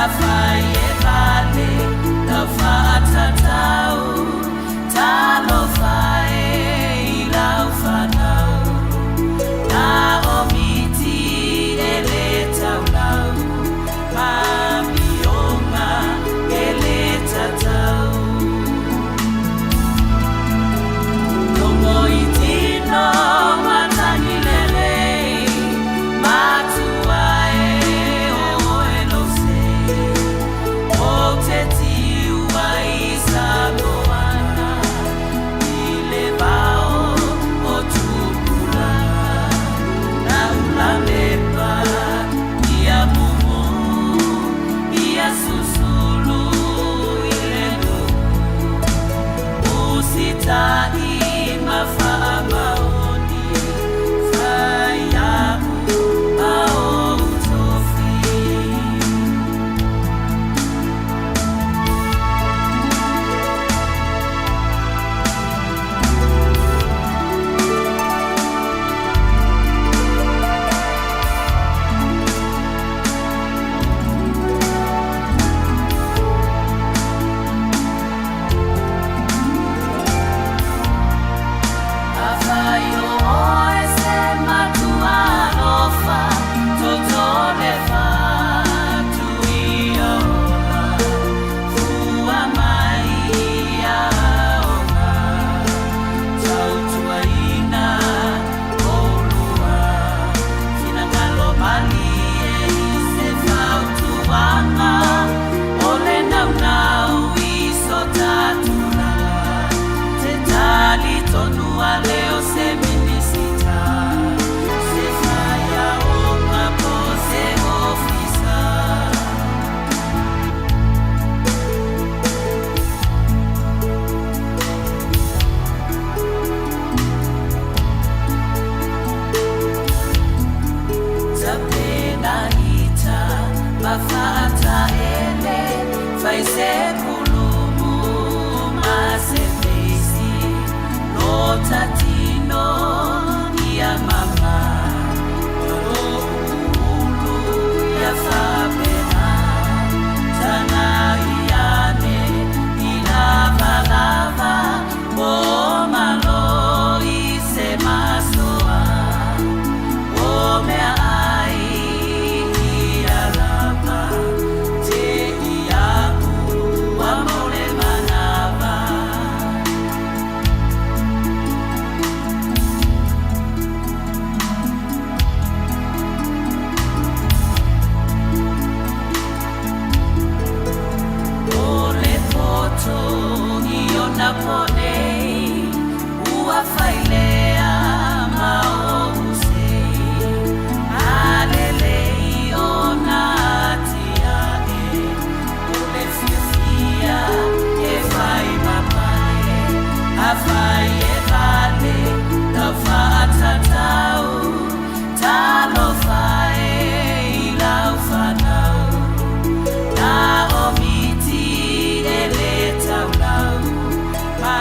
Afai e vale lau faatatau, Talofa e i lau fanau, Na o miti e le taulau, Ma amioga e le tatau. Logo i tino matagi lelei, Matua e o oe lou sei, Ou te tiu ai i Samoana, I le vao o tupulaga, Laulamepa ia mumu, Ia susulu i le nuu, Usita'i ma faamaoni, Fai a'u ma ou tofi. Afai o oe se matua alofa, Toto le fatu ia ola, Fua mai ia aoga, Tautuaina oulua, Finagalo malie i se fautuaga, O le naunau i so ta tulaga, Te talitonu ale o se Minisita, Se faiaoga po o se ofisa. Tapenaita ma faataele, Fai se pulumu ma se feisi, Lo ta tino ia mama, Lo ulu ia faapena, Tagai ane i lavalava, Po malo i se masoa, O meaai ia lava, Te iaʻu ua mau le manava. O le poto i ona po nei, Ua failea ma ou sei, A lelei ona atiae, O le fiafia e fai ma pale, Afai e vale lau faatatau, Talofa e i lau fanau, Na o miti e le taulau, Ma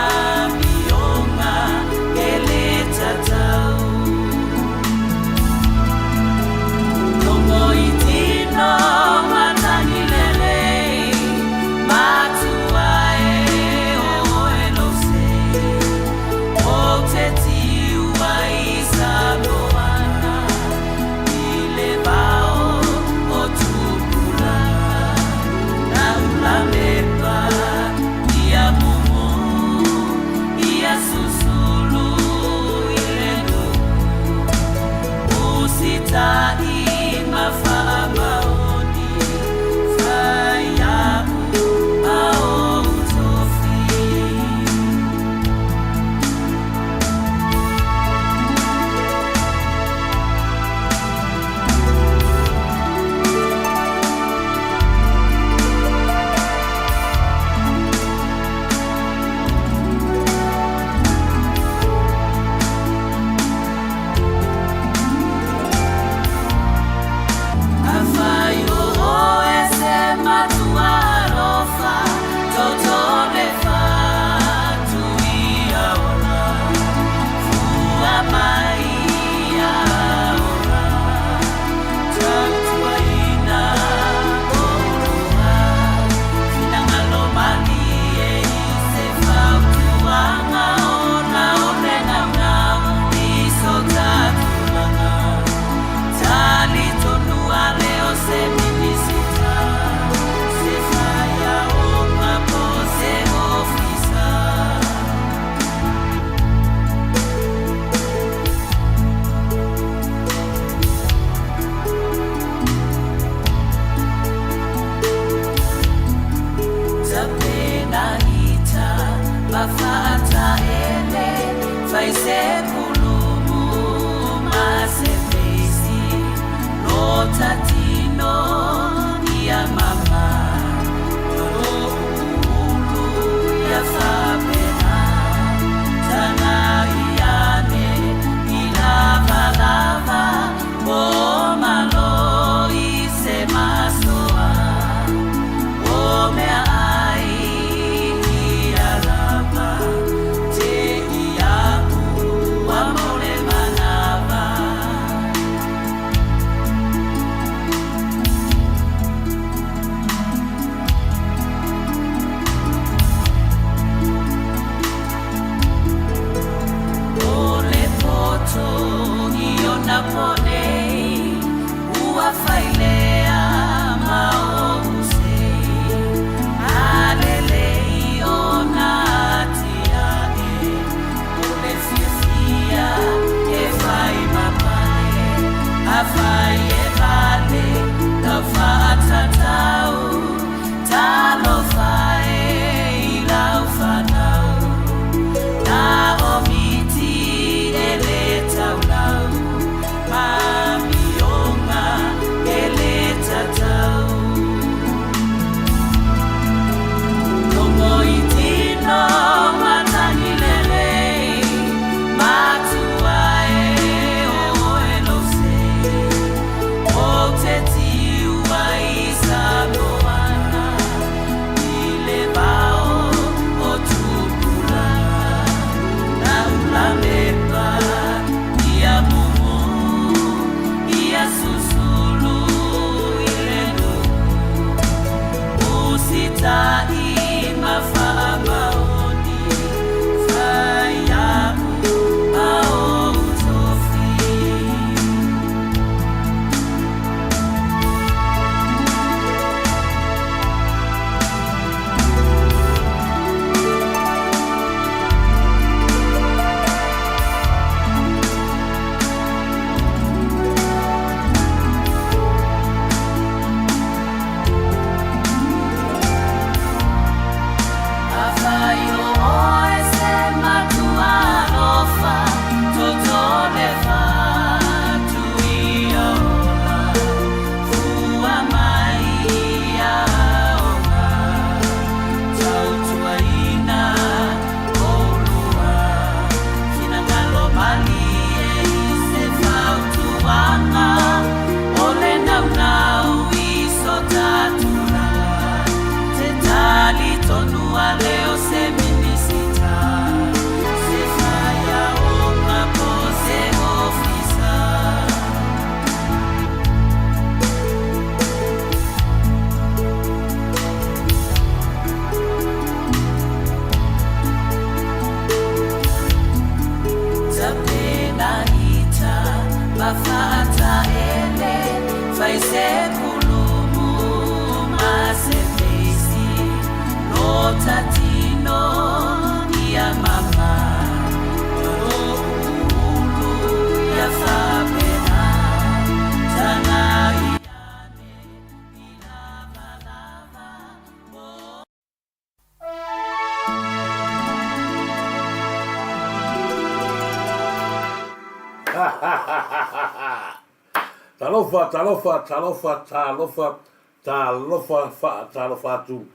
Talofa, talofa, talofa, talofa, talofa, faatalofa atu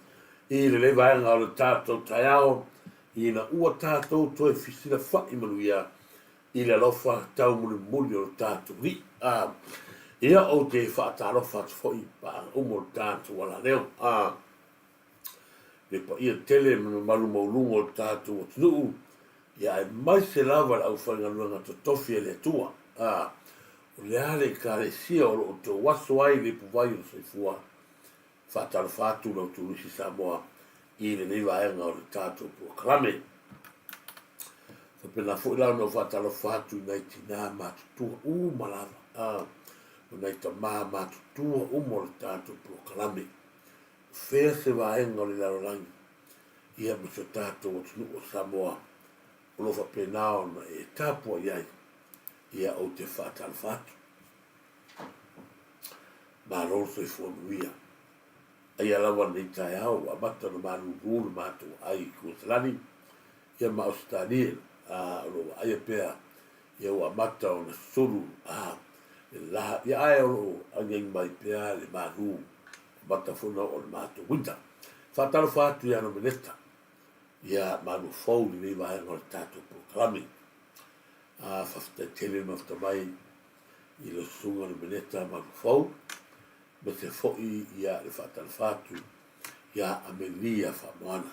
i lenei vaega o le tatou taeao ina ua tatou toe fesilafai manuia i le alofa taumulimuli o le tatou Alii. A, ia ou te faatalofa atu foi i paaga uma o le tatou alaleo. A, le paia tele ma le mamalu maualuga o le tatou atunuu, ia aemaise lava le aufaigaluega totofi a le Atua. A, o le a le Ekalesia o lo o outou aso ai le ipuvai o le soifua? Faatalofa atu lau turisi Samoa i lenei vaega o le tatou polokalame. Faapena foi la ona ou faatalofa atu i nai tinā matutua uma lava, a, ma nai tamā matutua uma o le tatou polokalame. O fea se vaega o le lalolagi, ia ma si o tatou atunuu o Samoa o lo o faapena ona e tapuai ai, ia ou te faatalofa atu. Malo le soifua manuia. Aia lava lenei taeao ua amata ona malulu le matou aai i Kueselani ia ma Ausetalia, a o lo o vaaia pea ia ua amata ona sulu a le la ia ae o lo o agiagi mai pea le malu amata foi ona oo le matou winter. Faatalofa atu ia Nomeneta ia malu fou i lenei vaega o le tatou polokalame. A faafetai tele le mafuta mai i le susuga Nomeneta malu fou ma se foi ia le faatalofa atu ia Amelia Faamoana.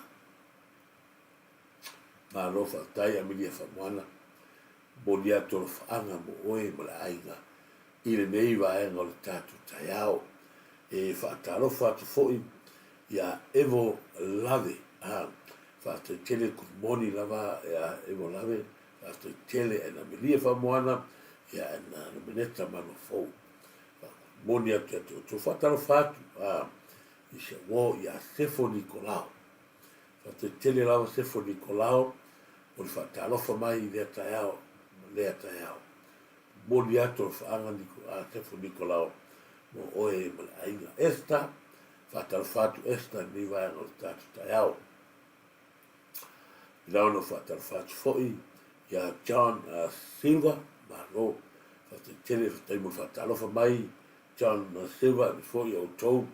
Malo faafetai Amelia Faamoana, momoli atu alofaaga mo oe ma le aiga i lenei vaega o le tatou taeao. E faatalofa atu foi ia Evo Lave. Ah, faafetai tele, good morning lava ia Evo Lave, faafetai tele and Amelia Faamoana, ia and Nomeneta Manuafou. Momoli atu ia te outou. Faatalofa atu ah, i si au uo ia Sefo Nikolao. Faafetai tele lava Sefo Nikolao mo le faatalofa mai i lea taeao ma lea taeao. Momoli atu alofaaga Niko, a Sefo Nikolao mo oe ma le aiga. Esther, faatalofa atu Esther i lenei vaega o le tatou taeao. I la ona faatalofa atu foi ia John Silva, malo. Faafetai tele, faafetai mo le faatalofa mai John Silva, aemaise foi ia outou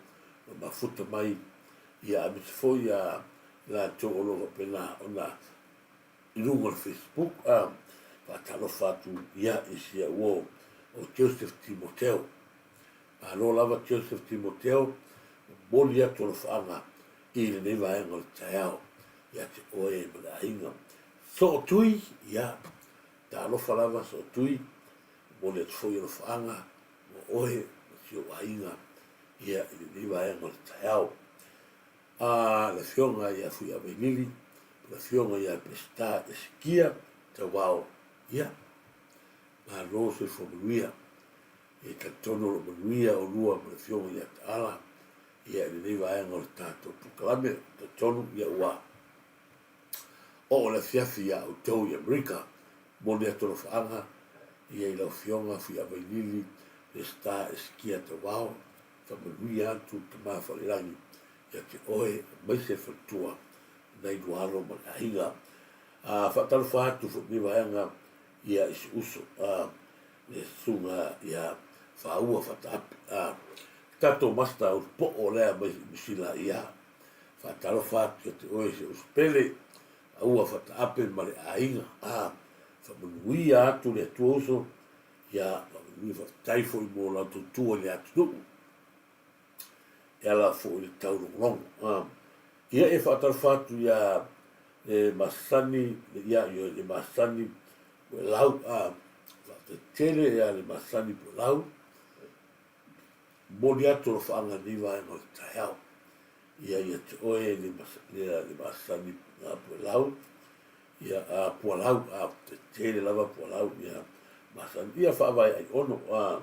na mafuta mai, ia aemaise foi ia latou o lo o faapena ona i luga o le Facebook, a faatalofa atu ia i si au uo o Joseph Timoteo. Malo lava Joseph Timoteo, momoli atu alofaaga i lenei vaega o le taeao ia te oe ma le aiga. Sootui, ia, talofa lava Sootui, momoli atu foi alofaaga mo oe ma si ou aiga ia i lenei vaega o le taeao. A le Afioga ia Fuiavailili, le Afioga ia Peseta Esikia Tauao, ia, malo soifua manuia. E talitonu o lo o manuia oulua ma le Afioga ia Taala ia i lenei vaega o le tatou polokalame. Talitonu ia ua oo le afiafi iā outou i Amerika. Momoli atu alofaaga ia i lau Afioga Fuiavailili Peseta Esikia Tauao, faamanuia atu le Tama Falelagi ia te oe aemaise le faletua nai lua alo ma le aiga. A faatalofa atu foi lenei vaega ia i si uso a le susuga ia Faua Fataape, a tatou master ulupo'o lea mai Niu Sila ia faatalofa atu ia te oe si uso pele Faua Fataape ma le aiga, a faamanuia atu le Atua uso ia faamanuia. Faafetai foi mo lau tautua i le atunuu e ala foi i le taulogologo. Ia e faatalofa atu ia le masani, ia ioe le masani Puelau, a faafetai tele ia le masani Puelau, momoli atu alofaaga i lenei vaega o le taeao. Ia ia te oe le, le masani Puelau, ia a Pualau, a faafetai tele lava Pualau, ia masani, ia faavae Aiono, a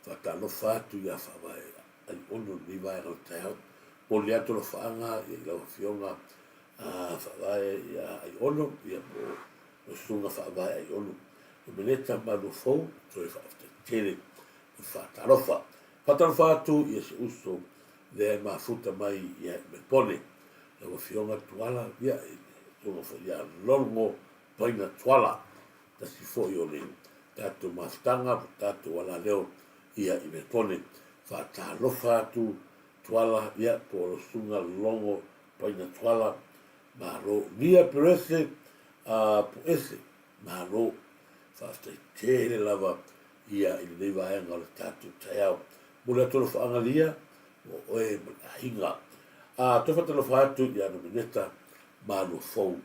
Faatalofa atu ia Faavae Aiono i lenei vaega o le taeao. Momoli atu alofaaga i lau Afioga Faavae Aiono, ia po o lau Susuga Faavae Aiono. Nomeneta Maluafou, toe faafetai tele mo le faatalofa. Faatalofa atu i si uso lea e mafuta mai ia i Melbourne, lau Afioga Tuala, ia, le Afioga foi ia Lolgo Paina Tuala, tasi foi o le tatou mafutaga po o tatou alaleo ia i Mepone. Faatalofa atu Tuala, ia, po o lau susuga Logo Paina Tuala, malo. Nia Perese a Puese, malo. Faafetai tele lava ia i lenei vaega o le tatou taeao. Momoli atu alofaaga Lia mo oe ma le aiga. A toe faatalofa atu ia Nomeneta Maluafou,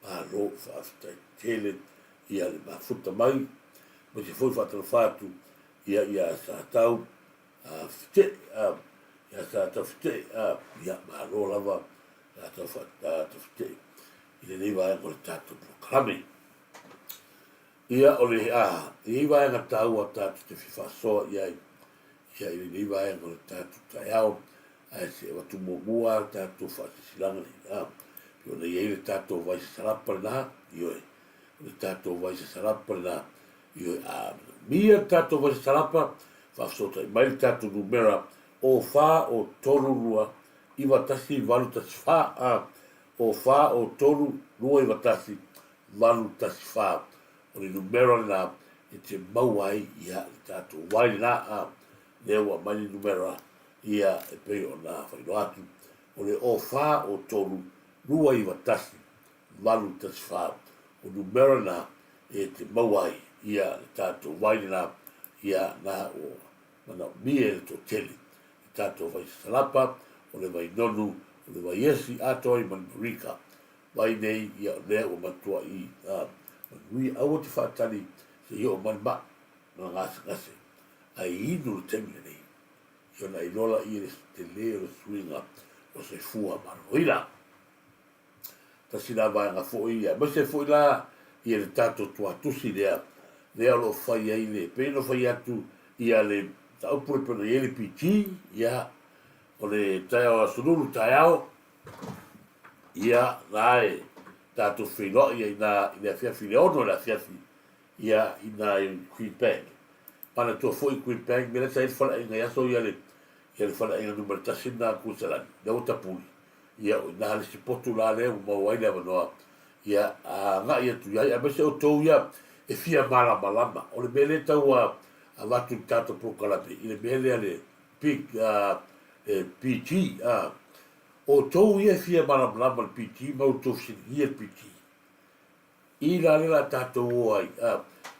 malo faafetai tele ia le mafuta mai. Aemaise foi faatalofa atu ia ia Satau Fetee, ia Satau Fetee, ia malo lava Satau Fetee i lenei vaega o le tatou polokalame. Ia, o le, a, e i ai vaega taua tatou te fia faasoa i ai, ia, i lenei vaega o le tatou taeao, ae se i avatu muamua lava le tatou faasilasilaga nei, a, pei ona i ai le tatou vai sasalapa lena, ioe, o le tatou vai sasalapa lena, ioe, a manaomia le tatou vai sasalapa, faafesootai mai le tatou numera o 4 o 3 2 9 1 8 1 4, a, o 4 o 3 2 9 1 814, o le numera lena e te maua ai ia le tatou wai lena, a lea ua aumai le numera ia e pei ona faailoa atu, o le o 4 o 3 2 9 1 8 1 4, o numera lena e te maua ai ia le tatou wai lena, ia na ua manaomia e le toatele le tatou vai sasalapa, o le vai nonu, o le vai esi atoa ai ma le marika. Mai nei ia o lea ua matuai manuia. Aua te faatali se i oo mai le maa ma gasegase, ae inu le taimi lenei i ona iloa laia le tele o le suiga o soifua maloloina. Tasi la vaega foi ia, aemaise foi la ia le tatou tuatusi lea, lea o lo o fai ai le, pei ona fai atu ia le mataupu le pei ona i ai le PG, ia, o le taeao aso Lulu taeao, Ia, na e tatou feiloai ai ina i le afiafi i le 6 i le afiafi, ia, ina i Queen Bank. Manatua foi Queen Bank, mea la sa i ai le faleaiga i aso ia le, ia le faleaiga numera tasi lena a Kuiselani, lea ua tapuli. Ia, o ina le isi potu la lea ua maua ai le avanoa, ia, agai atu i ai, aemaise outou ia e fia malamalama. O le mea lea e tau avatu i le tatou polokalame, i le mea lea le Big, le PG, Outou ia e fia malamalama i le PT ma outou fesiligia le PT. I la lea la tatou o ai, a,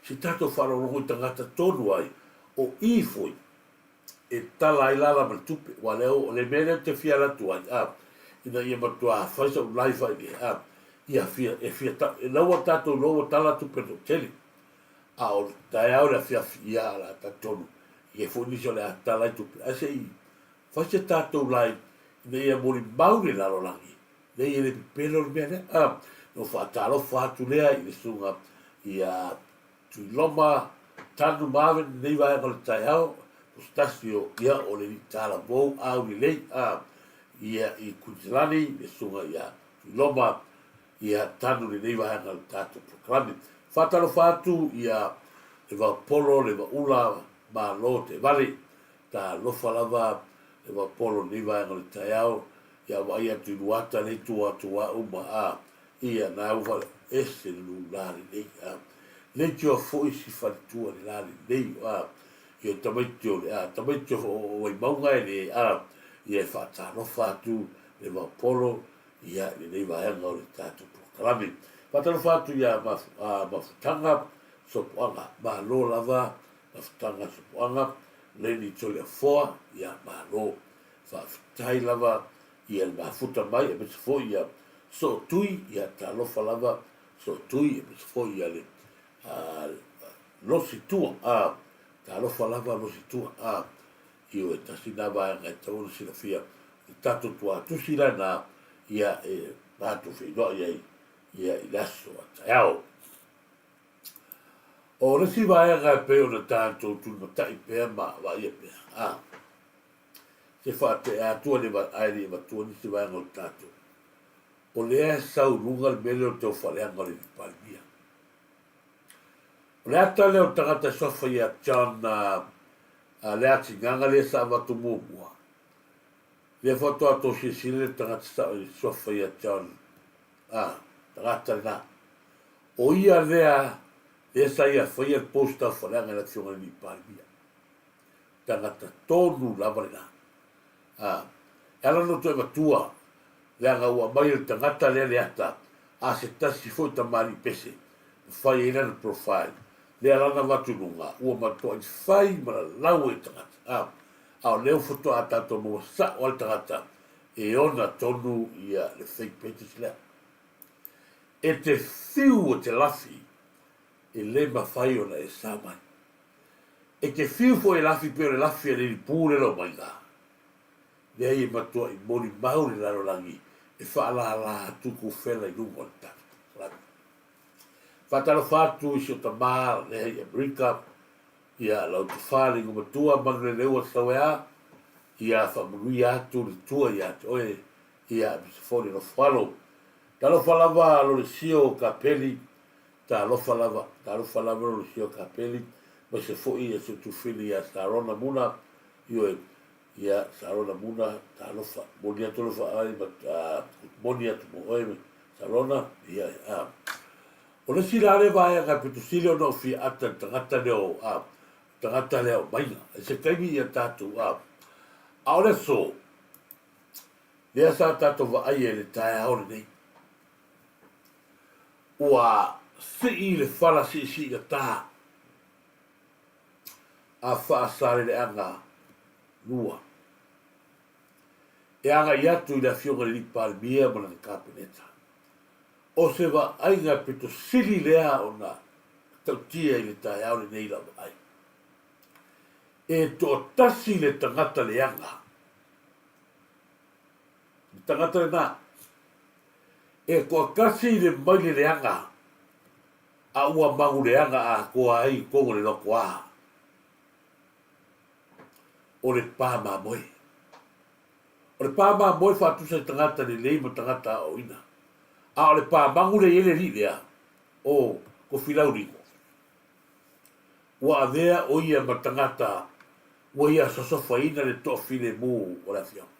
se tatou faalogologo i tagata tonu ai, o i foi e tala ai lala ma le tupe, ua lea, o le mea lea ou te fia alu atu ai, a, ina ia matua fai sau live ai le, a, ia fia, e fia, ta, e lau tatou iloa ua tala tupe toatele, a o le taeao le afiafi, ia, o le a talitonu, i ai foi nisi o le a tala ai tupe, ae se i Fai se tatou live ina ia molimau le lalolagi nei e le pepelo le mea lea. Ah, no faatalofa atu lea i le susuga ia Tuiloma Tanu Marvin lenei vaega o le taeao, o se tasi o ia o le talavou au lelei ah, ia i Kuitilani le susuga ia Tuiloma ia Tanu lenei vaega o le tatou polokalame. Faatalofa atu ia le Vaopolo le Vaula Malo te vale Talofa lava le vapolo i lenei vaega o le taeao, ia vaai atu i Luata lea i tua atu a uma a, ia na ua fale ese le lula lenei a, leitioa foi si faletua le la lenei a, ia tamaiti o le a, tamaiti o Vaimauga e le a, ia e faatalofa atu le vapolo ia i lenei vaega o le tatou polokalame. Faatalofa atu ia Mafutaga Sopoaga, malo lava Mafutaga Sopoaga, Lenny Toleafoa, ia malo. Faafetai lava ia le mafuta mai aemaise foi ia Sootui, ia talofa lava Sootui aemaise foi ia le Losi Tua, a talofa lava Losi Tua, a ioe tasi na vaega e tatau ona silafia le tatou tuatusi la na ia e matou feiloai ai ia i le aso a taeao. O le isi vaega e pei ona tatou tulimatai pea ma vaaia pea, a, se faatea atu a le, ae le i avatua nisi vaega o le tatou, o lea e sau i luga le mea lea o le taufaaleaga o le alii Palemia. O le ata lea o le tagata e suafa ia John uh, Leatigaga lea sa avatu muamua, lea faatoa tou silasila le tagata sa suafa ia John, a, tagata lena. O ia lea lea sa ia faia le post taufaaleaga i le Afioga i le Alii Palemia. tagata tonu lava lena. A, e ala ona toe avatua, leaga ua aumai e le tagata lea le ata a se tasi foi tamalii pese ma fai ai lana profile, lea lana avatu i luga, ua matuai fai ma lalau e le tagata. A, a o lea ua faatoa tatou maua sa'o lava le tagata e ona tonu ia le fake pages lea. E te fiu e te lafi, e le mafai ona e sa mai. E te fiu foi e lafi pei o le lafi a le ilipu le lomaiga. Leai e matuai molimau le lalolagi e faalala atu kou fela i luga o le tatou. Faatalofa atu i si o tama lea i Amerika, ia lau tofa le igomatua Manuleleua Sauea, ia faamanuia atu le Atua ia te oe, ia aemaise foi le nofoalo. Talofa lava Lolesio Kapeli, talofa lava, talofa lava Lolesio Kapeli, aemaise foi ia si o Tufili ia Sarona Muna, ioe, ia Sarona Muna, talofa, moni atu alofa ai, moni atu mo oe, Sarona, ia, a. O le isi la lea vaega e pito sili ona ou fia ata i le tagata lea o, a, tagata lea o Maina. I se taimi ia tatou, a, a o le aso, lea sa tatou vaaia i le taeao lenei, ua sii le fala siisiigata a Faasaleleaga 2 e agai atu i le Afioga i le Alii Palemia ma lana Kapeneta. O se vaaiga pito sili lea ona tautia i le taeao lenei i lau vaai. E toatasi le tagata leaga. Le tagata lena. E toatasi le maile leaga a ua maguleaga atoa ai i totonu o le lotoa o le pā mamoe. O le pā mamoe faatusa i tagata lelei ma tagata aoaoina. A o le pā magu lea i ai le alii lea, o Kofilaulino, ua avea o ia ma tagata ua ia sosofaina le toafilemu o le afioaga.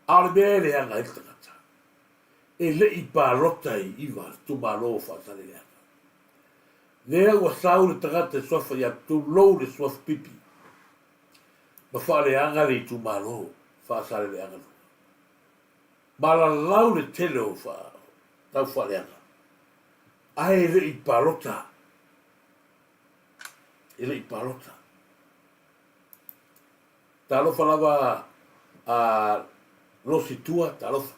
A o le mea e leaga ai le tagata, e le i palota i iva le itumalo o Faasaleleaga. Lea ua sau le tagata e suafa ia tulou le suafa pipi ma faaleaga le itumalo Faasaleleaga 2. Malalau le tele o tau faaleaga ae e le i palota, e le i palota. Talofa lava a Losi Tua, talofa.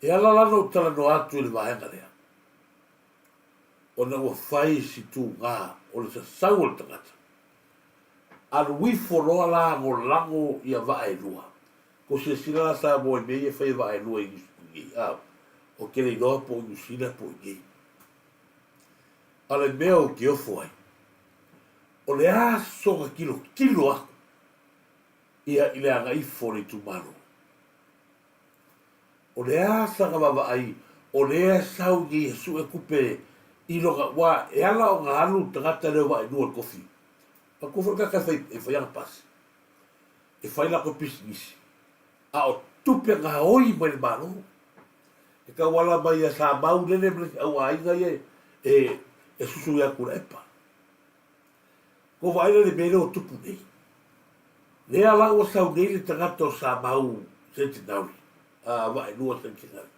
E ala la ona ou talanoa atu i le vaega lea, ona ua fai si tugā o le sasau o le tagata. Alu ifo loa la lagolago ia vaa e lua. Ko silasila la Samoa i mea ia e fai e vaa e lua i nei, a, ou te le iloa po o Niu Sila po o i nei. A o le mea ou te ofo ai, o le a sona tilotilo aku ia i le agaifo o le itumalo? O le a sana vaavaai o lea e sau nei e sue tupe i lona ua e ala ona alu le tagata lea ua vaelua i le kofi. Matua foi le tagata e fai, e fai ana pasi, e fai latou pisinisi, a o tupe gaoi mai le Malo. E tauala mai ia Samau lele ma le au aiga ia e, e susu ia Tuilaepa. Ko vaai la le mea lea ua tupu nei. Lea la ua sau nei le tagata o Samau Centenary, a Vaelua Centenary,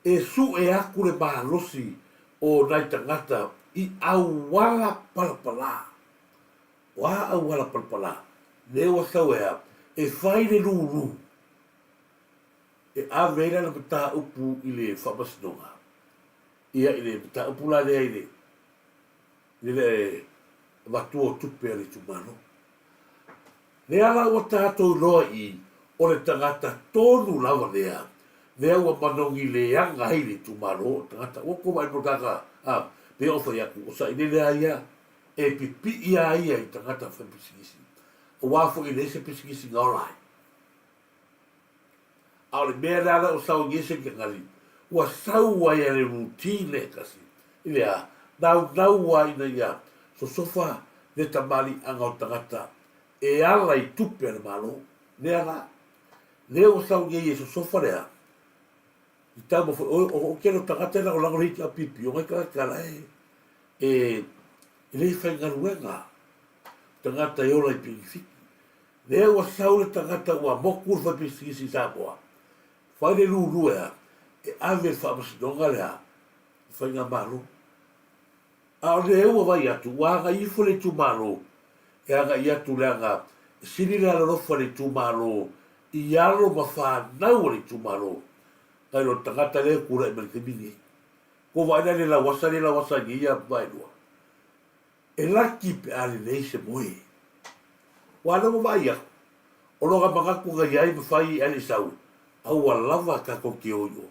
e sue aku le malosi o nai tagata i auala palapala. O a auala palapala? Lea ua sau e a? E fai le lulu e ave ai lana mataupu i le faamasinoga. Ia, i le mataupu la lea i le i le avatua o tupe a le itumalo. Lea la ua tatou iloa i o le tagata tonu lava lea, lea ua manogi leaga ai le itumalo o le tagata. Ua tou vaai mo le tagata, a, pei ona ou fai atu, o sailele lava ia, e pipii lava ia i tagata fai pisinisi, aua foi e leai se pisinisi na ola ai. A o le mea lea la ua sau ai se kenali, ua sau ai a le routine lea e tasi, i le a, naunau a ina ia sosofa le tamaliiaga o tagata e ala i tupe a le Malo. Lea la, lea ua sau nei e sosofa le a, i taumafai, o, o, o tele o tagata e lagolago le HRPP, o nai tagata la e, e, e le faigaluega. tagata e ola i pinikifiki. Lea ua sau le tagata ua moku le fai pisikisi i Samoa, fai le lulu e a, e ave i le faamasinoga lea, le faigamalo. A o lea ua vaai atu, ua agai ifo le itumalo, e agai atu leaga e sili le alolofa le itumalo i alo ma fanau a le itumalo, nai lo le tagata lea e tulai mai i le taimi lenei. Ua vaai la i le lauasa lea e lauasa ai nei ia Vaelua. E laki pe a lelei se moe. Ua lea ua vaai atu, o lona manatu na i ai ma fai ae le i sau, a ua lava tatou te o i o.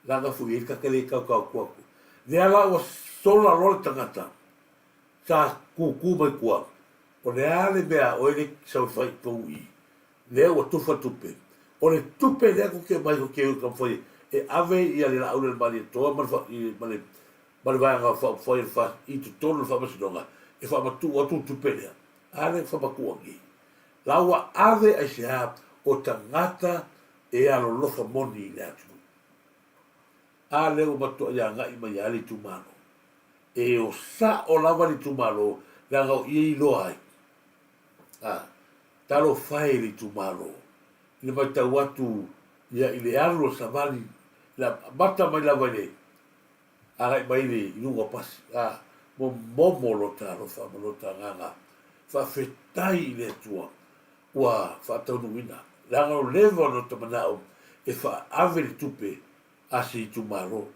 Leaga foi e i ai le le tautau atu atu. Lea la ua sola loa le tagata sa tutu mai tua, o le a le mea a oe le sau e fai i tou i, lea ua tufa tupe. O le tupe lea tou te aumai tou te o i taumafai e ave ia le laau lea i le Malietoa ma le, ma le ma le Vaega Faaupufai o le FAST i totonu o le Faamasinoga e faamatuu atu le tupe lea. A lea ua faamatuu atu nei? La ua ave aisea o tagata e alolofa moni i le atunuu. A lea ua matuai agai mai lava le itumalo. E o sao lava le itumalo leaga o i e iloa ai. A, talofa e i le itumalo i le matau atu ia i le alu o le savali, i le amata mai lava i le agai mai i luga o pasi, a momomo lota alofa ma lota agaga faafetai i le Atua ua faataunuuina, leaga o leva ona ota manao e faaave le tupe a se itumalo.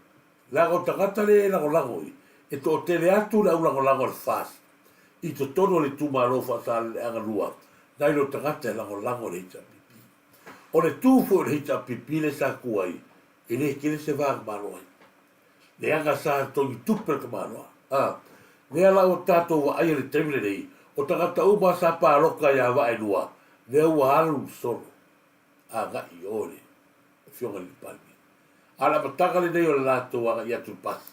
Leaga o tagata lea e lagolago i, e toatele atu le au lagolago a le FAST i totonu o le itumalo Faasaleleaga 2 nai lo tagata e lagolago i le HRPP. O le tu foi o le HRPP lea sa tu ai, e le tele se va na malo ai. Leaga sa togi tupe le tamaloa. A, lea la ua tatou vaaia i le taimi lenei, o tagata uma sa palota ia Vaaelua, lea ua alu solo agai i o i le Afioga i le Palemia. A o le amataga lenei o le latou agai atu i le pasi.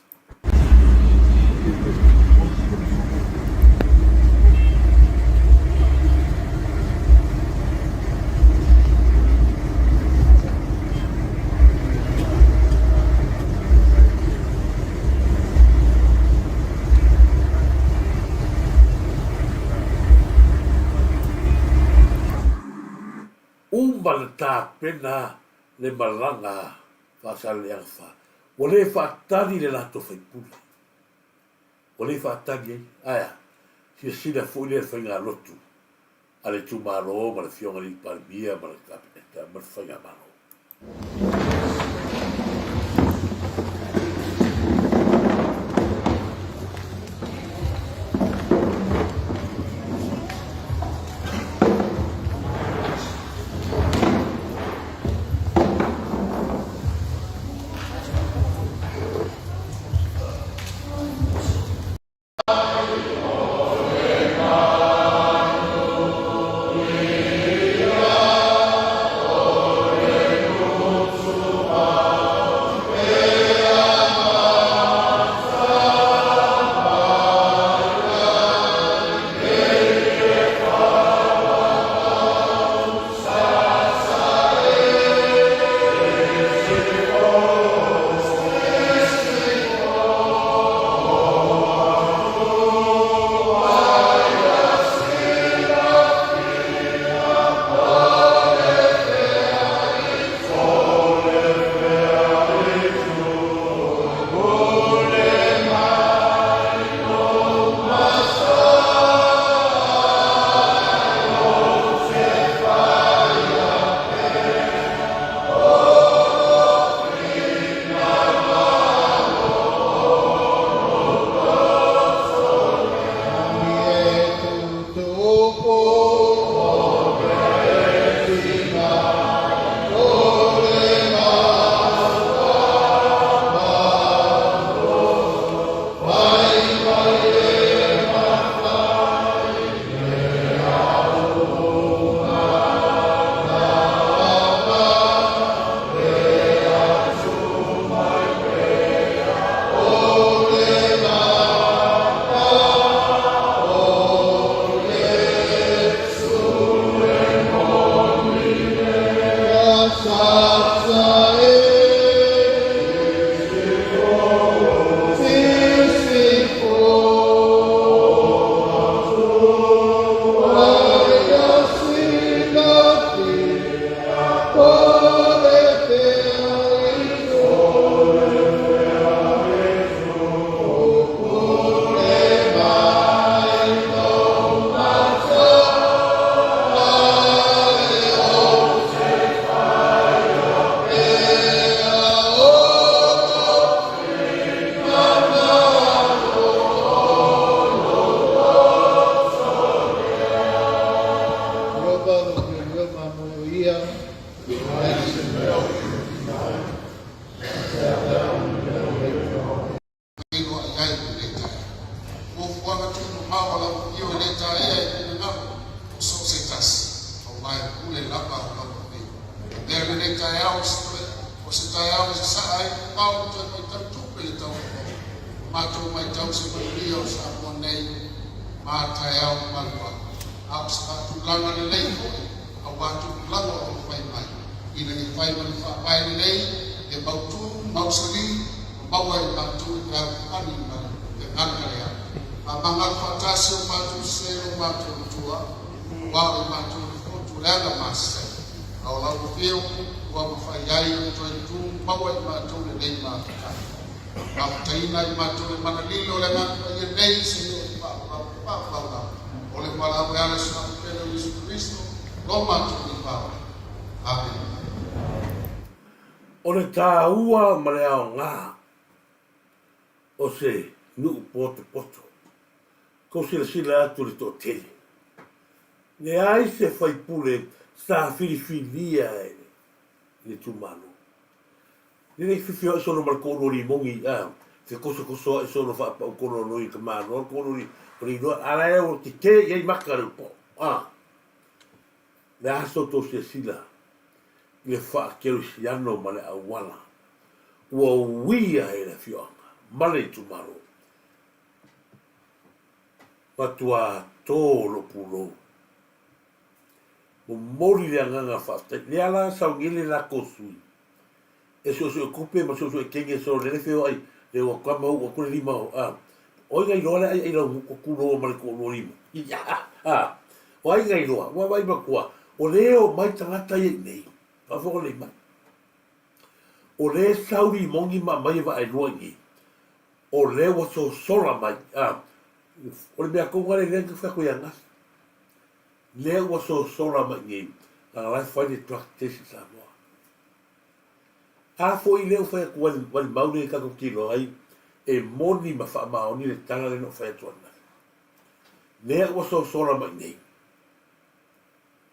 Uma na tapena le malaga Faasaleleaga fa. Ua le faatali le latou faipule. Ua le faatali ai. Ae a? Silasila foi lea i le faigalotu a le itumalo ma le Afioga i le Palemia ma le Kapeneta ma le Faigamalo. Feiloai ai i lenei taeao. Fuafuaga tuumamao a lau Afio e le taea i finagalo o so o se tasi, aua e pule lava lau Afio. Avea lenei taeao o se toe o se taeao e sasaa ai le pao le toe faitau tupe le tau fou. Ua matou matau se manuia o Samoa nei ma taeao malualu, a o se faatulaga lelei foi aua tupulaga o lo o fai mai, ina ia fai ma ni faavae lelei e mautu, mausali, ma maua e i matou le fealofani ma le gagana leaga. Faamagalo faatasi o matou sese lo matou Atua, aua o i matou le fotu o le aga masani, a o lau afio ua mafai ai ona toe tu maua i matou lenei mafutaga. Mafutaina i matou le mana lilo o le Agaga Paia nei seia o le faavavau lava o le valaau e ala i Suafa Pele o Iesu Keriso lo matou Nipaola. Amene. O le taua ma le aoga o se nuu potopoto, kou silasila atu i le toatele. Leai se faipule sa filifilia e le itumalo. Lelei fifio ae solo ma le toalua limogi a fekosokoso ae solo faapau kololoi ka malo le toalua o le iloa a la e ua tetee i ai maka le upo a le a so tou silasila i le faakerisiano ma le auala ua uia e le afioaga ma le itumalo matua to lou pulou momoli le agaga faafetai lea la sauniele latou sui e suesue tupe ma suesue kenge so lele feoai le ua kama uu atu le lima o a o ai na iloa le aiai lau motu tuloa ma le toalua lima a o ai na iloa ua vaai matua o le o mai tagata ia i nei faafofoga lelei mai o le sau limoni ma aumai e vaaelua i nei o le ua sosola mai a o le mea tonu lea lea na fai atu ia Gasi lea ua sosola mai nei leaga la e fai le drug test i Samoa A foi lea ua fai atu ai le mau lea tatou te iloa ai e moni ma faamaoni le tala lea na ou fai atu ananafi. Lea ua sosola mai nei,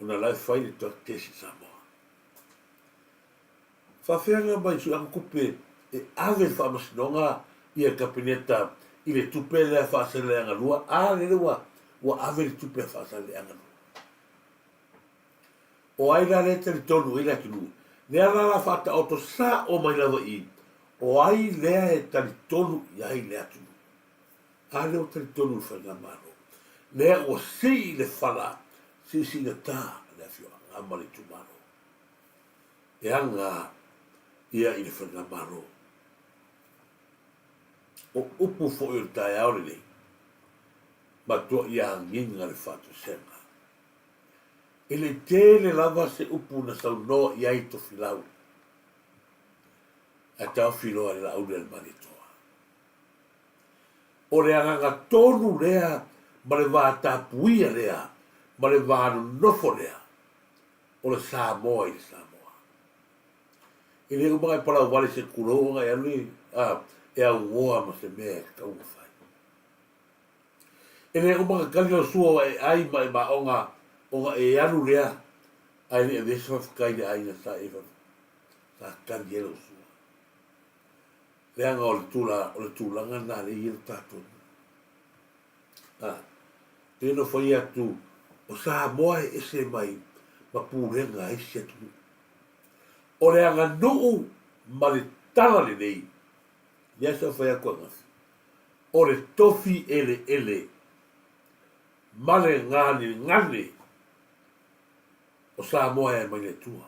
ona la e fai le drug test i Samoa. Faafefea na mai sui atu tupe e ave i le faamasinoga ia le Kapeneta i le tupe lea Faasaleleaga 2, a lele ua ua ave le tupe a Faasaleleaga 2. O ai la lea e talitonu i ai le atunuu? Lea la la faataoto sa'o mai lava i i, o ai lea e talitonu i ai le atunuu? A lea ua talitonu i le Faigamalo, lea ua sii le fala siisiigata le afioaga ma le itumalo e aga ia i le Faigamalo. O upu foi o le taeao lenei, matuai agiga le faatoesega. E le i tele lava se upu na saunoa i ai Tofilau, ae taofi loa i le Laauli a le Malietoa. O le agaga tonu lea ma le va tapuia lea ma le va nonofo lea o le Samoa i le Samoa. E le uma ona e palauvale se tulou ona e alu e aunoa ma se mea e tatau ona fai. E le uma ona tali lau sua ua e ai ma e maoga ona e alu lea ae le i avea se faafetai i le aiga sa e sa tali ai lau sua. Leaga o le tula, o le tulaga lena lea e i ai le tatou nuu. A, pei ona fai atu, o Samoa e ese mai ma pulega a isi atunuu. O le aganuu ma le tala lenei, lea sa ou fai atu ananafi, o le tofi eleele ma le ganegane o Samoa e mai le Atua.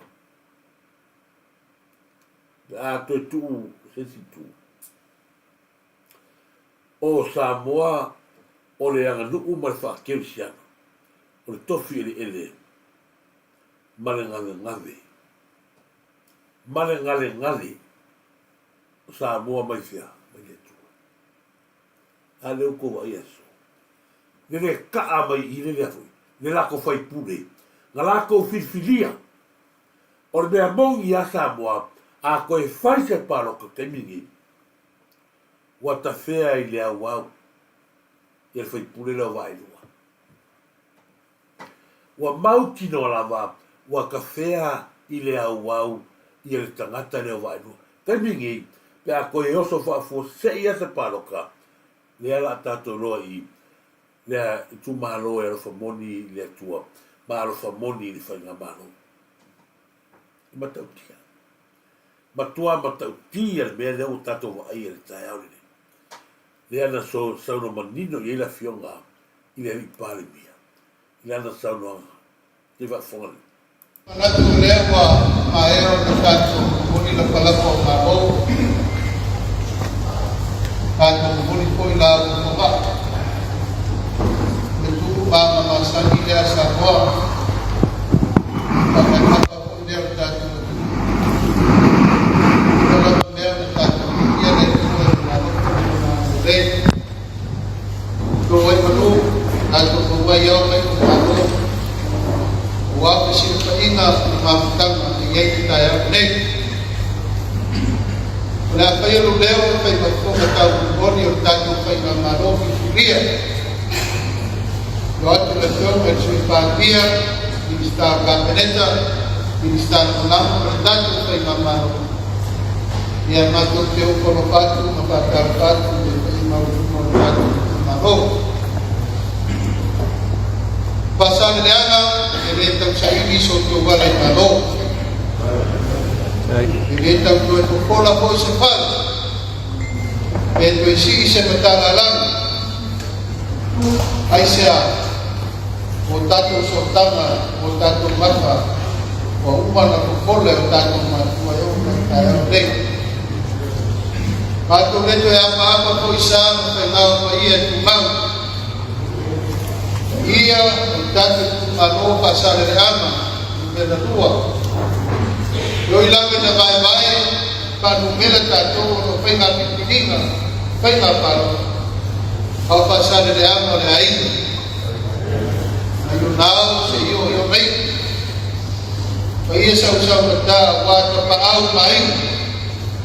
Pe a toe tuu se isi itu. O Samoa o le aganuu ma le faakerisiano, o le tofi eleele ma le gavegave, ma le galegale o Samoa mai fea? Mai le Atua. A lea ua tou vaai aso. Le le kaa mai i le lea foi, le latou faipule, na latou filifilia. O le mea moni ia Samoa, a toe fai se palota taimi nei, ua tafea i le auau ia le faipule lea o Vaaelua. Ua mautinoa lava ua tafea i le auau ia le tagata lea o Vaaelua. Taimi nei, pe a toe oso faafuasei lava se paloka, lea la a tatou iloa i lea itumalo e alofa moni i le Atua ma alofa moni i le Faigamalo. E matautia. Matua matautia le mea lea ua tatou vaaia i le taeao lenei. Lea na saunoa manino i ai le Afioga i le Alii Palemia i lana saunoaga. Se i faafofoga lelei. Manatu o lea ua maea ona tatou momoli lapalapa o Malo, tatou momoli foi laau o fogaa. O le tuumaga masani lea a Samoa, faamaipapa foi lea o le tatou atunuu. Ua lava mea ona tatou viia le Atua i Lona alofa ma Lona agalelei. To ai manu, tatou maua ai ao ma iu o Malo, aua fesilafaiga ma mafutaga e i ai le taeao lenei. O le a faia lou leo e fai ma fofoga taumolimoli o le tatou Faigamalo filifilia. Afio atu le Afioga i le Sui Palemia, Minisita o le Kapeneta, Minisita Lagolago ma le tatou Faigamalo. Ia matou te ofo alofa atu ma faatalofa atu i le paia maualuga o le tatou itumalo. Faasaleleaga e le tausaili so outou ala i Malo. E le tau toe fofola foi se fale, pe toe sii se matalalaga. Aisea? O tatou sootaga, o tatou gafa, ua uma ona fofola e o tatou matua e oo mai i taeao nei. Matou le toe apaapa foi sa ma faiga o paia e tumau. Ia o le tatou itumalo Faasaleleaga numera 2. E ui lava ina vaevae faanumera tatou ona o faiga filifiliga, faiga palota, a o Faasaleleaga o le aiga. Mai lona ao seia oo i ona iu. Paia sausaugata aua tapaau ma aiga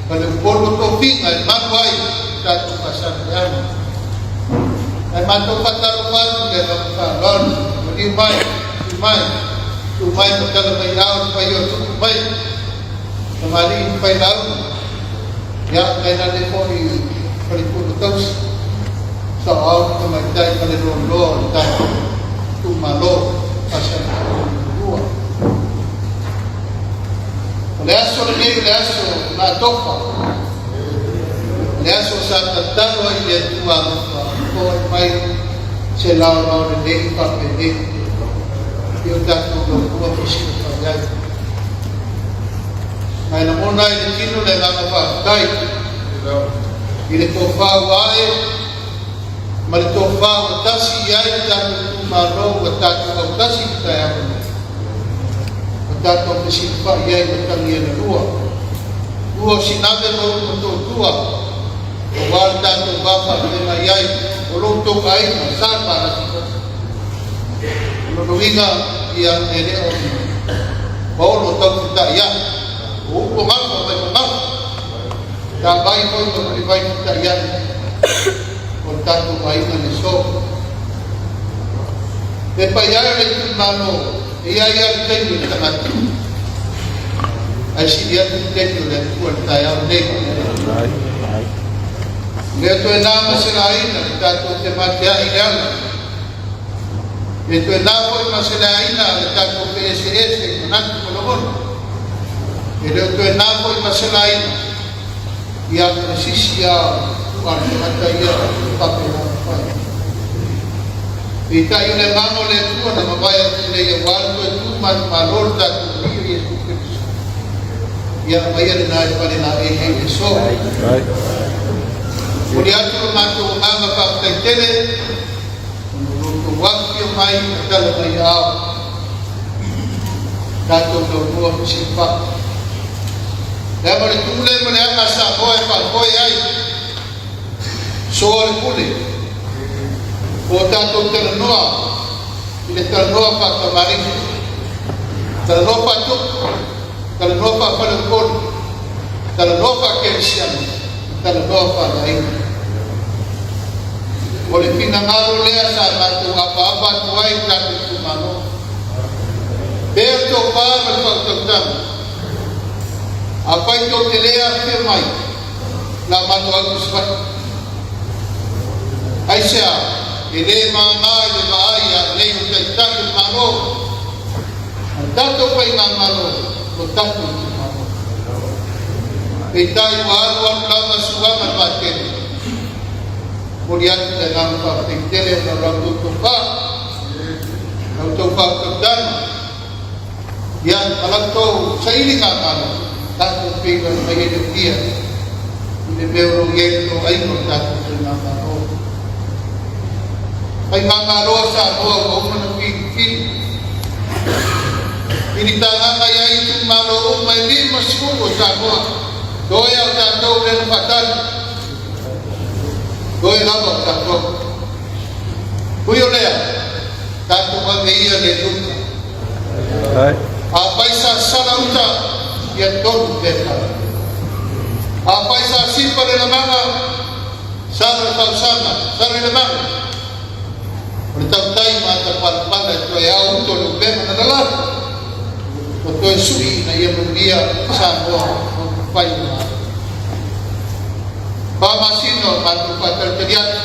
ma le upolu o tofiga e malu ai le tatou Faasaleleaga. Ae matou faatalofa atu i le agaga faaaloalo, maliu mai, tu mai, tu mai ma tala mai ao le paia o tupu mai, tamalii ma failauga, ia, tainane foi falepulu tausi, saoao ma tamaitai ma le loaloa o le tatou itumalo Faasaleleaga 2. O le aso lenei o le aso na atofa, o le aso sa tatalo ai i le Atua alofa e foai mai se laolao lelei faapenei i o tatou laumua ma silafai ai. Ma e lagona ai le tino le agaga faafetai i le tofa ua ae ma le tofa ua tasi i ai le tatou itumalo ua tatou autasi i le taeao lenei. Ua tatou fesilafai ai matagi e lalua. Lua o Sinave ma Ulumotootua, aua le tatou va faafeagai ai o lo outou aiga sa manatunatu. O lona uiga, ia, e le o ni paolo taufetaiai, o upu o gafa mai mamafa, tavai foi ma mulivai fetaiai o le tatou aiga i le aso. Le paia e o le itumalo, e i ai lava le taimi o le tagata, ae sili atu le taimi o le Atua i le taeao lenei. E le o toe na ma se laina le tatou femateai i le ala. E le toe na foi ma se laina le tatou feeseese i manatu ma lagona. E le o toe na foi ma se laina ia le sisi a o le tagata ia faapena ona fai. Peitai o le agaga o le Atua na mavae atu nei aua le toe tu manumalo le tatou Alii o Iesu Keriso. Ia aumaia lena e pale laei ai le aso. Momoli atu lo matou agaga faafetai tele ona o lo outou afifio mai ma tala mai aao. Tatou laumua fesilafai. Leaga o le tu lea ma le aga a Samoa e faafoe ai soa le pule. O tatou talanoa i le talanoa faatamalii, talanoa faatupu, talanoa faafaleupolu, talanoa faakerisiano, talanoa faaleaiga. O le finagalo lea sa matou apaapa atu ai i tatou itumalo. Pea le tofa ma le faautautaga. Afai tou te lē afifio mai, o le a matou alu i Savaii. Aisea? E lē māmā i le vaai a au nei o Taitai o le Malo ma le tatou Faigamalo lo tatou itumalo. Peitai ua alualu lava suaga le vaatele. Momoli atu le agaga faafetai tele ona o la outou tofa, la outou faautautaga, ia ma la outou sailigamalo tatou feiloai mai ai le Apia i le mea o lo o i ai le toaiga o le tatou Faigamalo. Faigamalo a Samoa ua uma ona filifili filitagaga i ai itumalo uma e 50 o Samoa. Toe a o tatou lea na faatali, toe lava o tatou. Ui o lea, tatou ave ia le luta. Afai sa sala uta, ia tonu pepa. Afai sa sipa le lamaga, sala le fausaga, sala le lamaga. O le tautai ma atapalapala e toe ao uta o le upega na lalafo, ua toe sui ina ia manuia Samoa ma upufai o Malo. 4 masina o matou faatalitali atu,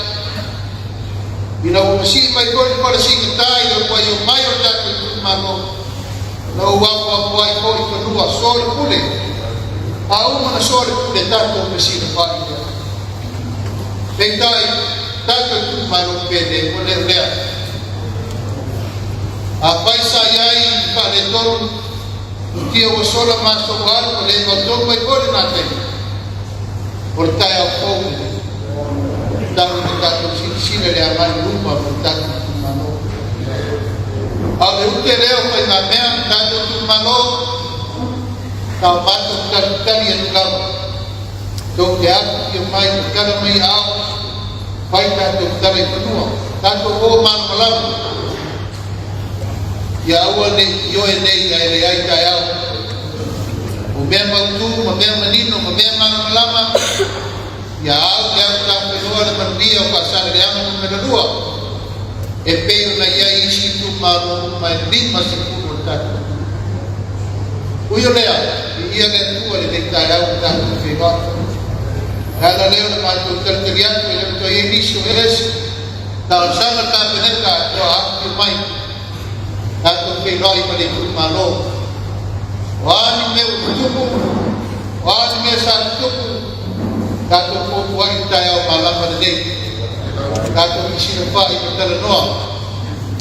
ina ua masii mai foi le falasigata i le uluai omai o le tatou itumalo, na ou apoapo ai foi fanua so le pule. A uma na so le pule, tatou fesilafai lea. Peitai, tatou itumalo pele, ua le o lea. Afai sa i ai faaletonu futia ua sola ma aso ua alu, ua le mautonu ai foi lena taimi, o le taeao fou lenei, tau ina tatou silasila le agai i luma mo le tatou itumalo. A o le ute lea o faigamea tatou itumalo, na o matou talitali atu lava tou te afifio mai, tatala mai ao, fai tatou tala i fanua, tatou o malamalama ia aua nei ioe nei ae leai taeao. O mea mautū ma mea manino ma mea malamalama ia au le au tafenoa le manuia o Faasaleleaga Nu.2 e pei ona i ai isi itumalo uma e 50 o le tatou. Ui o lea, i ia le Atua lenei taeao ua tatou feiloai. E ala lea o le matou talitali atu e le o toe i ai nisi o ese. Talosaga le Kapeneta atoa afifio mai, tatou feiloai ma le itumalo. O a ni mea ua tutupu, o a ni mea sa tutupu, tatou fotuai le taeao malama lenei. Tatou fesilafai ma talanoa,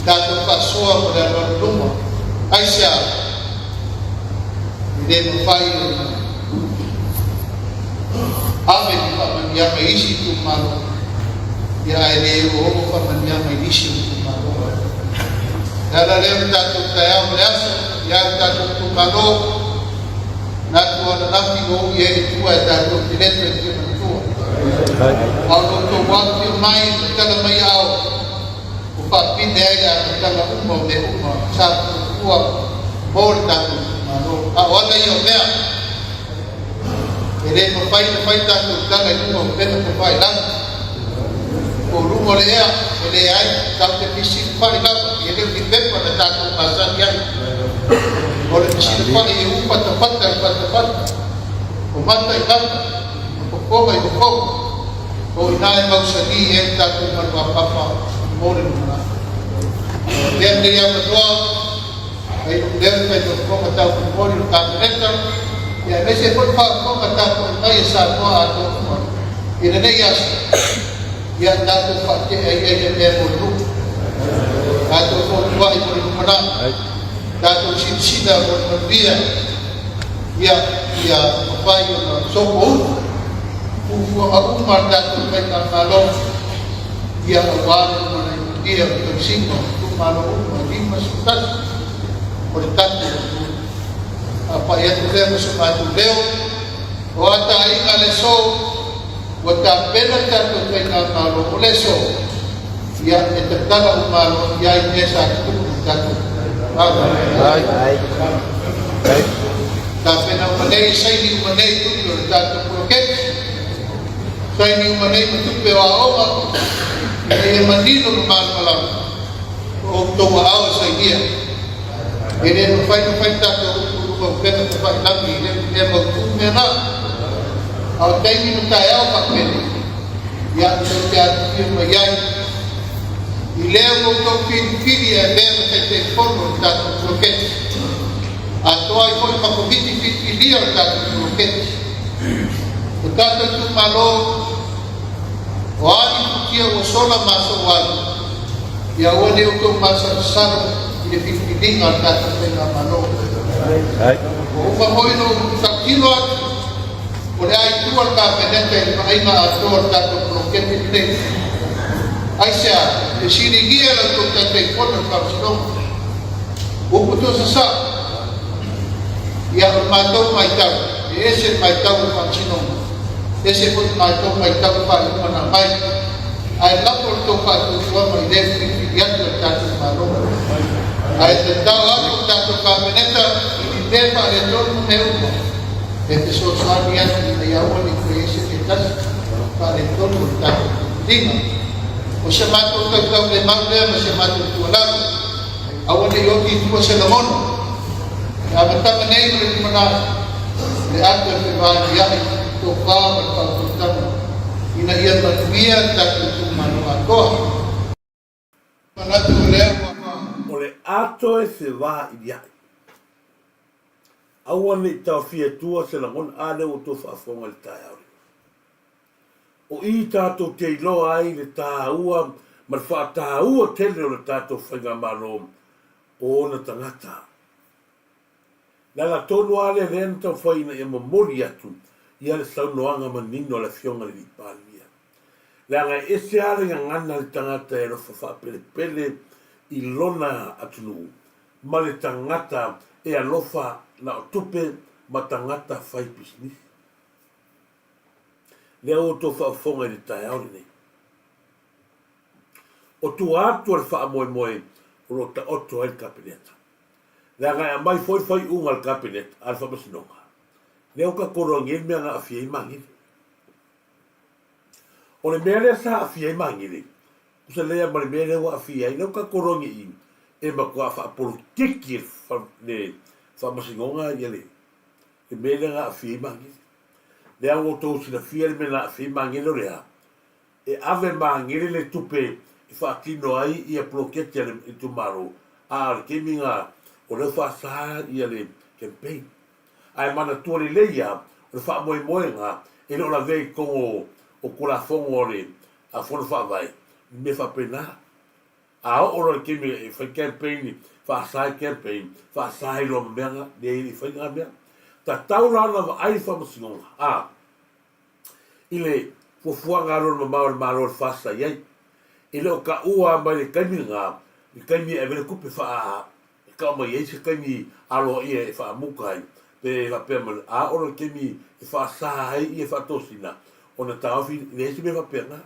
tatou faasoa mo le alualu i luma. Aisea? E le mafai ona ave ni faamanuiaga i isi itumalo, ia ae le oooo faamanuiaga i nisi o itumalo. E ala lea o le tatou taeao ma le aso, ia le tatou itumalo, manatu ananafi ua ui ai le tua e tatou te le toe fia manatua. A o lo outou afifio mai, tatala mai ao, ua faapine ai le amataga uma o mea uma sa fuafua mo le tatou itumalo. A o ala ia o mea, e le mafai ona fai tatou tala i luga o upega tafailagi po o luga o le ea, e leai, tatou te fesilafai lava, e le o ni pepa na tatou masani ai. O le fesilafai e upatapata i patapata, o mata i mata, o fofoga i fofoga, o ina e mausali ai le tatou maluapapa mo le lumanai. Lea lenei avanoa ai lea le faifofoga taumolimoli o le Kapeneta, ia aemaise foi le faafofoga tapuai mai e Samoa atoa uma i lenei aso, ia tatou faatea ai ai le mea mo le nuu, tatou fotuai mo le lumanai, tatou silasila mo le manuia, ia mafai ona sopoutu fuafuaga uma a le tatou faigamalo, ia aua le lumanai manuia o le tausiga o itumalo uma e 51 o le tatou atunuu. Faapai atu lea ma so matou leo, o ataiga le aso ua tapena le tatou faigamalo o le aso, ia e tatala uma aloaia ai mea sa tutupu i tatou. Tapena uma nei, saini uma nei tupe o le tatou poloketi, saini uma nei ma tupe o aoga, ina ia manino ma malamalama o outou aao e sainia. E le mafai ona fai tatou upu i luga o upega tafailagi, i le mea mautū mea na. A o taimi ma taeao faapenei, ia, tou te afifio mai ai i lea ua outou filifili e avea ma Taitaifono o le tatou poloketi, atoa ai foi ma Komiti Filifilia o le tatou poloketi. O tatou itumalo, o a ni futia ua sola ma aso ua alu, ia aua ne i outou masalosalo i le filifiliga a le tatou Faigamalo. Ua uma foi ona ou tautino atu, o le a i tua le Kapeneta i le vaaiga atoa o le tatou poloketi lenei. Aisea? Fesiligia e la outou Taitaifono i le Faamasinoga. Upu tuusasao, Ia, o le matou matau, e ese le matau o le Faamasinoga, ese foi le matou matau i faaiuga na aumai, ae lafo le tou faatuatuaga i le filifili atu e le tatou Malo. Ae tatalo atu le tatou Kapeneta i ni mea faaletonu ma mea uma e fesoasoani atu ina ia aua ne i toe i ai se mea tasi faaletonu o le tatou filifiliga. O se matou tautaulemau lea ma se matou tuualalo. Aua ne i oti i tua se lagona. E amataga nei ma le lumanai, o le ata e fevailia'i tofa ma le faautautaga ina ia manuia le tatou itumalo atoa. Manatu o lea ua. O le ato e fevailia'i. Aua ne i taofia i tua se lagona, a lea ua tou faafofoga i le taeao lenei. O i tatou te iloa ai le tāua ma le faataua tele o le tatou faigamalo o ona tagata. Le ala tonu lava lea lea na taumafai ina ia momoli atu ia le saunoaga manino a le Afioga i le Alii Palemia. Leaga e ese lava le gagana a le tagata e alofa faapelepele i lona atunuu ma le tagata e alofa na o tupe ma tagata fai pisinisi. Lea ua outou faafofoga i le taeao lenei. O tua atu o le faamoemoe o lo o taoto ai le Kapeneta. Leaga e aumai foi le faaiuga a le Kapeneta, a le Faamasinoga, lea ua tatou logi ai le mea na aafia ai Magele. O le mea lea sa aafia ai Magele, tusa lea ma le mea lea ua aafia ai, lea ua tatou logi i e matua faapolokiki e le Faamasinoga ia le mea lea na aafia ai Magele. Lea ua outou silafia le mea na aafia ai Magele o le a? E ave Magele le tupe e faatino ai ia poloketi a le itumalo, a o le taimi na o lea ua faasa ia le campaign. Ae manatua lelei lava, o le faamoemoega e le o lavea i totonu o Tulafono a le Fono Faavae, ni mea faapena. A oo loa i le taimi e fai campaign, faasa ai campaign, faasa ai loa ma mea na, leai e le i fai na mea. Tatau la ona vaai le Faamasinoga, a, i le fuafuaga alualumamao a le Malo i le FAST sa i ai. E le o taua mai le taimi lena, le taimi e ave ai le tupe faa, e tau mai ai se taimi aloaia e faamuta ai, pe faapea mai, a oo loa i le taimi e faasa ai ia faatosina, ona taofi, e leai se mea faapena.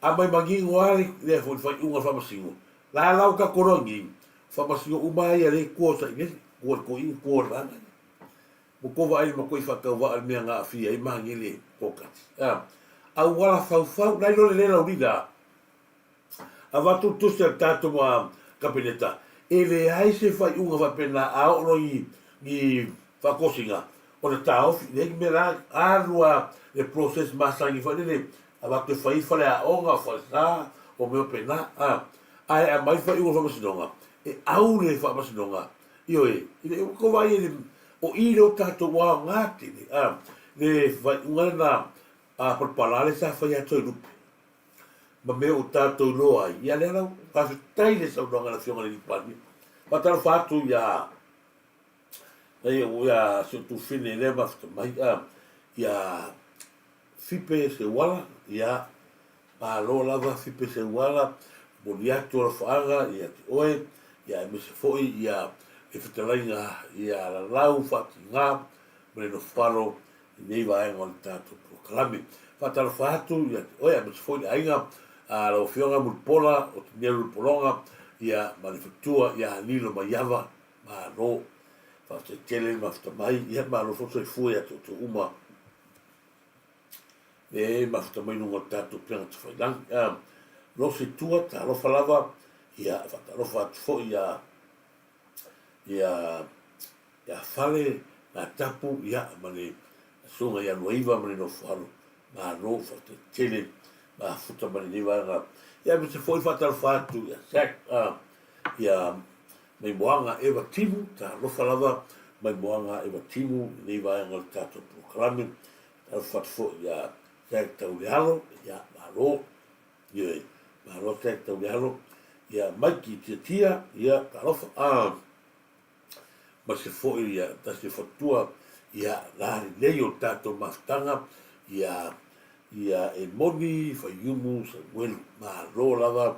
A mai manino lava lea foi faaiuga o le faamasino, la la ua tatou loa nei, faamasino uma lava ia lea i tua o Sailele, tua i le toeaina, tua o le vaega lea. Ua tou vaai i le matuai faatauvaa i le mea na aafia ai Magele Kokati. A, auala faufau, la iloa lelei Laulii Avatu le tusi a le tatou Kapeneta, e leai se faaiuga faapena a oo loa i ni faatosina ona taofi, leai ni mea la, alu lava le process masani foi lele, avatu e fai ai faleaoga, o falesa, o mea faapena, a, ae aumai le faaiuga o le faamasinoga, e au le faamasinoga, ioe, e le, ua tou vaai i le, o i lea ua tatou, ua aoga tele, a, le faaiuga lena a palapala lea sa fai ia Toelupe. ma mea ua tatou iloa ai. Ia lea la, faafetai i le saunoaga a le Afioga i le Palemia. Faatalofa atu ia ia si ou tufine lea mafuta mai, ia Fipe Seuala, ia malo lava Fipe Seuala, momoli atu alofaaga ia te oe, ia aemaise foi ia le fetalaiga ia Lalau Faatiga ma le Nofalo i nei vaega o le tatou polokalame. Faatalofa atu ia te oe aemaise foi le aiga a lau Afioga Mulipola o Tinielu Lepologa ia ma le faletua ia Nilo Maiava. Malo. Faafetai tele le mafuta mai. Ia malo foi soifua ia te outou uma e mafuta mai luga o le tatou upega tafailagi. Losi tua, talofa lava, ia faatalofa atu foi ia ia ia Fale, Natapu, ia ma le Susuga ia Luaiva ma le Nofoalo, malo faafetai tele mafuta mai lenei vaega. Ia aemaise foi faatalofa atu ia Zack, ia Maimoaga Eva Timu, talofa lava Maimoaga Eva Timu i lenei vaega o le tatou polokalame. Faatalofa atu foi ia Zack Taulealo, ia malo, ioe, malo Zack Taulealo. Ia Maiki Tiatia, ia talofa. Ma se foi ia tasi o fatua ia la lelei o tatou mafutaga ia ia e moni Faiumu Samuelu malo lava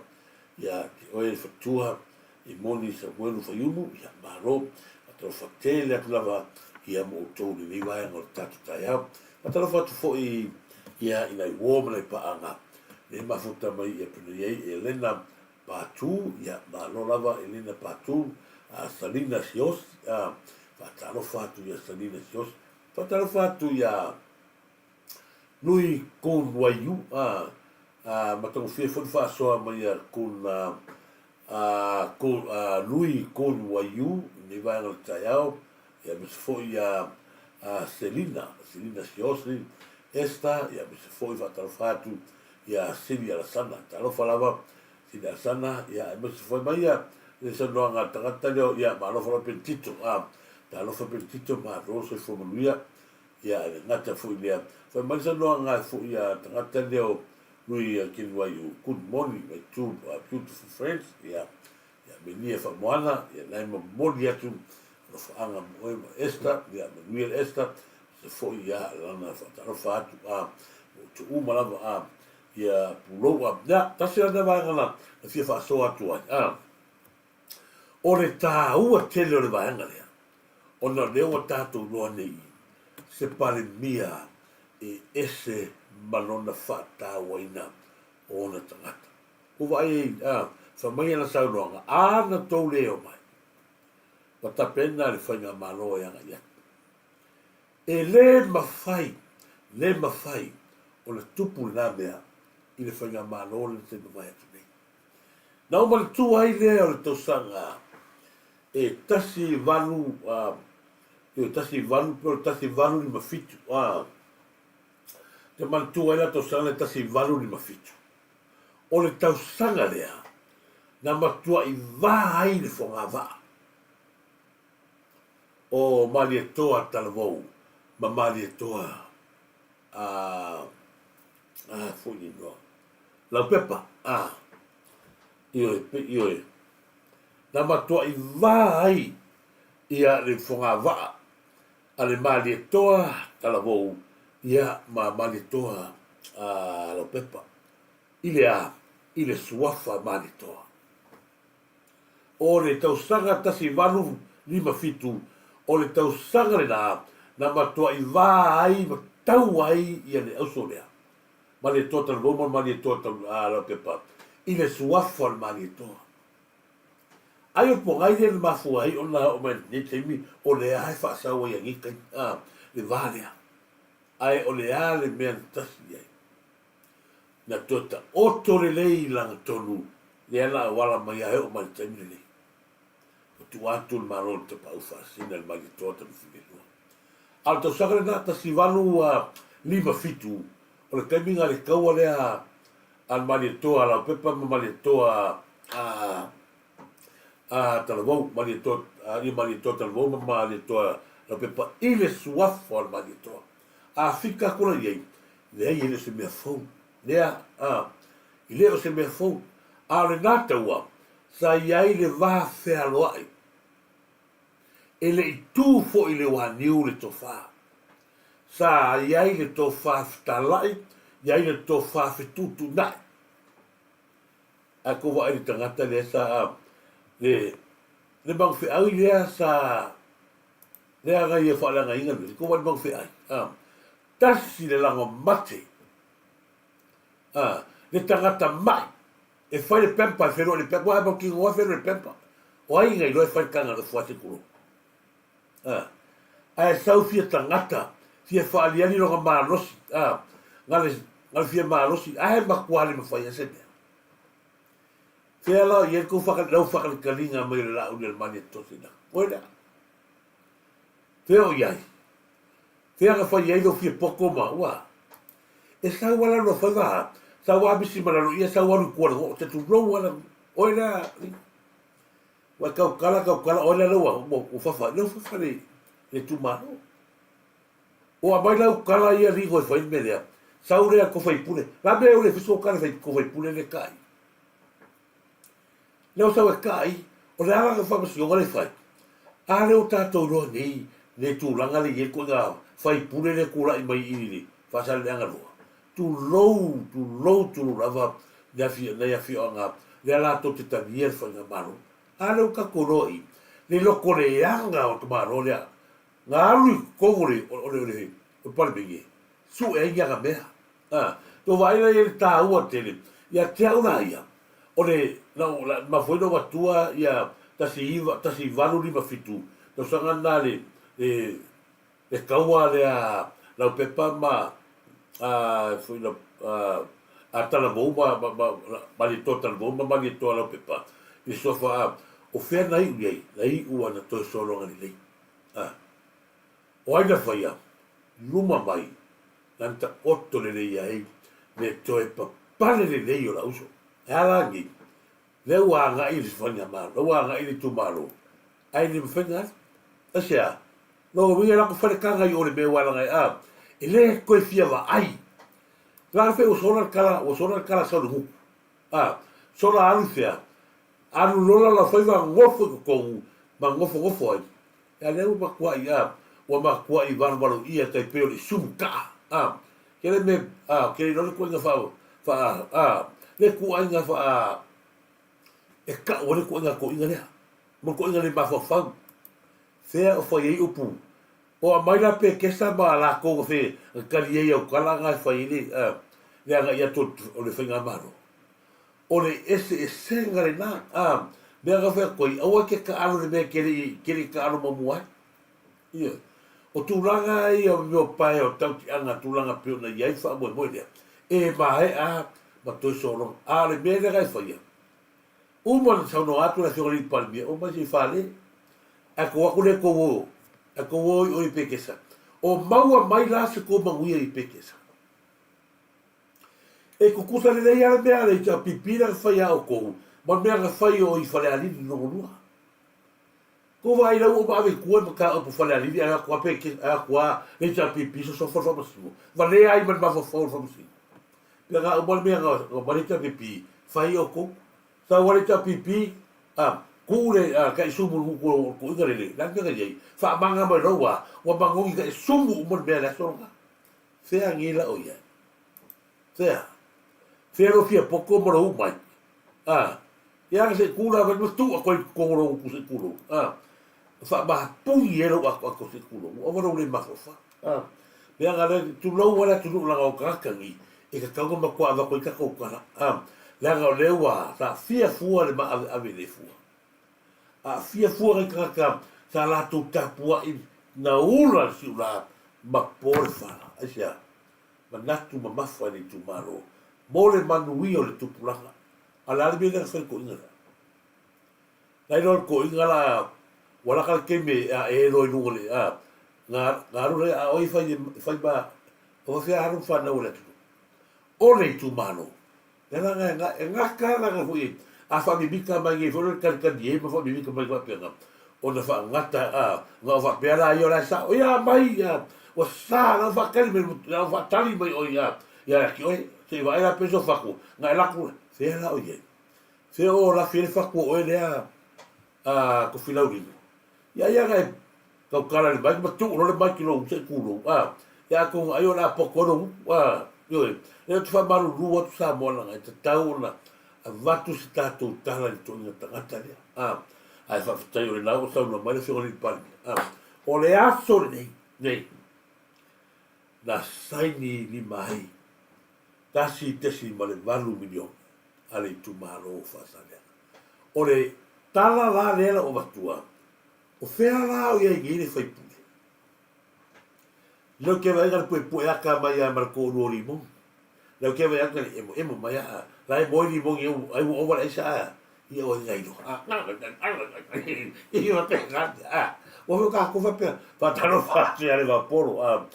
ia te oe le fatua e moni Samuelu Faiumu ia malo faatalofa tele atu lava ia mo outou i lenei vaega o le tatou taeao faatalofa atu foi ia i nai uo ma nai paaga le mafuta mai ia pena iai Elena Patu, ia malo lava Elena Patu, a Salina Sios, a faatalofa atu ia Salina Sios, faatalofa atu ia Nui Kun Waiu, a a matagofie foi le faasoa mai a Kun a a Kun a Nui Kun Waiu i lenei vaega o le taeao, ia aemaise foi ia a Selina, Selina Sios, Esther, ia aemaise foi faatalofa atu ia Sili Alasana. Talofa lava Sili Alasana, ia aemaise foi mai ia le saunoaga a le tagata lea, ia malo lava Penitito, a talofa Penitito, malo soifua manuia, ia e le gata foi lea. Fai mai le saunoaga foi a le tagata lea o Lui Kinuaiu, good morning my two beautiful friends, ia ia Menia Faamoana, ia nae momoli atu alofaaga mo oe ma Esther, ia manuia le Esther, se foi ia lana faatalofa atu a mo outou uma lava a ia pulou a ia tasi lana vaega na na fia faasoa atu ai a o le taua tele o le vaega lea ona o lea ua tatou iloa nei se Palemia e ese ma lona faatauaina o ona tagata. Ua vaai ai a fai mai ana saunoaga a na tou le omai ua tapena le faigamalo e agai atu. E le mafai, le mafai ona tupu lena mea i le Faigamalo lea na se i mavae atu nei. Na ou manatua ai lea o le tausaga e 18, ioe, 18 pe o le 1857, a, te manatua ai la tausaga lea 1857. O le tausaga lea na matuai va ai le fogavaa. O Malietoa Talavou ma Malietoa a a foi le igoa Laupepa a ioe pe ioe na matuai va ai ia le fogavaa a le Malietoa Talavou ia ma Malietoa a Laupepa i le a i le suafa Malietoa. O le tausaga 1857, o le tausaga lena na matuai va ai ma tau ai ia le auso lea, Malietoa Talavou ma Malietoa Laupepa, i le suafa o le Malietoa. Ai o le pogai lea na mafua ai ona oo mai lenei taimi o lea e faasau ai anei taimi, a, le va lea. Ae o le a le mea na tasi i ai? Na toe taoto lelei i lagatonu lea na auala mai ai e oo mai le taimi lenei. Ua tua atu le Malo i le tapaau faasina i le Malietoa talu Filelua. A o le tausaga lena, 1857, o le taimi na le taua lea a le Malietoa a Laupepa ma Malietoa a a Talavou, Malietoa, ia Malietoa Talavou ma Malietoa Laupepa i le suafa o le Malietoa. A fika atu la i ai, leai e le o se mea fou. Lea, a, e le o se mea fou. A o lena taua, sa i ai le va fealoai. E le i tu foi le uaniu le tofa. Sa i ai le tofa fetalai, i ai le tofa fetuutuunai. Ae kou vaai i le tagata lea sa, le, le magufeau lea sa, lea na ia faaleagaina le mea, kou vaai i le magufeau, a, tasi le lago mate, a, le tagata mai, e fai le pamper, e feloai le pamper, ua ae kino a feloai le pamper. O ai na iloa e fai le taga le fua se kulo. A, ae sau fia tagata, fia faaliali lona malosi, a, na le, na le fia malosi, ae matua le mafai ai se mea. Fea la o i ai kou whaka, lau whakalikaliga mai o le laau i le Alemani e tosi na. Koe lea. Fea o i ai. Fea na fai ai lou fia poto ma ua. E sau ala lua faiva a, sau a misi ma lalo ia sau alu i tua le noo te tulou ala oe lea ua e tautala tautala oe lea ua ua fafa lea ua fafa le le itumalo. O aumai lau tala ia Ringo e fai le mea lea. Sau lea ko faipule. La mea ule fiso kale fai ko faipule le kai. Lea ua sau e kai, o le ala na faamasinoga lea e fai, a lea ua tatou iloa nei le tulaga lea e i ai le ituaiga faipule lea e tulai mai i le Faasaleleaga Lua. Tulou, tulou, tulou lava le afi, nai afioaga lea latou te talia le faigamalo. A lea ua tatou iloa i le lotoleaga o le tamaloa lea na alu i totonu o le, o le, o le, o le Palemene, sue ai ni ana mea. A, tou vaai la i ai le taua tele ia te au la ia, o le, na ou, na mafua ai ona ou atua ia 19, 1857 tausaga lena le, le, le kaua lea a Laupepa ma, a, foi na, a, a Talavou ma, ma, ma, Malietoa Talavou ma Malietoa Laupepa i le suafa a, o fea na iu i ai? Na iu lava na toe sologa lelei. A, o ai na faia? Luma mai lana taoto lelei ai le toe papale lelei o la'u uso. E a la nei? Lea ua agai i le faigamalo, lea ua agai i le itumalo, ae le mafai ona alu. Aisea? Lona uiga e alu atu fai le taga i o i le mea ua alaga ai, a, e le toe fia vaai. Leaga pei ua sola le tala, ua sola le tala sau i le gutu. A, sola alu i fea? Alu lola lau faiva nofo i totonu ma nofonofo ai. Ia lea ua matuai a, ua matuai valovalo ia tai pei o le isumu kaa a. Kele me a, kele iloa le tuaiga faa, faa a, le tuaiga faa, e kau ai le tuaiga toeaina lea, ma le toeaina le mafaufau. Fea o fai ai upu, o aumai la pekesa ma latou na fe, na tali ai au tala na e fai ai le a, le agai atu o le faigamalo. O le eseesega lena, a, mea na fai atu ai, aua e te taalo i le mea e te le i, te le i taalo muamua ai. Ioe. O tulaga ia o mea o pae o tautiaga, tulaga pei ona i ai le faamoemoe lea, e maea ma toe sologa. A o le mea lea na e faia, uma ona saunoa atu le Afioga i le Palemia, omai se i fale, ae tou o atu lea tou o, ae tou o i o i Pekesa. O maua mai la se tou manuia i Pekesa. E tutusa lelei lava le mea a le HRPP lea na fai ia outou ma le mea na fai o i Falealili lona lua. Tou vaai la ua uma ave i tua le mataupu Falealili ae o atu lava pe ae o atu lava le HRPP sosofa le faamasino. Valea ai ma le mafaufau o le faamasino. Pea na uma le mea na omai le HRPP fai outou. Sau lava le HRPP a tuu le taisumu i le gutu o le toeaina lele, le a le mea na i ai? Faamaga mai loa ua ua manogi taisumu uma le mea i le aso lena. Fea nei la o i ai? Fea? Fea lou fia poto ma lou mai? A, ia ana se i ku la ma tuu atu ai i totonu o lou gutu se i tulou. A, faamapuni ai lou atoato se i tulou. Ua ova lou le mafaufau. A, mea na le tulou a le atunuu leaga o tagata nei e tatau ona matua avatu ai tatou tala. A, leaga o lea ua aafia fua le maaveave le fua. Aafia fua nai tagata sa latou tapuai na ula le siula ma po le fala. Aisea? Manatu mamafa i le itumalo mo le manuia o le tupulaga. A o le a le mea lea na fai i le toeaina lea? Na iloa le toeaina la ua laka le taimi e ae loa i luga o le a, na alu lea a o ai e fai, e fai ma, o faafefea alo ma fanau a le atunuu. O le itumalo, Leaga e gata lana foi a faamimita mai nei foi le talitali ai ma faamimita mai faapena ona faagata a na o faapea la ia o la e sao ia mai ia ua sa la faatali mai la faatali mai oi ia ia ki oi se i vaai la peso fatu na e laku fea la oi ai fea o la fia le fatu o oe lea a ko filaulima Ia ia na e tautala i le maiki ma tuu loa le maiki i lou se i tulou, a, ia atonu ai o le a poto ai lou upu, a, ioe. Lea ou te faamalulu atu Samoa leaga e tatau ona avatu se tatou tala i le toeaina tagata lea, a, ae faafetai o lena ua saunoa mai le Afioga i le Palemia, a. O le aso lenei, nei, na saini lima ai $1.8 miliona a le itumalo o Faasaleleaga. O le tala la lea na ou avatua, o fea la o i ai nei le faipule? Lea ou te vaai na puepue ata mai lava ma le toalua o Limoni. Lea ou te vaai atu na le emoemo mai a, la e moe Limoni ai ua ova le aisa a, ia o ai na iloa. Ia faapena, a, ua foi tatou faapea, faatalofa atu ia Levapolo, a.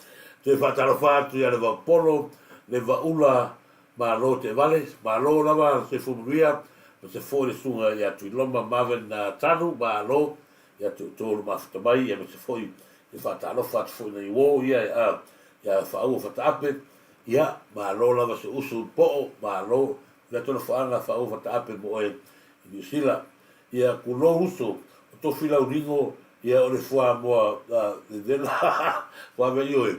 Toe faatalofa atu ia Levaopolo, Levaula, malo te vale, malo lava le soifua manuia ma se foi le susuga ia Tuiloma Marvin Tanu, malo ia te outou o lo mafuta mai, ia ma se foi le faatalofa atu foi nai uo ia ia Faaua Fataape, ia malo lava se usu i poo, malo le atonofoaga Faaua Fataape mo oe i Niu Sila. Ia kulou uso, o tofi lauligo, ia o le fuamoa vevela, fuamoa ioe,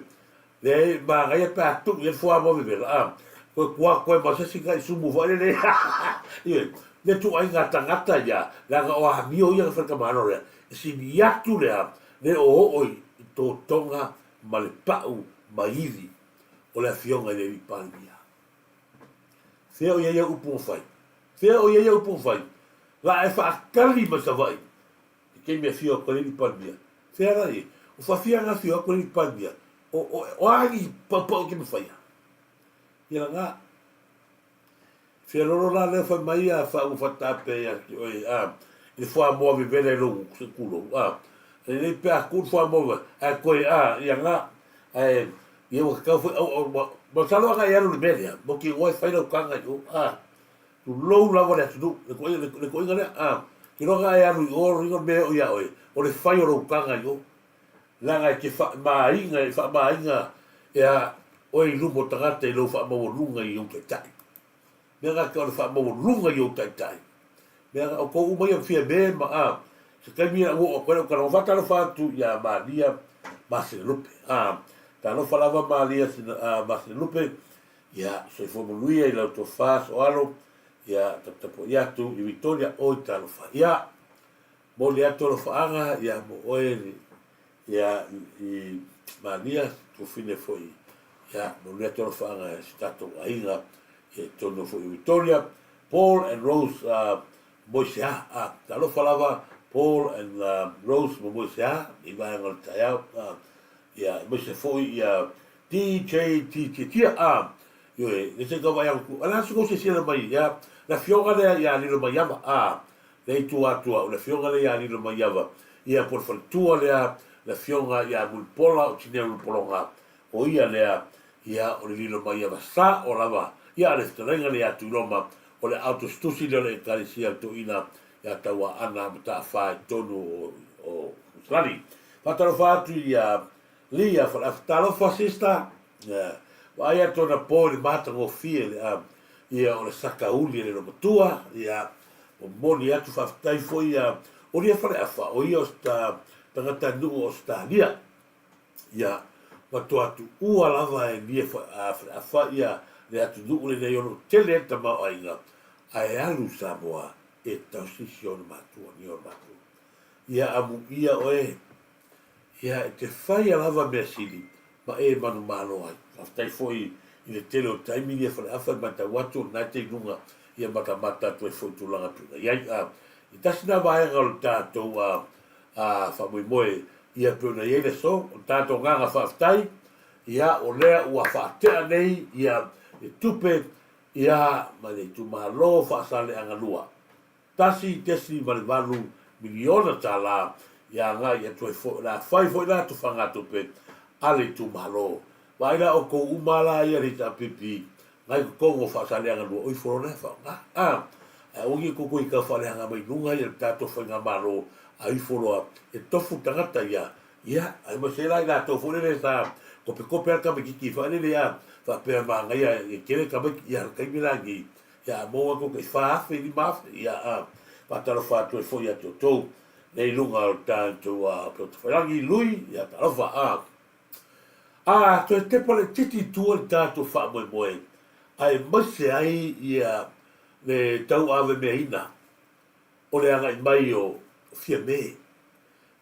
leai manaia pe a tuu i ai le fuamoa vevela, a, koe kua koe ma se isi kai sumu foi lele, ioe, le ituaiga tagata ia, leaga o amio ia na fai le tamaloa lea, e sili atu le a, le oooo i totoga ma le pau maiili o le Afioga i le Alii Palemia. Fea o i ai au upu na fai? Fea o i ai au upu na fai? La e faatali mai Savaii i taimi e afio atu ai le Alii Palemia. Fea la i ai? O faafia na afio atu le Alii Palemia? O, o, o a ni paupau e te mafaia? Ia lana. Fea lolo la lea fai mai a faaua faatape ia te oe, a, i le fuamoa vevela i lou tulou, a. Lelei pe a tuu le fuamoa, ae toe, a, ia na. Ae, ia ua tatau foi, au, au, masalo ana e alu i le mea lea, mautinoa e fai lau taga i o, a. Tulou lava le atunuu, le toaiga, le toaiga lea, a. Kiloga e alu i o, lona uiga o le mea e oo iā oe, o le fai o lou taga i o. Leaga e te faamaina, e faamaina ia oe i luma o tagata i lou faamaualuga i ou taitai. Mea gata o le faamaualuga i ou taitai. Mea gata, o tou uma ia Fiame ma a, se taimi ia ua oo atu ai lau talanoa, faatalofa atu ia Maria Masilelupe. A, talofa lava Maria Masilelupe, ia soifua manuia i lau tofa soalo, ia taputapuai atu i Vitoria, oi talofa. Ia, Momoli atu alofaaga ia mo oe ia i Malia Tufine foi ia momoli atu alofaaga i si tatou aiga ia i totonu foi o Victoria Paul and Rose Moisea a talofa lava Paul and Rose ma Moisea i vaega o le taeao ia aemaise foi ia DJ Titia a ioe le se tau vaai atu o le a se tou silasila mai ia le afioga lea ia Lilomaiava a Le itu atu au, le afioga lea ia Lilomaiava, ia po o le faletua lea, le afioga ia Mulipola o Tineu Lupologa, o ia lea, ia o le Lilomaiava sao lava, ia a le fetalaiga lea ia Tuiloma, o le aotusitusi lea o le Ekalesia o le Toeaina ia Tauaana Mataafa i totonu o o Salani. Faatalofa atu ia Lia Faleafa, talofa sister, ia vaai atu anapo i le matagofie le a ia o le sakauli a le loomatua, ia Momoli atu faafetai foi ia Olia Faleafa, o ia o se tagata nuu o Ausetalia. Ia, matua tuua lava e Lia Faleafa ia le atunuu lenei ona ua tele ai le tamaoaiga, ae alu i Samoa e tausi si ona matua, ni ona matua. Ia amuia oe Ia, e te faia lava mea sili ma e manumalo ai. Faafetai foi i le tele o taimi ia Faleafa e matau atu o lena e te i luga ia matamata atu ai foi i tulaga pei ona i ai. A, i tasi lena vaega o le tatou a, a, faamoemoe ia pei ona i ai le aso, o le tatou agaga faafetai, ia, o lea ua faatea nei ia le tupe ia mai le itumalo Faasaleagalua. $1.8 miliona tala ia agai atu ai foi, o le a fai foi la tufagatupe a le itumalo. Vaai la outou uma la ia le HRPP nai totonu o Faasaaleaga lua, oi folo lea faaaoga. A, ae aua ne i outou toe tau faaleaga mai luga ia le tatou faigamalo a ifo loa e tofu tagata ia, ia, aemaise la i latou foi lele sa kopekope a le tamaititi foi lele a faapea manaia e tele tamaiti, ia le taimi la lenei Ia a maua atu tai 4,000, 5,000, ia a faatalofa atu ai foi ia te outou nei i luga o le tatou Peotafailangi, Lui, ia talofa a. A toe tepa laitiiti i tua le tatou faamoemoe aemaise ai ia le tauavemeaina o le agai mai o Fiame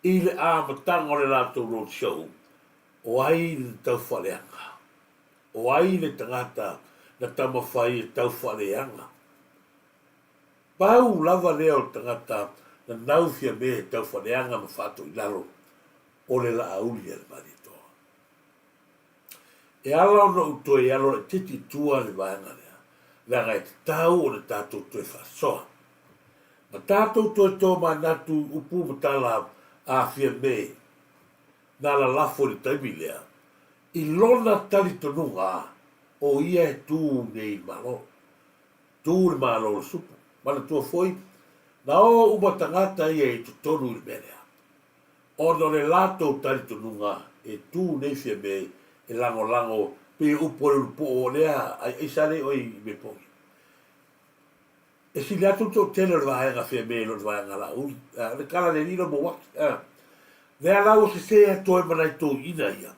i le amataga o le latou road show, o ai le taufaaleaga? O ai le tagata na taumafai e taufaaleaga? Pau lava lea o le tagata na nau Fiame e taufaaleaga ma faatoilalo, o le Laauli a le Malietoa. E ala ona ou toe alo laitiiti i tua le vaega lea, leaga e tatau ona tatou toe faasoa. Ma tatou toe tomanatu i upu ma tala a Fiame na lalafo i le taimi lea. I lona talitonuga, o ia e tū nei i le Malo. Tū le Malo o le supu. Manatua foi, na o uma tagata ia i totonu i le mea lea. Ona o le latou talitonuga e tū nei Fiame e lagolago pei o upu a le ulupuu o lea ai aisa lea oe i mea pogi. E sili atu le toatele o le vaega Fiame i lo le vaega Laauli. O le tala a le Alii lea o Mauaki. Lea la ua sese atu ai ma nai toeaiina ia.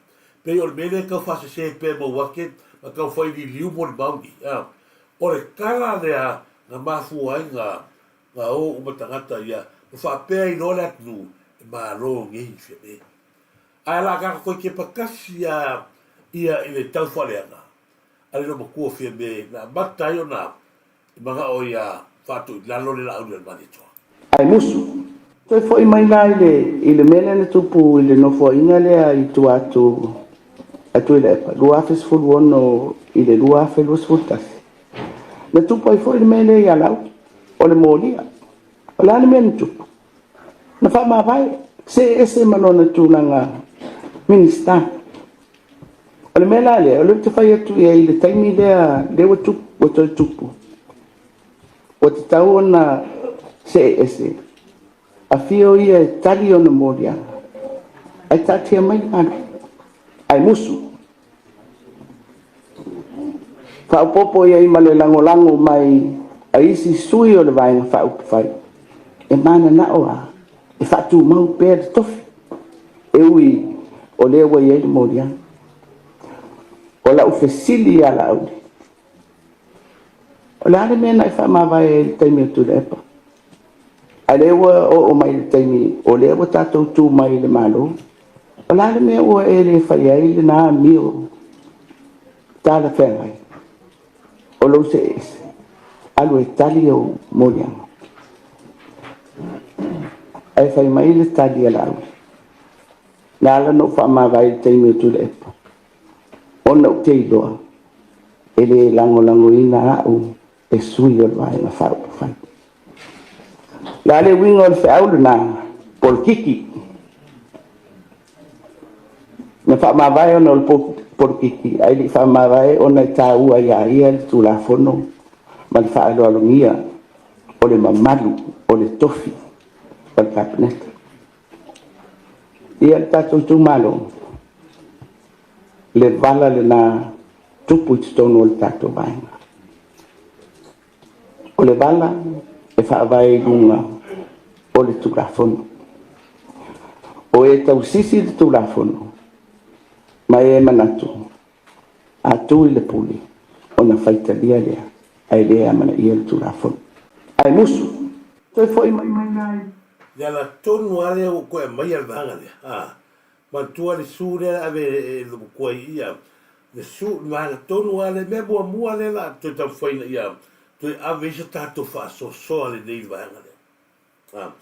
Pei o le mea lea e tau faasese pea e Mauake ma tau fai liliu molimau nei. O le tala lea na mafua ai na na o uma tagata ia ma faapea ai loa le atunuu e malo nei i Fiame. Ae o le a tatou toe tepa tasi lava ia i le taufaaleaga a le loomatua Fiame na amata ai ona manao ia faatoilalo le Laauli a le Malietoa. Ae musu. Toe foi mai la i le, i le mea lea na tupu i le nofoaiga lea i tua atu a Tuilaepa, 2016 i le 2021. Na tupu ai foi le mea lea ia Laauli, o le molia. O le a le mea na tupu? Na faamavae, see ese ma lona tulaga Minisita. O le mea la lea, o lea ou te fai atu i ai i le taimi lea, lea ua tupu, ua toe tupu, ua tatau ona see ese, afio ia e tali ona moliaga, ae taatia mai le galuega, ae musu. Faaopoopo i ai ma le lagolago mai a isi sui o le Vaega Faaupufai, e mananao lava e faatumau pea le tofi, e ui o lea ua i ai le moliaga. O lau fesili ia Laauli, o le a le mea na e faamavae ai i le taimi o Tuilaepa? A o lea ua oo mai i le taimi o lea ua tatou tu mai i le Malo, o le a le mea ua e le fai ai lena amio talafeagai o lou see ese, alu e tali ou moliaga? Ae fai mai le tali a Laauli, na ala ona ou faamavae i le taimi o Tuilaepa, ona ou te iloa e le lagolagoina au e sui o le Vaega Faaupufai. O le a le uiga o le feau lena? Polokiki. Na faamavae ona o le polokiki, ae le i faamavae ona e taua ia ia le Tulafono ma le faaaloalogia o le mamalu o le tofi o le Kapeneta. Ia le tatou itumalo, le vala lena tupu i totonu o le tatou vaega. O le vala e faavae i luga o le Tulafono. O e tausisi le Tulafono ma e manatu a tu i le pule ona faitalia lea, ae le amanaia le Tulafono. Ae musu, toe foi mai mai la i. Le ala tonu lava lea ua toe aumaia le vaega lea, a, manatua le su lea ave e le matua i ia, le su, le vaega tonu lava lea, mea muamua lea la toe taumafai ina ia toe ave ai se tatou faasoasoa lelei i le vaega lea. A,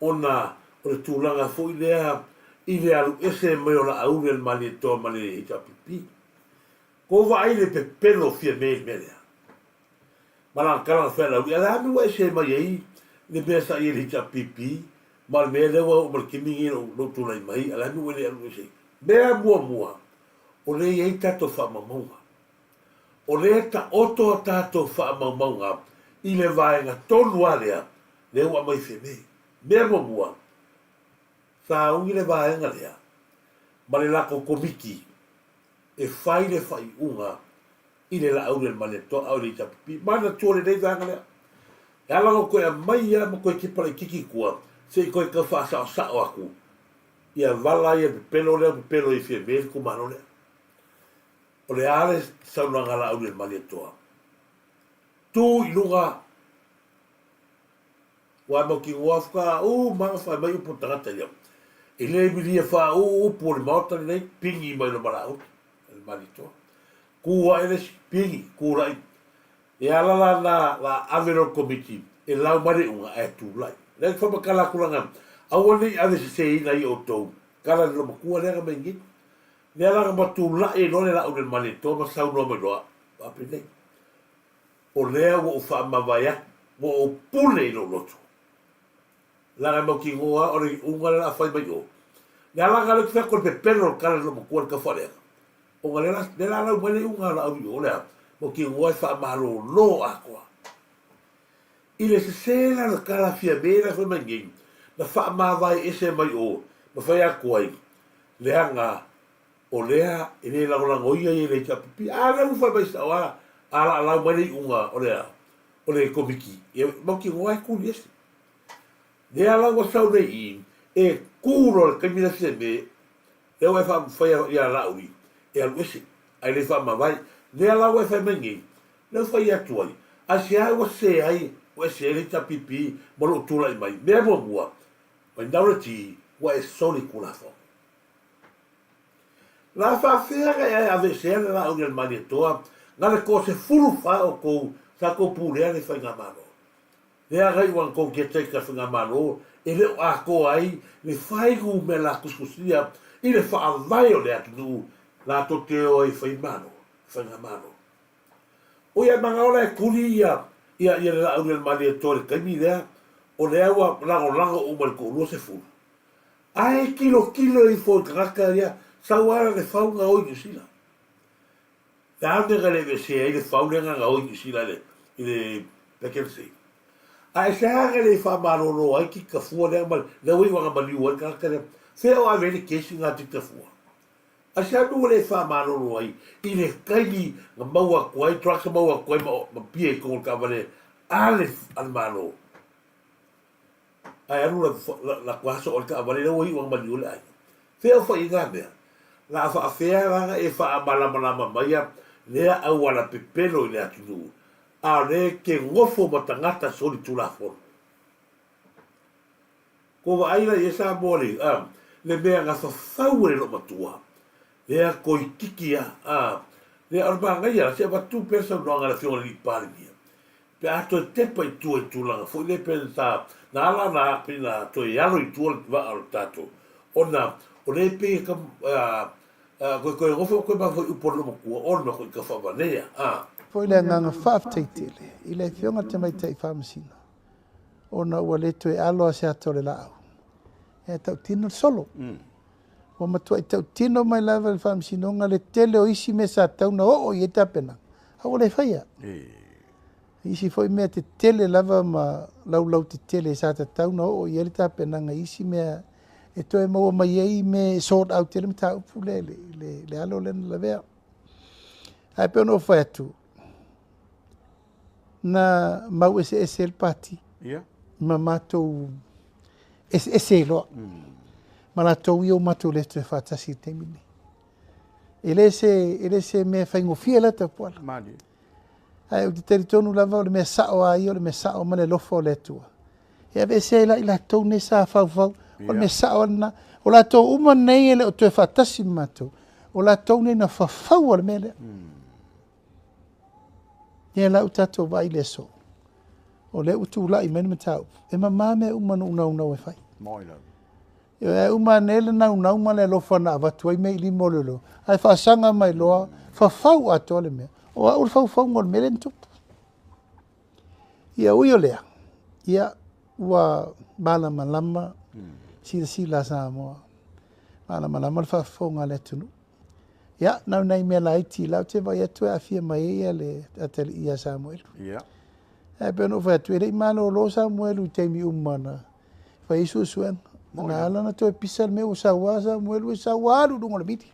ona o le tulaga foi lea i le alu ese mai o Laauli a le Malietoa ma le HRPP. Kou vaai i le pepelo Fiame i le mea lea. Ma lana tala na fai a Laauli, a o le a mea ua ese mai ai le mea sa i ai i le HRPP ma le mea lea ua oo mai le taimi lenei i lou tulai mai, a o le a mea ua e le alu ese ai? Mea muamua, o lea e i ai tatou faamaumauga. O lea e taoto a tatou faamaumauga i le vaega tonu lava lea, lea ua aumai Fiame. Mea muamua, sauni le vaega lea ma le latou komiti e fai le faaiuga i le Laauli a le Malietoa a o le HRPP. Manatua lelei vaega lea. E ala ona toe aumai lava ma toe tepa laitiiti i tua se i toe tau faasaosao atu ia vala ia pepelo lea ua pepelo ai Fiame le itumalo lea. O le a le saunoaga a Laauli a le Malietoa? Tu i luga Ua mautinoa faatoa uma lava ona fai mai upu o le tagata ia. E le milia faauu upu o le Maota lenei, pigi mai loa ma Laauli, le Malietoa. Tu ae le isi, pigi, tulai. E ala la na la ave loa le Komiti e lau mai le iuga ae tulai. Lea ou te faamatala atu leaga aua ne i ave seseina ai outou tala i le loomatua lea na mai nei. Lea la na matulai ai loa le Laauli a le Malietoa ma saunoa mai loa faapenei. O lea ua ou faamavae atu, ua ou pule i lou loto. Leaga e mautinoa lava o le iuga lea o le a fai mai o. Le ala lena lea ou te fai atu o le pepelo o le tala i le loomatua i le taufaaleaga. Ona lea la, lea la lau mai le iuga a Laauli o le a? Mautinoa e faamalolo atoa. I le sese la o le tala Fiame la e fai mai nei, na faamavae ese mai o ma fai atu ai, leaga o lea e le lagolagoina ia i le HRPP. A lea ua fai mai sao a, a laalau mai le iuga o le a? O le Komiti, ia mautinoa e tuli ese. Lea la ua sau nei i i, e tu loa i le taimi lea Fiame, lea ua e faamafaia ia Laauli e alu ese, ae le faamavae. Lea la ua e fai mai nei, lea ua fai atu ai, aisea ua sese ai, ua ese ai le HRPP ma lou tulai mai? Mea muamua, minority, ua e soli Tulafono. La faafea na e aveesea le Laauli a le Malietoa na le toasefulu fa o tou sa tou pulea le Faigamalo? Leaga i ua tou caretaker Faigamalo e le o atoa ai le fuainumera tusitusia i le faavae o le atunuu latou te o ai e fai malo, Faigamalo. O ia manao la e tuli ia ia ia le Laauli a le Malietoa i le taimi lea, o lea ua lagolago uma i le toalua sefulu. Ae tilotilo ifo i tagata ia, sau lava le fau na o i Niu Sila. Le a le mea na le aveesea ai le fau lea na gaoi i Niu Sila i le vacancy? Ae sea na le faamalolo ai Tita Fua lea ma lea ua iu ina maliu ai le tagata lea. Fea o ave ai le kesi na a Tita Fua? Ae sea mea ua le faamalolo ai i le taimi na maua atu ai drugs na maua atu ai ma pia i totonu o le taavale a le Malo? Ae alu la la aso o le taavale lea ua iu ina maliu ai le aiga. Fea o fai ai na mea? La a faafea la na e faamalamalama maia lea auala pepelo i le atunuu, a o lea e te nofo ma tagata solitulafono? Ko vaai la i ai Samoa le, a, le mea na fafau e le loomatua, lea toeititi a, a, lea o le manaia la, se avatu pea le saunoaga a le Afioga i le Alii Palemia, Pe a toe tepa i tua i tulaga foi lea pe sa na ala na pe na toe alo i tua le vaa o le tatou ona o lea e pei e ka koe koe nofo koe ma foi upu a le matua ona koe ka faavalea a. Foi le agaga faafetai tele i le Afioga i le Tamaitai Faamasino ona ua le toe alo a se ata o le laau e tautino le solo. Ua matuai tautino mai lava e le Faamasinoga le tele o isi mea sa tatau ona oo i ai tapenaga, a ua le faia. Isi foi mea tetele lava ma laulau tetele sa tatau ona oo i ai le tapenaga i isi mea e toe maua mai ai mea e sort out ai le mataupu lea i le alo lea na lavea. Ae pei ona ou fai atu, na mau eseese ai le pati ma matou eseese ai loa. Ma latou ia ua matou le toe faatasi i le taimi lenei. E le se, e le se mea faigofie la Tapuala. Malie. Ae ou te talitonu lava o le mea sao a ia o le mea sao ma le alofa o le Atua. E aveese ai la i latou nei sa faufau, o le mea sao lena. O latou uma nei e le o toe faatasi ma matou, o latou nei na fafaua le mea lea. Ia la ua tatou vaai i le aso, o lea ua tulai mai le mataupu, e mama mea uma na ou naunau e fai. Moi lava. Ioe, ae uma ane le naunau ma le alofa na avatu ai mea i lima o leoleo, ae faasaga mai loa, fafau atoa le mea. O au le faufauga o le mea lea na tupu. Ia ui o lea, ia ua malamalama silasila a Samoa, malamalama le faafofoga a le atunuu. Ia, na o nai mea laiti la ou te vaai atu e aafia mai ai le atalii ia Samuelu. Ia. Ae pei ona ou fai atu, e le i malolo Samuelu i taimi uma na fai ai suesuega. Na ala ona toe pisa le mea ua sau lava Samuelu e sau lava alu i luga o le mili.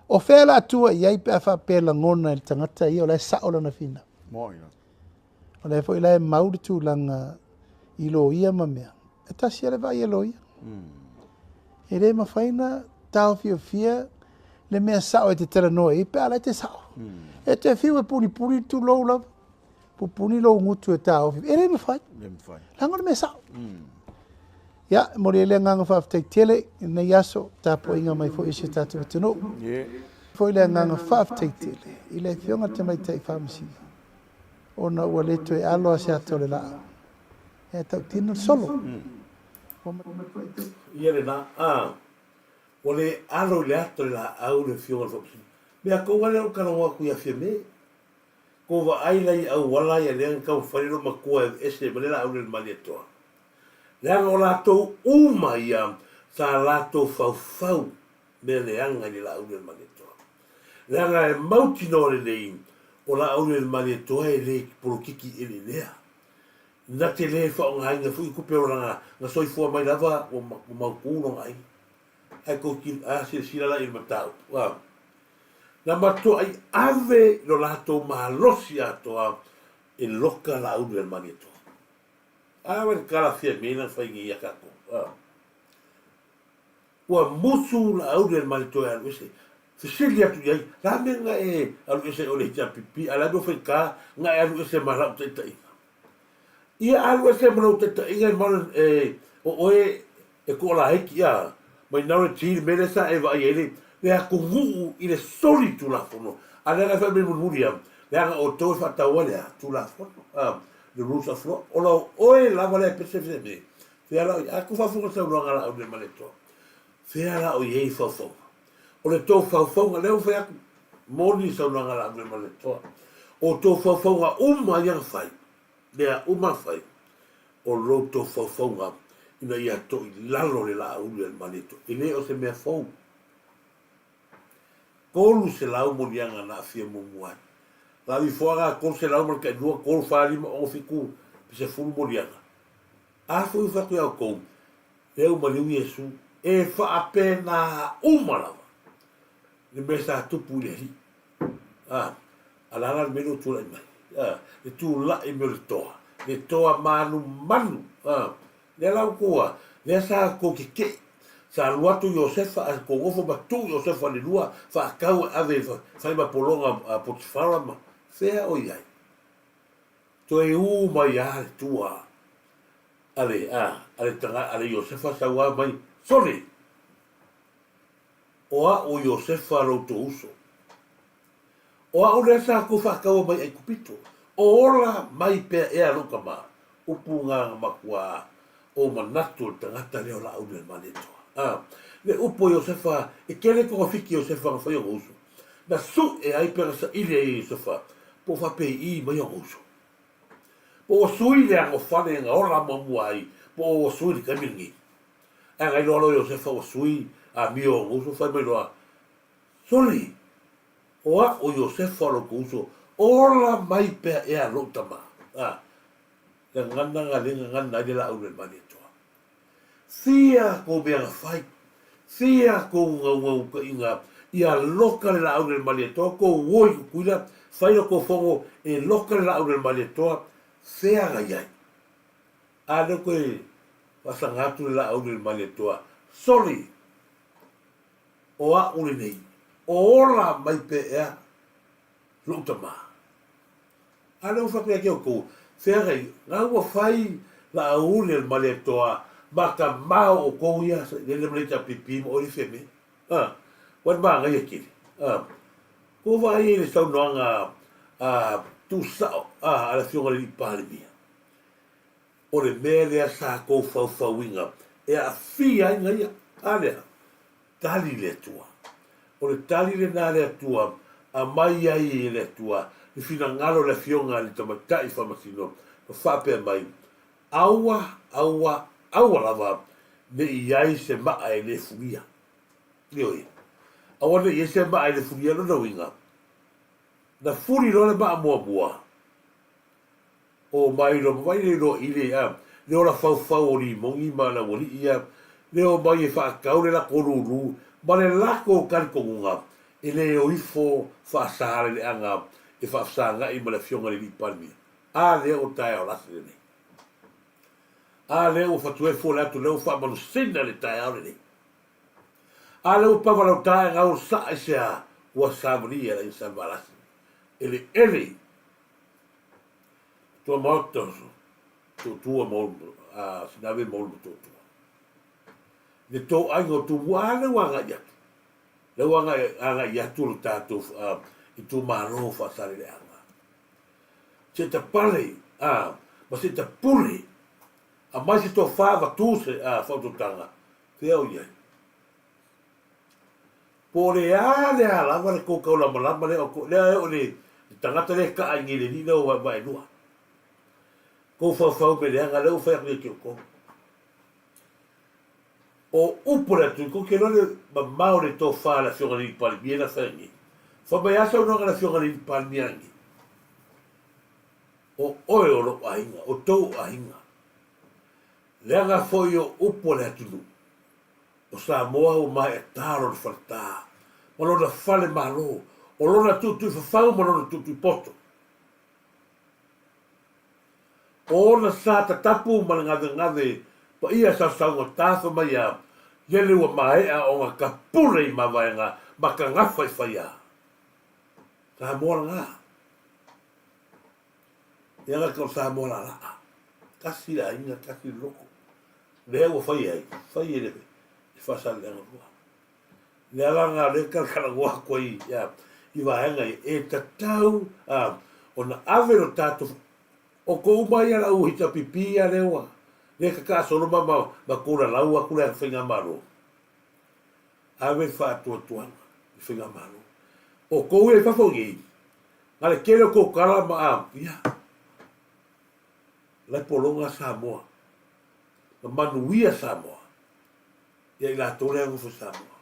O fea la tua i ai pe a faapea e lagona e le tagata ia o la e sao lana finau. O lea foi la e mau le tulaga i loia ma mea. E tasi lava le vaai a loia. E le mafai ona taofiofia le mea sao e te talanoa i ai pe a la e te sao. E te fiu e punipuni tulou lava, pupuni lou gutu e taofi. E le mafai. Le mafai. Leaga o le mea sao. Ia, e momoli ai le agaga faafetai tele i lenei aso, tapuaiga mai foi i si o tatou atunuu. Yeah. Foi le agaga faafetai tele i le Afioga i le Tamaitai Faamasino ona ua le toe alo a se ata o le laau e tautino le solo. Ia lena, a, ua le alo i le ata o le laau le Afioga i le Faamasino. Mea tou lea ou talanoa atu ia Fiame. Kou vaai la i auala ia lea na taumafai le loomatua e aveese ma le laau le Malietoa. Leaga o latou uma ia sa latou faufau. mea leaga i le Laauli a le Malietoa. Leaga e mautinoa lelei o Laauli a le Malietoa e le polokiki eleelea. Na te le faaaogaina foi tupe o lana na soifua mai lava ua mautu lona aiga. Ae tou a silasila la i le mataupu, a. Na matuai ave i lo latou malosi atoa e loka Laauli a le Malietoa. A le tala fiamē na fai nei ia tatou. A. Ua musu Laauli a le Malietoa e alu ese. Fesili atu i ai, la mea na e alu ese ai o le HRPP, a la mea faigata na e alu ese ma lau taitaiga. Ia alu ese ma lou taitaiga e malu e o oe e toalaiti a minority le mea lea sa e vaai ai le le atunuu i le soli tulafono a leaga e fai mai mulimuli a leaga outou e faataua le a tulafono a the rules of law o lau oe lava lea pese fea me fea la a ku faafofoga saunoaga la au le maleto fea la o iai faufauga o le tou faufauga lea ua fai atu moni saunoaga la au le maleto o tou faufauga uma ia na fai mea uma fai o lo outou faufauga ina ia toilalo le laauli a le Malietoa. E le o se mea fou. 300 moliaga na aafia muamua ai. Laau ifo aga 300 ma le tailua, 3, 4, 5, 6, 7, 10 moliaga. A foi ua fai atu ia outou, lea ua maliu Iesu, e faapena uma lava le mea sa tupu i le Alii. A, a la la le mea lea ua tulai mai. A, le tulai mai o le toa, le toa manumanu. A, lea la ua tou a, lea sa tou tetee. Sa alu atu Iosefa ae tou nofo ma tuu Iosefa i le lua faatau e ave e fai ma pologa a Potifara ma fea o i ai. Toe u mai lava le tua a le, a, a le taga, a le Iosefa sau lava mai, Sole! O a'u o Iosefa lo outou uso. O a'u lea sa tou faataua mai Aikupito, o ola mai pea ea lou tama, upu na na matua o manatu o le tagata lea o Laauli o le Malietoa. A, le upu a Iosefa, e tele togafiti Iosefa na fai ona uso. Na su'e ai pe na saili ai e Iosefa, po o faapei'i mai ona uso. Po ua sui le anofale na ola muamua ai, po o ua sui i le taimi lenei. Ae na iloa loa e Iosefa ua sui amio o ona uso, fai mai loa, Soli, o a'u o Iosefa o lo outou uso, ola mai pea ea lou tama. A, gagana na le gagana ai le laau le Malietoa. Fia kou mea na fai, fia kou naunautaiga ia loka le laau le Malietoa, kou o i Tutuila, fai lo tou fono e loka le laau le Malietoa, fea na i ai? A lea ua toe faasaga atu le laau i le Malietoa, Soli! O a'u lenei, o ola mai pea ea lo'u tamā. A lea ua fai atu ia te outou, Feagai, na ua fai laauli a le Malietoa ma tamā o outou ia lele ma le HRPP ma oe le FMA. A, ua le manaia tele. A, ua vaai ai i le saunoaga a tuusao a, a le Afioga i le Alii Palemia. O le mea lea sa tou faufauina e aafia ai na ia. A lea? Tali le Atua. O le tali lena a le Atua, aumai ai e le Atua le finagalo o le Afioga i le Tamaitai Faamasino ma faapea mai, Aua, aua, aua lava ne i i ai se maa e le fulia. Ioe. Aua ne i i ai se maa e le fulia, lona uiga, na fuli loa le maa muamua, O mai loa ma vai le loa i le a le ola faufau o Limogi ma le aualii ia le omai e faatau le latou lulu ma le latou talitonuga e le o ifo faasaleleaga e faafesagai ma le Afioga i le Alii Palemia. A lea ua taeao lasi lenei. A lea ua fatuefua le atu lea ua faamanusina le taeao lenei. A lea ua pavalautā e gau saa i se a ua savalia e le aiga Salevalasi eleele Tua Maota, Tuatua ma Olo, a Sinave ma Olo Matuatua. Le tou aiga o Tumua, a lea ua agai atu. Lea ua agai, agai atu le tatou itumalo o Faasaleleaga. Se ta pale, a, ma se ta pule, aumai se tofa avatu se a, faautautaga, fea o i ai? Po o le a le a lava le tou taulamalama lea o tou, lea e oo i le tagata lea e kaa i nei le alii lea o Vaelua. Tou faufau me leaga lea ua fai atu ia te outou. O upu o le atunuu, kou te iloa le mamao o le tofa a le Afioga i le Alii Palemia na fai nei. Fai mai a saunoaga a le Afioga i le Alii Palemia nei, O oe o lou aiga, o tou aiga. Leaga foi o upu a le atunuu, o Samoa ua maea ta lona faleta ma lona fale malo, o lona tuutuifafau ma lona tuutuipoto. O ona sa tatapu ma le gavegave paia sausaugata fai mai a lele ua maea ona kapule i mavaega ma ka gafa i faia. Samoa lena. Ia ga o Samoa laalaa. Tasi le aiga, tasi le loto. Lea ua fai ai, fai e le Faasaleleaga 2. Le ala lena o lea e talatalanoa atu ai i vaega ia, e tatau ona ave lo tatou, o tou uma ia le au HRPP ia lea ua lea e tataa solo ma ma tou lalau atu le faigamalo, ave le faatuatuaga i le faigamalo. O tou ia i fafo nei, na le tele o tou tala ma ia, la e pologa Samoa, ma manuia Samoa. Ia i latou la e nofo i Samoa.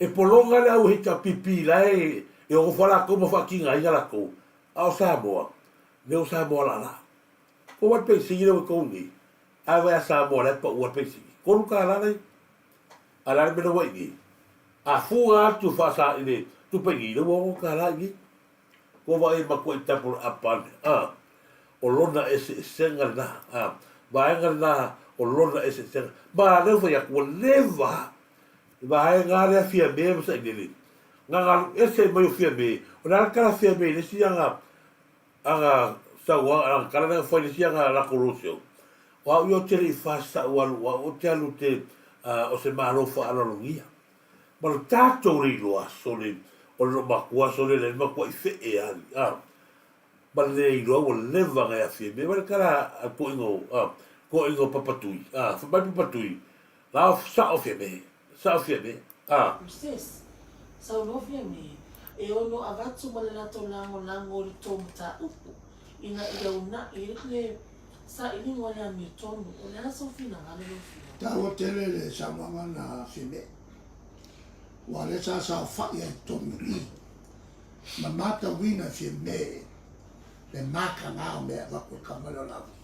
E pologa le au HRPP la e e o nofo a latou ma faatinaina latou, a o Samoa, lea o Samoa laalaa. Ko wai peisini lea ua tou nei, a vai a Samoa la e paua le peisini, $3 la i. A le a le mea lea ua i nei? A fuga atu faasa i le tupe i nei, lea ua $6 i nei. Ko vai e matuai tapu le apa ane, a. O lona eseesega lena, a. Vaega lena o lona eseesega. Ma lea ua fai atu, ua leva le vaega lea Fiame ma Sailele, na galu ese mai o Fiame, o le a le tala Fiame i le isi aga, aga sauaga, aga tala lea na fai i le isi aga latou roadshow. O au ia ou te le i fasa'u alu, o au ou te alu te, a, o se Malo faaaloalogia. Ma lo tatou le iloa sole o le loomatua sole le matuai fee ali a ma le iloa ua leva na e afia me wale kala a toeaina o a toeaina o Papatui a fai mai Papatui la o sao Fiame sao Fiame a. Recess, Saunoa Fiame e ono avatu ma le latou lagolago i le tou mataupu ina ia una'i le sailiga o le amiotonu. O le a sou finagalo lau Afioga? Taua tele le saunoaga na Fiame, aua o lea sa saofai ai i totonu i i, ma matauina e Fiame le mataga o mea e avatu e le tama lea o Laauli.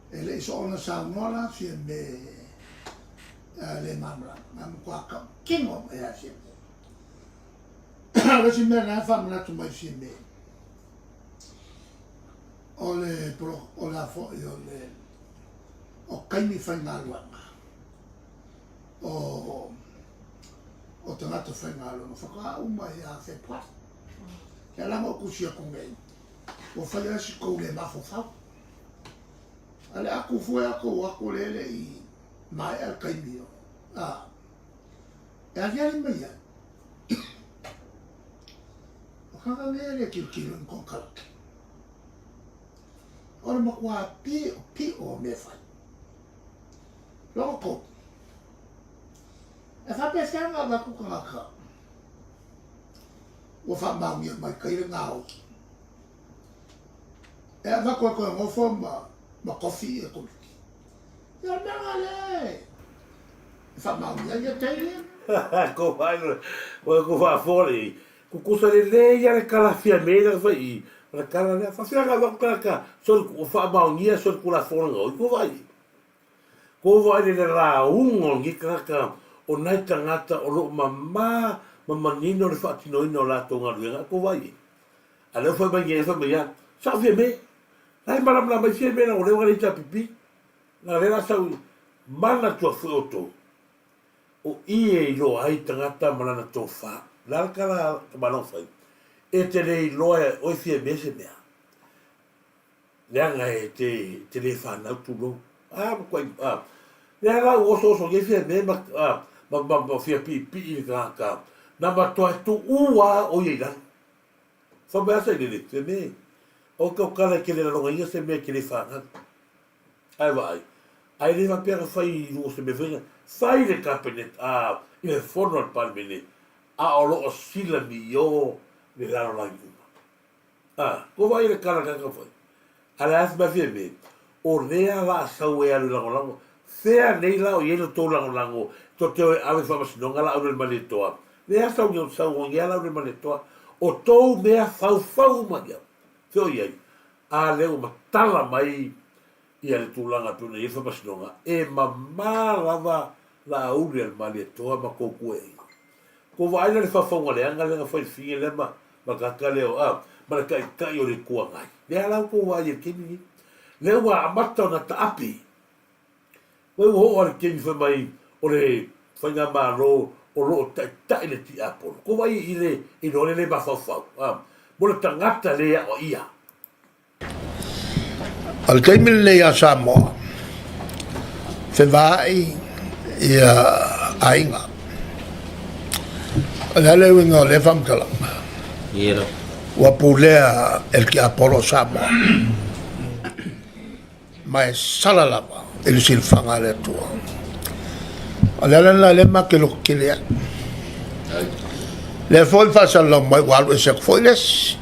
E le i soona saunoa la Fiame le malamalama, ae matua tautino mai lava e Fiame. O le isi mea na e faamanatu mai Fiame, o le o le a foi o le o taimi faigaluega o o tagata faigaluega faatoa uma ia Fepuari. Ia la na ou tusi atu nei, ua fai lava si tou le mafaufau. A le atu fua e atu atu le le i maea le taimi o a e aliali mai ai. O kaka nei e le tilotilo i ni konekarate. O le matua piʻopiʻo o mea e fai. Lona tolu, e faapefea ona avatu tagata ua faamaonia mai tai le gaoi e avatu e toe nofo ma tofi e Komiti? Ia o le mea lena lea e faamaonia ai ia tai lea. Ko faafofoga lelei, Tutusa lelei lava le tala Fiame lea na fai i i, o le tala lea, faafefea na avatu tagata soli, ua faamaonia solitulafono na o i, tua vaai i ai. Tua vaai i le lauga o lenei tagata, o nai tagata o lo o mama ma manino le faatinoina o latou galuega, tua vaai i ai. A o lea ua fai mai nei, fai mai lava, sao Fiame, la e malamalama ai Fiame leaga o lea ua na HRPP, leaga o lea o le a sau i, manatua foi outou, O i e iloa ai tagata ma lana tofa. O le a le tala a Tamaloa fai? E te le iloa e oe Fiame se mea. Leaga e te, te le fanau tulou. A matuai, a. Lea la ua osooso nei Fiame ma, a, ma, ma, ma fia piipii i le tagata. Na matua tuua lava o ia i lalo. Fai mai a Sailele, Fiame, o tautala e te le lalogaina se mea e te le fanau. Ae vaai, a e le faapea na fai i luga o se mea foi lea, fai le Kapeneta, a, i le fono a le Palemene, a o lo o silamiō le lalolagi uma. A, ua vaai i le tala na fai, a le a fai mai Fiame, o lea la a sau e alu e lagolago, Fea nei la o i ai lo tou lagolago tou te o e ave i faamasinoga la Aurele-Malietoa? Lea saunoagia la Aurele-Malietoa, o tou mea faufau uma ia. Fea o i ai? A lea ua matala mai ia le tulaga e pei ona i ai le faamasinoga, e mamā lava la Aurele-Malietoa ma tou tuuaiga. Tou vaai la i le faufauga leaga lea na fai i le fine lea ma ma le tagata lea o, a, ma le taitai o le Itu Agai. Lea la ua tou vaai ai i le taimi lenei. Lea ua amata ona taape. Ua ua oo lava i le taimi fai mai o le Faigamalo o lo o taitai le tiapolo. Tou vaai i le iloa le le mafaufau, a, mo le tagata le aoaia. O le taimi lenei ia Samoa, fevaai ia aiga. O le a le uiga o lea faamatalaga? Ua pulea e le tiapolo o Samoa. Ma e sala lava i le silafaga a le Atua. O le ala lena lea ma te lototele ai. Lea foi faasalalau mai ua alu ese atu foi le isi.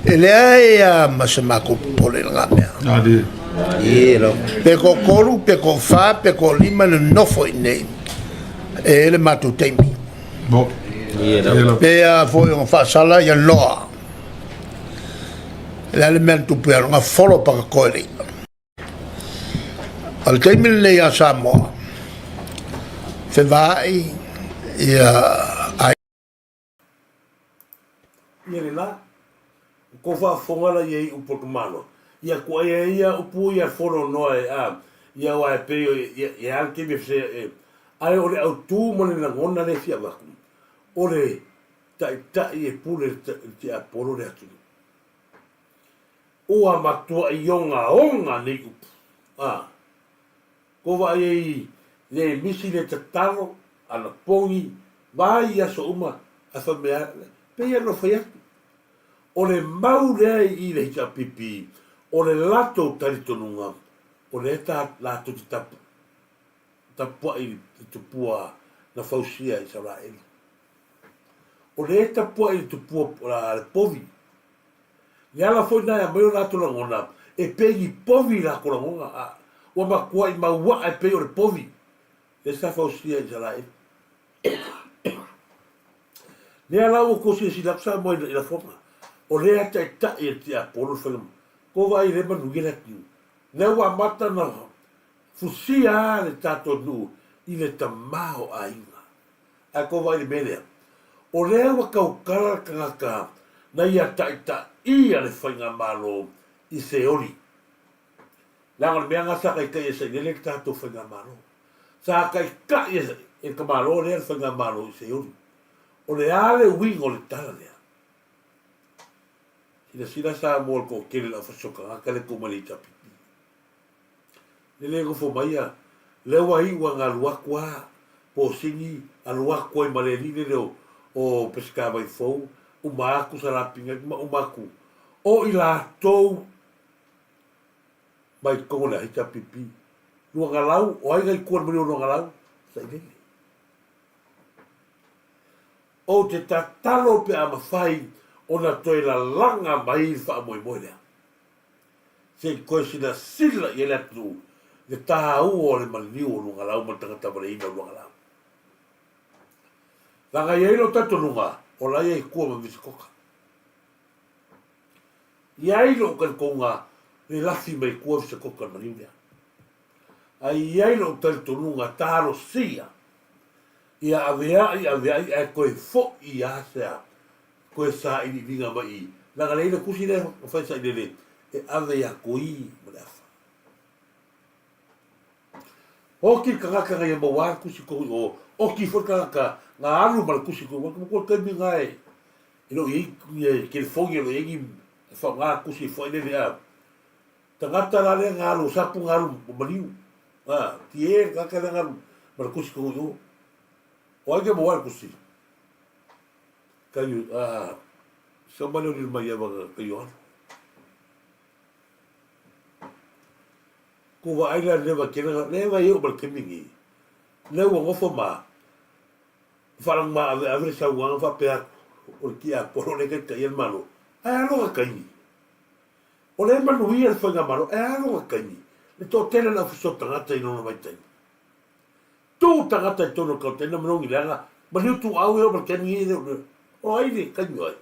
E leai lava ma se matou popole i lena mea. Pe toatolu, pe toafa, pe toalima na nofo i inei, e i ai le matou taimi. Pe a foi ona faasala ia Noa. O le a le mea na tupu ia na folo pakatoe le i'a. O le taimi lenei ia Samoa, fevaai ia ai. Ia le la, o kou faafofoga la ia i upu o le tamaloa, ia kuai ai ia upu ia folo noa e a, ia aua e pei o ia, ia a le taimi e fese e, ae o le autu ma le lagona lea e fia avatu, o le Taitai e pule le tiapolo le atunuu. Ua matuai ogaoga nei upu. A. Ko vaai ai le misi le tatalo, ana pogi, vai i aso uma, ae fai mai a, pei lava ona fai atu, o le mau lea i le HRPP, o le latou talitonuga, o lea ta latou te tapu, tapuai i le tupua na fausia e Isaraelu. O lea e tapuai i le tupua a le povi. Le ala foi lena e aumai o latou lagona, e pei ni povi latou lagona, a ua matuai mauaa e pei o le povi lea sa fausia e Isaraelu. Lea la ua tou silasila atu Samoa i lafoga, o lea e taitai e le tiapolo le faiga, tou vaai lea e manuia le atunuu. Lea ua amata ona fusia le tatou nuu i le tamaoaiga. Ae tou vaai i le mea lea, o lea ua tautala le tagata na ia taitaia le faigamalo i Seoli. Leaga o le mea lena sa taitai e Sailele le tatou faigamalo. Sa taitai e le tamaloa lea le faigamalo i Seoli. O le a le uiga o le tala lea? Silasila Samoa i le toatele o le aufaisoa tagata lea e tuu mai le HRPP. Le le nofo mai ia, lea ua iu ana alu atu a posini, alu atu ai ma le alii lele o, o Peseta Vaifou, uma atu Salapina ma uma atu. O i latou mai totonu o le HRPP. Luagalau, o ai na i tua i le maliu o Luagalau? Sailele. Ou te tatalo pe a mafai ona toe lalaga mai le faamoemoe lea. Se i toe silasila i ai le atunuu i le taua o le maliu o Luagalau ma le tagata valeina o Luagalau. Leaga e i ai lou talitonuga, o la e i ai tua ma Misikota. I ai lou talitonuga le lafi mai tua Misikota i le maliu lea. Ae i ai lou talitonuga talosia ia aveai aveai ae toe foi lava sea Toe sailiiliga mai i, leaga lea i le tusi lea na fai sailele e ave ia Toi ma le afa. Oti le tagata na ia maua le tusi tonu i o, oti foi le tagata na alu ma le tusi tonu, ua matua taimi na e le o i ai ni telefoni e le o i ai ni faaaoga tusi e fuailele a. Tagata la lea na alu o sapu na alu ma maliu. A, tie le tagata lea na alu ma le tusi tonu i o. O ai ke maua le tusi? Kai a sa mai leo mai ava kai o alu. Ko wa ai la leva kena leva i o mal kemi ni. Le ua ngofo ma whalang ma ave ave le sauanga fa pe o le kia polo le kai kai el malo. Ai aloga kai ni. O le manuia le whainga malo, ai aloga kai ni. Le toatele o le Ofisa o Tagata i lona vaitaimi. Tu tagata i totonu o le kautaina ma logi leaga, maliu tuau e oo ma le taimi e le o o ai le taimi o ai.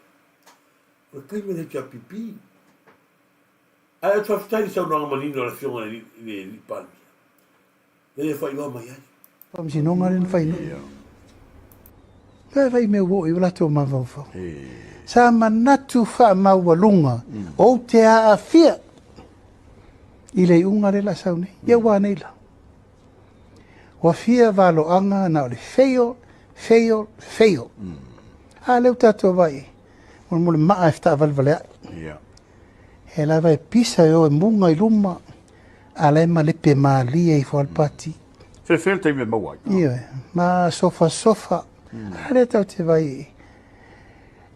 O le taimi o le HRPP. Ae ou te faafetai i le saunoaga manino a le Afioga i le Alii Palemia. Lea e faailoa mai ai. Faamasinoga lea na fai nei. Pe fai mea ua oo i o latou mafaufau. Sa manatu faamaualuga ou te aafia i le iuga lea la sau nei. Ia ua nei la. Ua fia valoaga na o le fail, fail, fail. A lea ua tatou vaai, mo le maa e fetaavalevaleai. E lava e pisa e o e muga i luma, a la e malepe malie ifo lava le pati. Fefe le taimi e maua ai. Ioe, ma sofasofa. A lea tatou te vaai i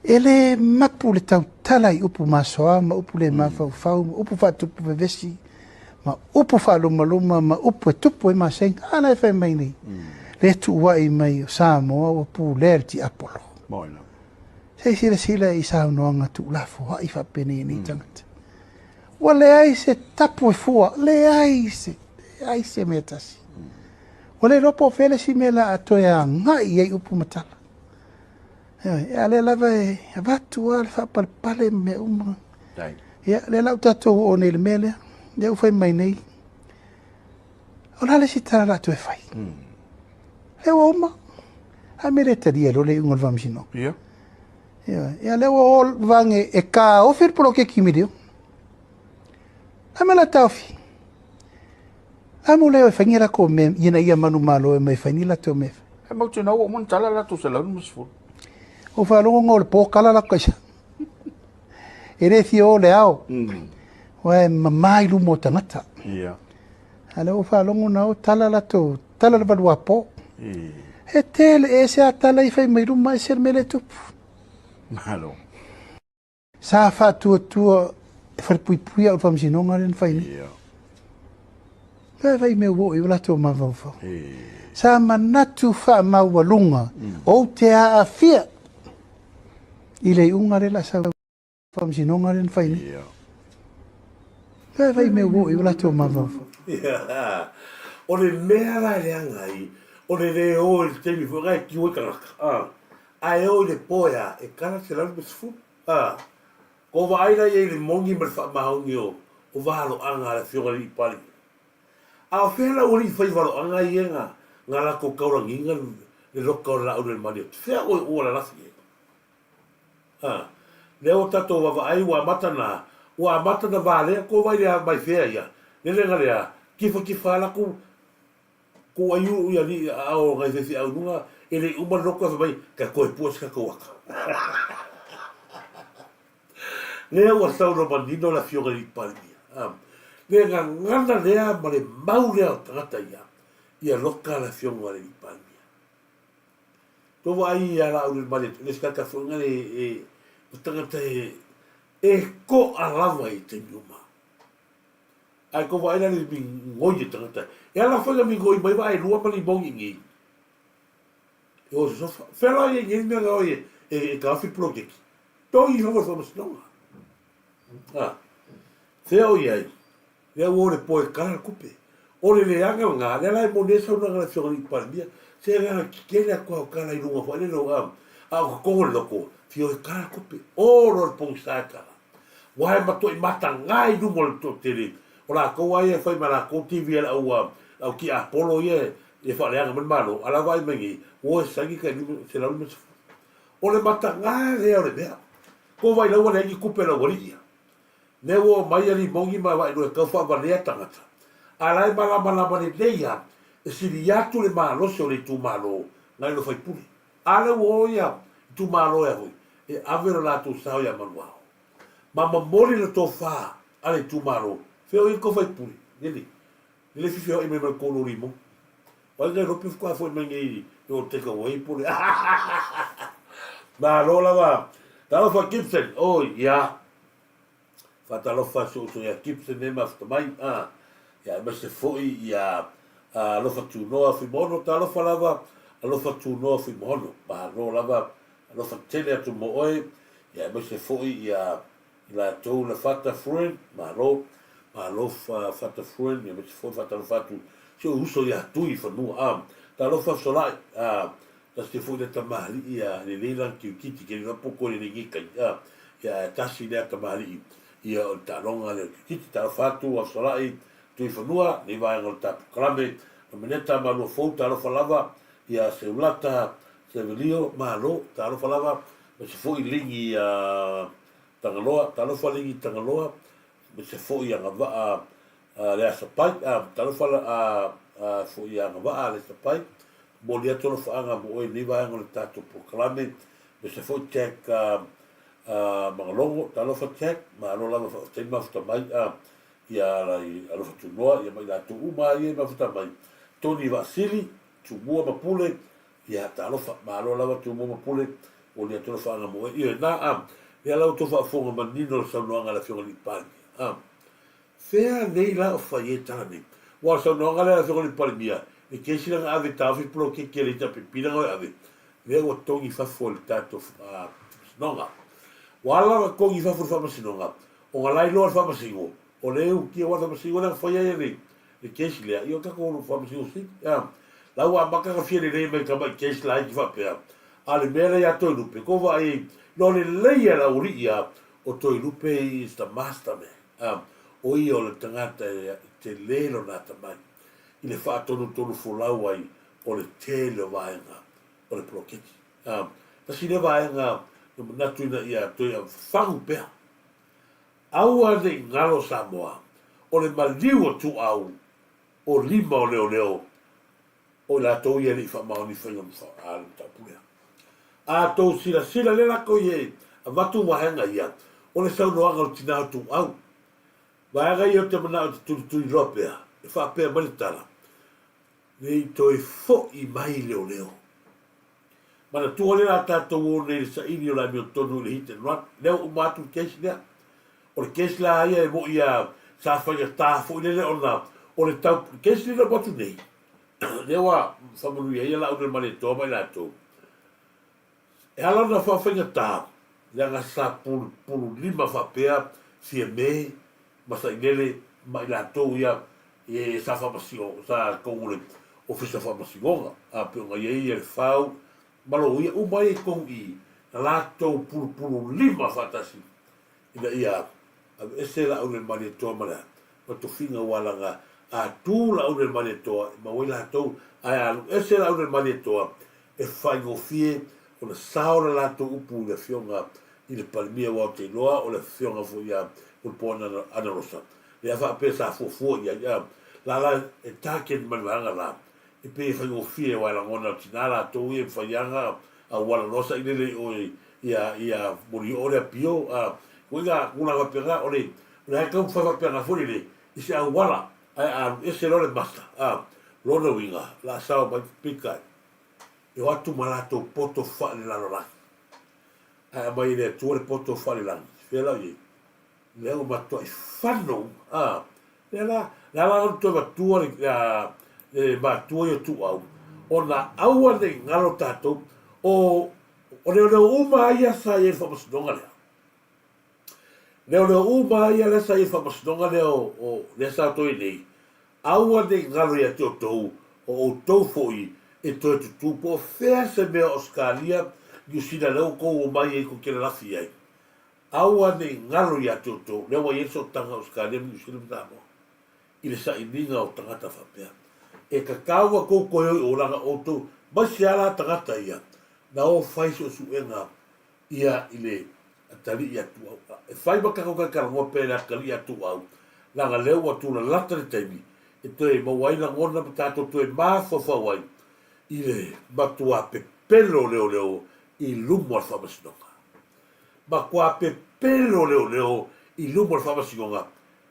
E le mapu le tautala i upu masoa ma upu le mafaufau ma upu faatupu vevesi ma upu faalumaluma ma upu e tupu ai masega. A la e fai mai nei, le tuuai mai o Samoa ua pulea le tiapolo. Se i silasila i saunoaga tuulafoai faapenei e nei tagata. Ua leai se tapu e fua, leai se, leai se mea tasi. Ua le iloa po o fea le isi mea la a toe agai i ai upu ma tala. Ioe, a lea lava e avatu lava le faapalepale ma mea uma. Ia, lea la ua tatou oo nei i le mea lea, lea ua fai mai nei, o le a le isi tala la a toe fai? Lea ua uma. A mea le talia loa le iuga o le faamasinoga. Ia. Ioe, ia lea ua o vage e taofi le poloketi miliona. A mea la taofi? A mo leo e fai ni latou mea ina ia manumalo e mai fai ni latou mea. E mautinoa ua uma ona tala latou 150. Ua faalogo na o le po tala latou kaisa. E le fia o le ao. Ua e mama i luma o tagata. Ia. A lea ua faalogo na o tala latou, tala le valuapo. E tele e ese a tala i fai mai luma ese le mea le tupu. Malo. Sa faatuatua e falepuipui au i le faamasinoga lea na fai nei. Pe fai mea ua oo i ai o latou mafaufau. Sa manatu faamaualuga ou te aafia i le iuga lea la sau faamasinoga lea na fai nei. Pe fai mea ua oo i ai o latou mafaufau. O le mea la e leaga ai, o le le o i le taimi foi lena e tiu ai tagata, ae o i le po e a, e kala 150. A, ko vaai la ia i le moni ma le faamaoni o o valoaga a le Afioga i le Alii Palemia. A o fea la ua alii fai valoaga ai ia nga nga latou taulagiga le loka o le laau le mali atu? Fea oe ua lalafi ai? A, lea ua tatou vavaai ua amata na ua amata na valea ko vai le mai fea ia, lele nga lea kifa kifa a latou Ko ai u ia li a o ngai fefi au lunga e le uma loko e mai ka koe pua se ka waka. Lea ua saunoa manino le afioga i le Palemia. Le gagana lea ma le mau lea o tagata ia, ia loka le afioga i le Palemia. Tou vaai ia la ule male le se ka foi ngale e o tagata e e koa lava i taimi uma. Ae kou vaai la le migoi e tagata. E ala foi na migoi mai vaai lua ma limogi i nei. E o sofa. Fea la ia i nei mea nga e e taofi poloketi. Togi i fafo o le faamasinoga. A. Fea o i ai. Lea ua o le po e kala le tupe. O le leaga lena, lea la e moni ai saunoaga a le Afioga i le Palemia, se agaga tetele atu lava o tala i luga foi lele o a, a o totonu o le loto, fia o e kala le tupe. O loa le pogisa e kala. Ua e matuai mataga i luma o le toatele o latou a ia e fai ma latou TV a le au au tiapolo ia e faaleaga mai le Malo, a la vaai mai nei, ua o e saini tai 150. O le mataga lea o le mea. Kou vaai lau ua leai ni tupe a le aualii ia. Mea ua omai a limogi ma vaai loa e tau faavalea tagata. A la e malamalama lelei a, e sili atu le malosi o le itumalo nai lo faipule. A lea ua o ia itumalo ea foi e ave lo latou sao ia Manuao. Ma momoli le tofa a le itumalo, fea o i le tou faipule, lele, lele fifeoai mai ma le tou loli mo. Wai ngai lopi faatoa foi mai nei i o take away po le Malo lava. Talofa Gibson, oi, ia. Faatalofa si ou uso ia Gibson e mafuta mai, a. Ia, aemaise foi ia Alofa Tunoa Fuimaono, talofa lava Alofa Tunoa Fuimaono. Malo lava, alofa tele atu mo oe, ia aemaise foi ia i latou Lafata Friend, malo. Malo Fata Friend, aemaise foi faatalofa atu si ou uso ia Tuifanua, a. Talofa Fesolai, a. Tasi foi lea tamalii a lelei lana kirikiti ke lena poko lelei nei kai, a. Ia ae tasi lea tamalii ia o le taaloga lea o le kirikiti. Talofa atu a Fesolai, Tuifanua, nei vaega o le ta polokalame. Nomeneta Maluafou, talofa lava ia Seulata Sevelio, malo, talofa lava, aemaise foi Ligi a Tagaloa, talofa Ligi Tagaloa, Aemaise foi agavaa le asapai, talofa foi i agavaa le asapai, momoli atu alofaaga mo oe i lenei vaega o le tatou polokalame, aemaise foi Jack Magalogo, talofa Jack, malo lava faafetai le mafuta mai, ia ala i alofa tunoa ia ma i latou uma lava ia e mafuta mai, Tony Vaasili, Tumua ma Pule, Ia, talofa, malo lava Tumua ma Pule, momoli atu alofaaga mo oe. Ioe, na, a, lea la ua outou faafofoga manino le saunoaga a le Afioga i le Palemia. A, fea nei la o fai ai tala nei? Aua o le saunoaga lea a le Afioga i le Palemia, le kesi lea na ave e taofi le poloketi a le HRPP lea na o e ave, lea ua togi i fafo e le tatou Faamasinoga. Ua ala ona togi i fafo e le Faamasinoga, ona la iloa e le Faamasino, o le utia aua o le Faamasino lea na faia ai le le case lea, ia o tatou Faamasino Sili, a, la ua amata ona fia lelei mai tamai case laiti faapea, a o le mea lea ia Toelupe, tou vaai ai, no lelei a le aualii a, o Toelupe he is the master man, a, o ia o le tagata e tele lona atamai i le faatonutonu folau ai o le tele o vaega o le poloketi. A, tasi lea vaega na manatu ina ia toe fafagu pea. Aua ne i galo Samoa, o le maliu o Tuuau, o lima o leoleo, o i latou ia e le i faamaoni faiga a le mataupu lea. A tou silasila lea latou i e avatu vaega ia, o le saunoaga o le tina o Tuuau. Vaega ia ou te manao e te tulituli loa pea, e faapea mai le tala, Ne i toe foi mai leoleo. Manatua lea la tatou o nei i le saili o le amiotonu i le hit and run. Lea ua uma atu le case lea. O le case la ia e moi a sa faigata foi lele ona o le tau case lea na uma atu nei. Lea ua faamanuia ai Launa ma Letoa ma i latou. E ala ona faafaigata leaga sa pulupululima faapea Fiame ma Sailele ma i latou ia e sa faamasino sa tonu le Ofisa o Faamasinoga a pei ona i ai le Fau ma loia uma ia i totonu i na latou pulupululima faatasi ina ia aveese Laaunailemalietoa ma le ma tofiga aua leaga a tu Laaunailemalietoa e maua ai latou ae a alu ese Laaunailemalietoa e faigofie ona sao le latou upu i le Afioga i le Palemia aua ou te iloa o le Afioga foi ia Mulipoa Anarosa lea faapea sa fuafua i ai a la la e target mai le vaega la e pei e faigofie aua e lagona o tina latou ia e mafai lava auala loa sailele i o ia ia Mulioo le apio a ituaiga tulaga faapena o le o le a taumafai faapena foi lele i se auala ae a alu ese loa le masa a lona uiga la sao mai peitai e o atu ma latou poto faalelalolagi ae aumai e le Atua le poto faalelagi fea la o i ai lea ua matuai fano uma a lea la le ala ona toe avatua le le matua ia o Tuuau ona aua ne i galo tatou o o leoleo uma lava ia sa i ai i le faamasinoga lea leoleo uma lava ia lea sa i ai i le faamasinoga lea o o lea sa toe nei Aua ne i galo ia te outou, o outou foi e toe tutū po o fea se mea o Ausetalia, Niu Sila lea ua outou omai ai tou te lalafi ai. Aua ne i galo ia te outou, lea ua i ai le sootaga o Ausetalia ma Niu Sila ma Samoa i le sailiga o tagata faapea. E tatau ona outou toe o i o leaga outou, mai se ala tagata ia na o fai suesuega ia i le atalii atu au. E fai ma tatou talatalanoa pea i le atalii atu au, leaga lea ua tulalata le taimi e toe maua ai lagona ma tatou toe mafaufau ai i le matuā pepelo leoleo i luma o le Faamasinoga. Matuā pepelo leoleo i luma o le Faamasinoga,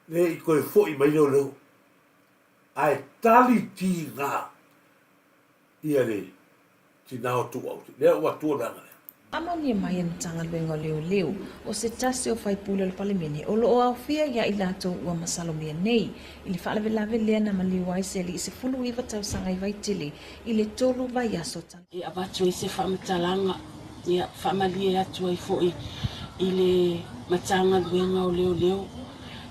le i toe foi mai leoleo. Ae tali tiga ia le tina o Tuuau. Lea ua atua le vaega lea. Faamaonia mai e le Matagaluega o Leoleo, o se tasi o faipule o le Palemene o lo o aofia ia i latou ua masalomia nei i le faalavelave lea na maliu ai se alii 19 tausaga i Vaitele i le 3 vaiaso talu. E avatu ai se faamatalaga, ia, faamalie atu ai foi i le Matagaluega o Leoleo.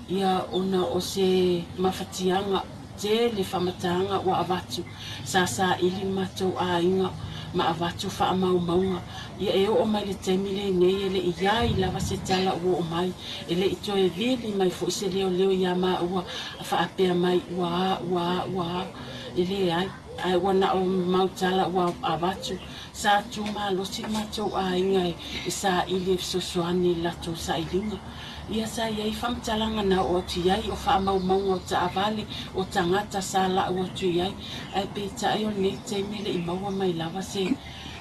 Ia ona o se mafatiaga tele faamataga ua avatu, sa saili le matou aiga ma avatu faamaumauga. Ia e oo mai le taimi lenei e le i iai lava se tala ua oo mai, e le i toe vili mai foi se leoleo ia maua a faapea mai ua a, ua a, ua a. E leai, ae ua na o mau tala ua avatu. Sa tu malosi le matou aiga e saili e fesoasoani i le latou sailiga. Ia sa i ai faamatalaga na oo atu i ai o faamaumauga o taavale o tagata sa lau atu i ai, ae peitai o lenei taimi e le i maua mai lava se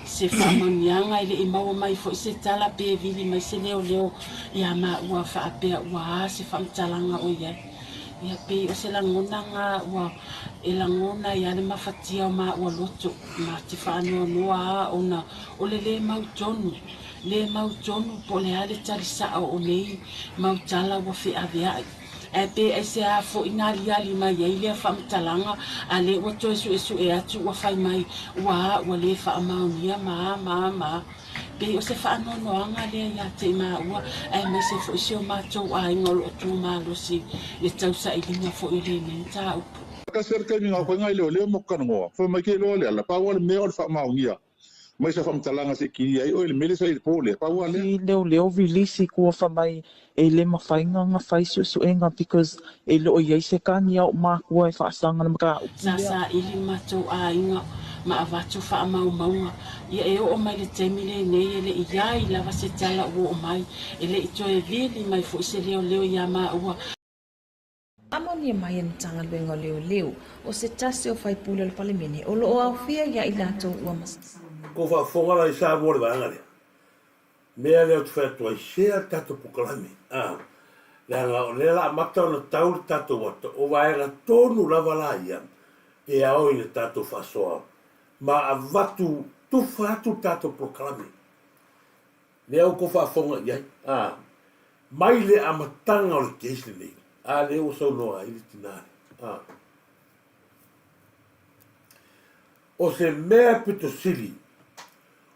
se faamanuiaga, e le i maua mai foi se tala pe vili mai se leoleo ia maua faapea ua a se faamatalaga o i ai. Ia pei o se lagona na ua e lagona ai lava le mafatia o maua loto ma te faanoanoa a ona o le le mautonu Le mautonu po o le a le tali sao o nei mau tala ua feaveai. Ae pe aisea foi na aliali mai ai lea faamatalaga a lea ua toe suesue atu ua fai mai ua a ua le faamaonia ma a ma a ma a. Pei o se faanoanoaga lea ia te maua aemaise foi si o matou aiga o lo o tu malosi i le tausailiga foi o lenei mataupu. Tasi a le taimi na fai ngai leoleo mo kanoa. Fai mai ke loa le ala. Pau a le mea o le faamaonia. Mai sa faamatalaga se i kilia ai oe le mele sa i le po lea. Pau a lea. I leoleo vilisi kua fa mai e le mafai nga nga fai suesuega because e le o iai se kani a o makua e faasaga le mataupu Sa lea. saili le matou aiga ma avatu faamaumauga. Ia e oo mai le taimi lenei e le i iai lava se tala ua oo mai, e le i toe vili mai foi se leoleo ia maua. Faamaonia mai e le Matagaluega o Leoleo o se tasi o faipule o le Palemene o lo o aofia ia i latou ua masalomia. Kou faafofoga la i Samoa le vaega lea. Mea lea ou te fai atu ai, share le tatou polokalame. A, leaga o lea la amata ona tau le tatou ata, o vaega tonu lava la ia e ao i le tatou faasoa ma avatu, tufa atu le tatou polokalame. Lea ua tou faafofoga i ai, a, mai le amataga o le case lenei, a lea ua saunoa ai le tina lea, a. O se mea pito sili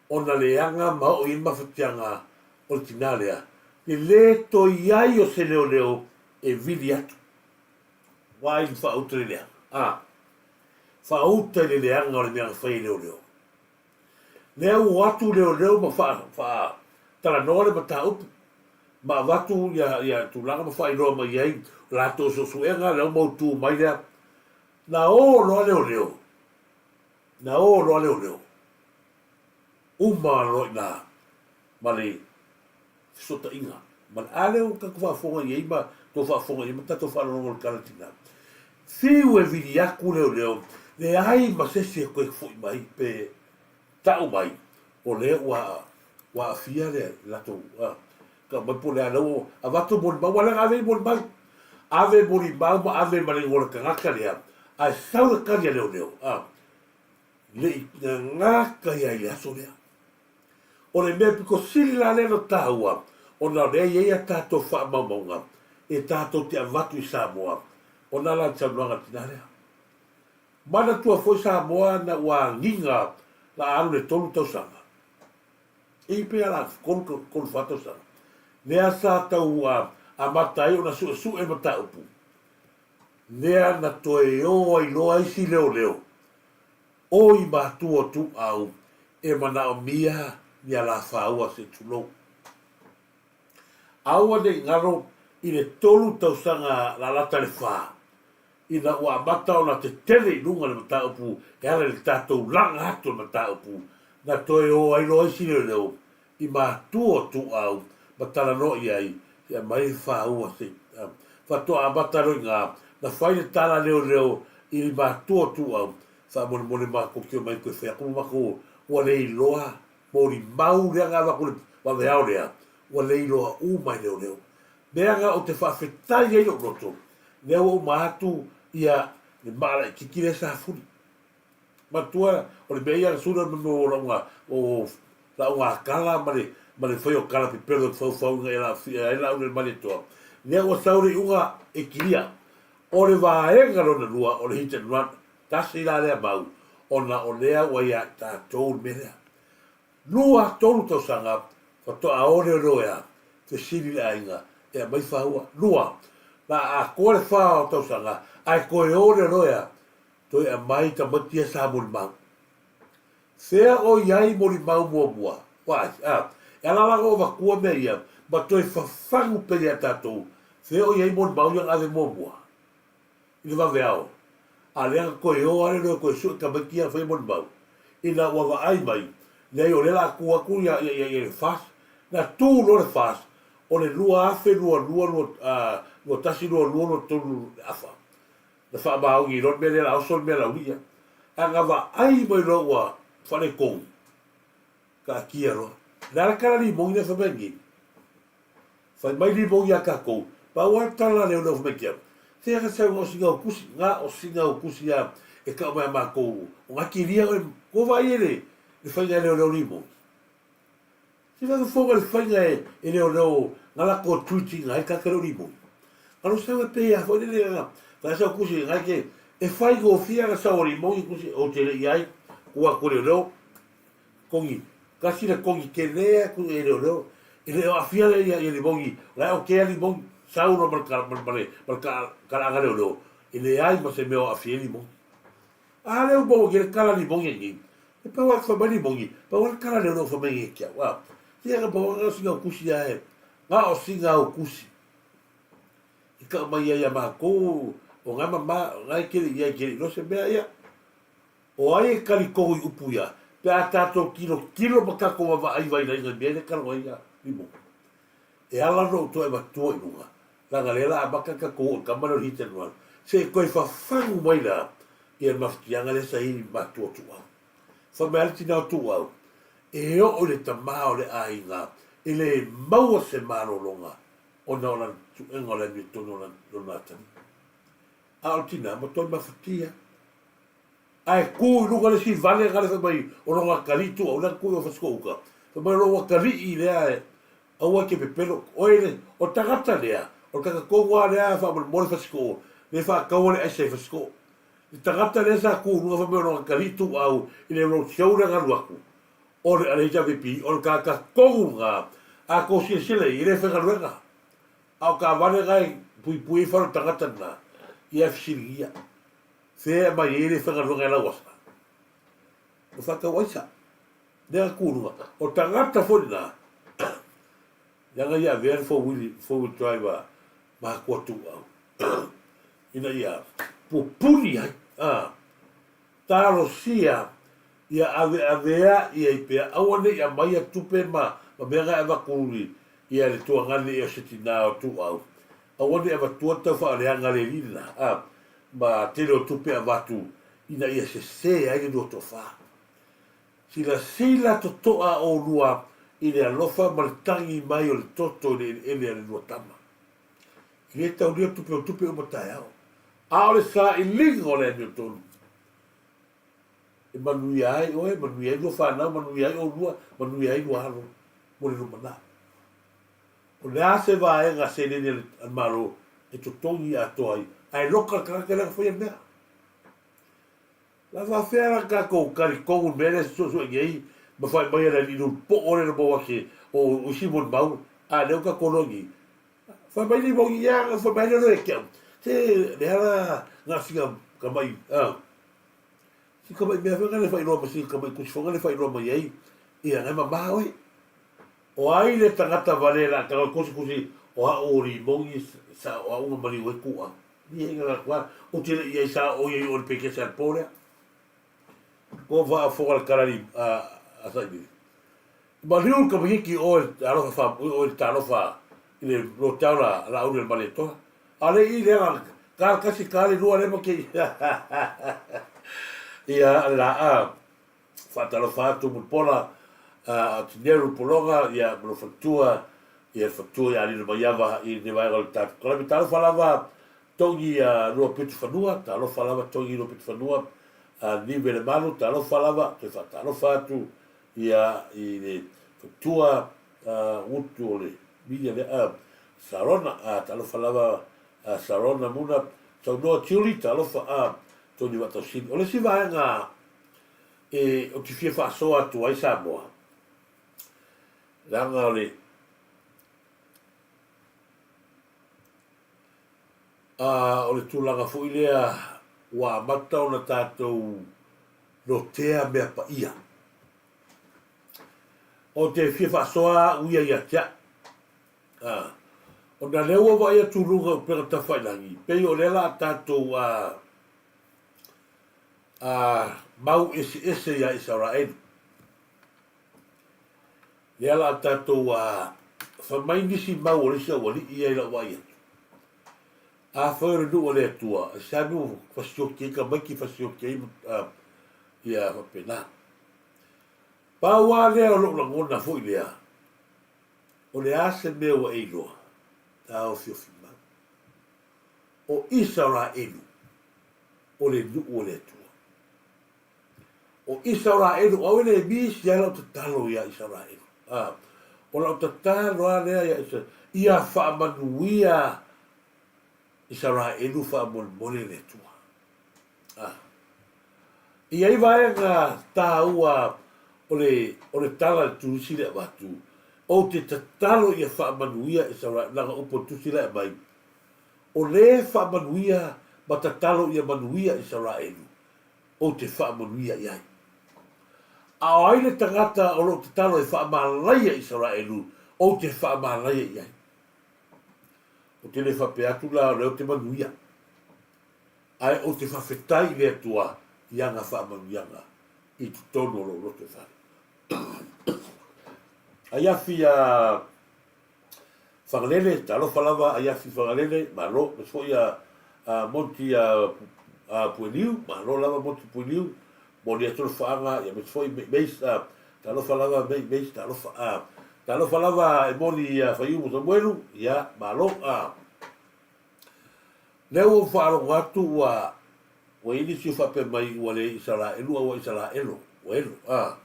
ona leaga ma oo i ai le mafatiaga o le tina lea, le lē toe i ai o se leoleo e vili atu. Why le faauta i le leaga, a. Faauta i le leaga o le mea na fai e leoleo. Lea ua o atu leoleo ma faatalanoa le mataupu ma avatu ia tulaga ma faailoa mai ai latou suesuega lea ua mautu mai lea. Na o loa leoleo, na o loa leoleo, uma loa i ina ma le fesootaiga ma le, a lea ua tatou faafofoga i ai ma tou faafofoga i ai ma tatou faalogologo i le tala a le tina. Fiu e vili atu leoleo, leai ma se isi e toe foi mai pe tau mai o lea ua ua aafia le latou tau mai po o le a lea ua avatu molimau aua leaga ave i molimau. Ave molimau ma ave ma le igoa o le tagata lea ae sau le tali a leoleo a le i gagata ia i le aso lea. O le mea pito sili la lea ona taua, ona o lea e i ai a tatou faamaumauga e tatou te avatu i Samoa, ona la le saunoaga a le tina lea. Manatua foi Samoa na ua agiga la alu le 3 tausaga, e pei a la 3, 4 tausaga, lea sa tau amata ai ona suesue mataupu, lea na toe o ai loa isi leoleo Oi matua tuau e manaomia ni alafāua se tulou. Aua ne i ngaro i le tolu tausaga lalata le whā, ina ua amata ona tetele i luga le mataupu e ala i le tatou laga atu o le mataupu, na toe o ai loa isi leoleo i matua tuau ma talanoa i ai se aumai le fāua se faatoa amata loa i ina na fai le tala leoleo i matua tuau faamolemole matou te omai toe fai atu ma matou ua le iloa molimau lea na avatu i le vaveao lea ua le iloa uma e leoleo mea na ou te faafetai ai lou loto lea ua uma atu ia le maa laititi lea sa fuli Matua, o le mea ia sula mo o lauga o lauga kala ma le ma le fai o kala pepelo e faufau ina ia laafia ai lau le malietoa. Lea ua sau le iuga e kilia. O le vaega lona lua o le hit and run, tasi la lea mau, ona o lea ua ia i tatou le mea lea. Lua, tolu tausaga faatoa o leoleo ea, fesili le aiga e aumai faua. Lua. La atoa le wha o tausaga, ae toe o le loea, toe aumai tamaiti ia sa molimau. Fea o i ai molimau muamua? Why? A, e ala la ona ou avatua mea ia, ma toe fafagu pea ia tatou, fea o i ai molimau ia na ave muamua? I le vaveao. A lea na toe o lava le loea toe sue tamaiti ia na faia molimau. Ina ua vaai mai, leai o lea la a tu atu ia, ia, ia, ia le FAS, na tu loa le FAS, o le 2022, 21, 22, 23 le afa. Na faamaoni loa le mea lea la oso le mea laulia. Ae na vaai mai loa ua faaletonu, taatia loa. Le a le tala limoni lea fai mai nei? Fai mai limoni ia tatou. Pau lava le tala lea o lea fai mai kia. Se aga sau na o sina o tusi, na o sina o tusi a e tau mai a matou. O nga kilia oe, kua vaai e le, le faiga e leoleo limoni. Se vave foga le faiga e, e leoleo nga lako treat ina ai kake leo limoni. Alo sau e pei a foi lele nga, fai sau kusi ngai ke, e fai gofie aga sau o limoni kusi o te le iai, kua ku leoleo, kongi, kasi le kongi tele atu e leoleo, e le o aafia le ia, ia limoni, la e o kea limoni, sau loa ma le ka, ma le, ma le ka, kalaaga leoleo, e leai ma se mea o aafia ai limoni. A lea ua maua nei le kala limoni nei, e pau lava fai mai limoni, pau lava le kala leoleo fai mai nei te au, a. Ia na pau lava sina au kusi a e, na o sina au kusi. I tau mai ai ia matou, o nga mama, o nga e kele ia i kele i se mea ia. O ai e kali kohu i upu ia, pe a tatou tilotilo ma tatou vaavaai vailaiga i mea ia e talanoa ai ia limoni. E ala ona ou toe avatua i luga, leaga lea la amata tatou oo i tama lea o le hit and run, se i toe fafagu mai la ia le mafatiaga lea sa i ai i matua o Tuuau. Fai mai lava le tina o Tuuau, e oo i le tama o le aiga e le maua se malologa ona o lana suega o le amiotonu o lona atalii. A o le tina, matua mafatia. Ae tu i luga le isi vale gale fai mai o lona atalii Tuuau lea na tu i o Fasitoo-uta, fai mai o lou atalii lea e Aua e te pepelo, oe le, o le tagata lea, o le tagata tonu lava lea faamolemole Fasitoo, le faataua le aisa i Fasitoo. Le tagata lea sa tu i luga fai mai o lona atalii ituau i le road show lea na alu atu, o le LHWP, o le tagata tonu lena, a tou silasila i ai, e le faigaluega. A o taavale na e puipui ai fale o le tagata lena, ia e fesiligia, fea e aumai ai e le faigaluega i lau asa? O faatau aisa. Lea tu i luga. O tagata foi lena, leaga ia avea le four wheel, four wheel drive a matua tuau ina ia pupuni ai, a, talosia ia aveavea ia i pea, aua ne i aumaia tupe ma, ma mea na e avatu i, ia le tuagane ia o se tina o tuau, aua ne i avatua le tau faaleaga le alii lena, a, ma tele o tupe avatu ina ia sese ai le 24. Silasila totoa oulua i le alofa ma le tagi mai o le toto i le eleele a le lua tama. E le taulia tupe o tupe uma taeao, a o le sailiga o le amiotonu. E manuia ai oe, manuia ai lua fanau, manuia ai oulua, manuia ai lua alo mo le lumanai. O le a se vaega seleni a le Malo e totogi atoa ai, ae loka le tagata lea na faia le mea. La faafefea la tatou talitonu i le mea lea e suesue nei ma fai mai e le alii le poo lea na maua ake o isi molimau a lea ua tatou iloa nei. Fai mai nei moni ia fai mai lea ia te au. Se lea la na sina tamai a si tamai mea foi na le faailoa ma si tamai tusi foi na le faailoa mai ai ia na e mama oe. O ai le tagata vale la tago tusitusi o a'u o limoni sa o a'u na maliu ai ku'a. Ni e nga kua o te le ia sa o ia o le peke sa po lea. Ko va a foga le kalari a a sa i. Maliu ka miki o e alofa fa o e talofa i le lo taula la au le maletoa. A le i le ka kasi ka le lua le ma ke. Ia la a Faatalofa atu Mulipola a Tineru Pologa ia ma lou faletua ia le faletua ia Alina Maiava i lenei vaega o le tatou kalame. Talofa lava Togi a Luapitu-fanua, talofa lava Togi Luapitu-fanua a Nive Lemalu, talofa lava, toe faatalofa atu ia i le faletua a Utu o le Milia lea a Sarona, a talofa lava a Sarona Muna, Saunoa Tiuli, talofa a Tony Vaatausili. O le isi vaega e ou te fia faasoa atu ai Samoa, leaga o le O le tulaga foi lea ua amata ona tatou lotea mea paia. Ou te fia faasoa au ia ia te au. Ona lea ua vaai atu i luga o upega tafailagi, pei o lea la a tatou mau eseese ia Isaraelu. Lea la a tatou fai mai nisi mau o le isi aualii ia i lau vaai atu. Afai o le nuu a le Atua, e se nuu fasioki ai tamaiti, fasioki ai ia faapena. Pau lava lea o lou lagona foi lea, o le a se mea ua e iloa, taofiofi mau. O Isaraelu, o le nuu o le Atua. O Isaraelu, o au e le misi ai lau tatalo iā Isaraelu. A, o lau tatalo lava lea iā Isaraelu, ia faamanuia Isaraelu faamolemole le Atua. A, e i ai vaega taua o le, o le tala a le turisi lea e avatu, ou te tatalo ia faamanuia Isaraelu, leaga upu a le tusi la e aumai, o le faamanuia ma tatalo ia manuia Isaraelu, ou te faamanuia i ai. A o ai le tagata o lou tatalo e faamalaia Isaraelu, ou te faamalaia i ai. Ou te le faapea atu la o lea ou te manuia, ae ou te faafetai i le Atua i ana faamanuiaga i totonu o lou loto e fale. Aiafi a Fagalele, talofa lava Aiafi Fagalele, malo, aemaise foi a Monty Pueliu, malo lava Monty Pueliu, momoli atu le faaga, ia aemaise foi Meis, talofa lava Meis, talofa, talofa lava Emoli ia Faiumu Samuelu, ia, malo. Lea ua ou faalogo atu ua ua i ai nisi o faapea mai ua le Isaraelu a ua Isaraelo, ua elo, a.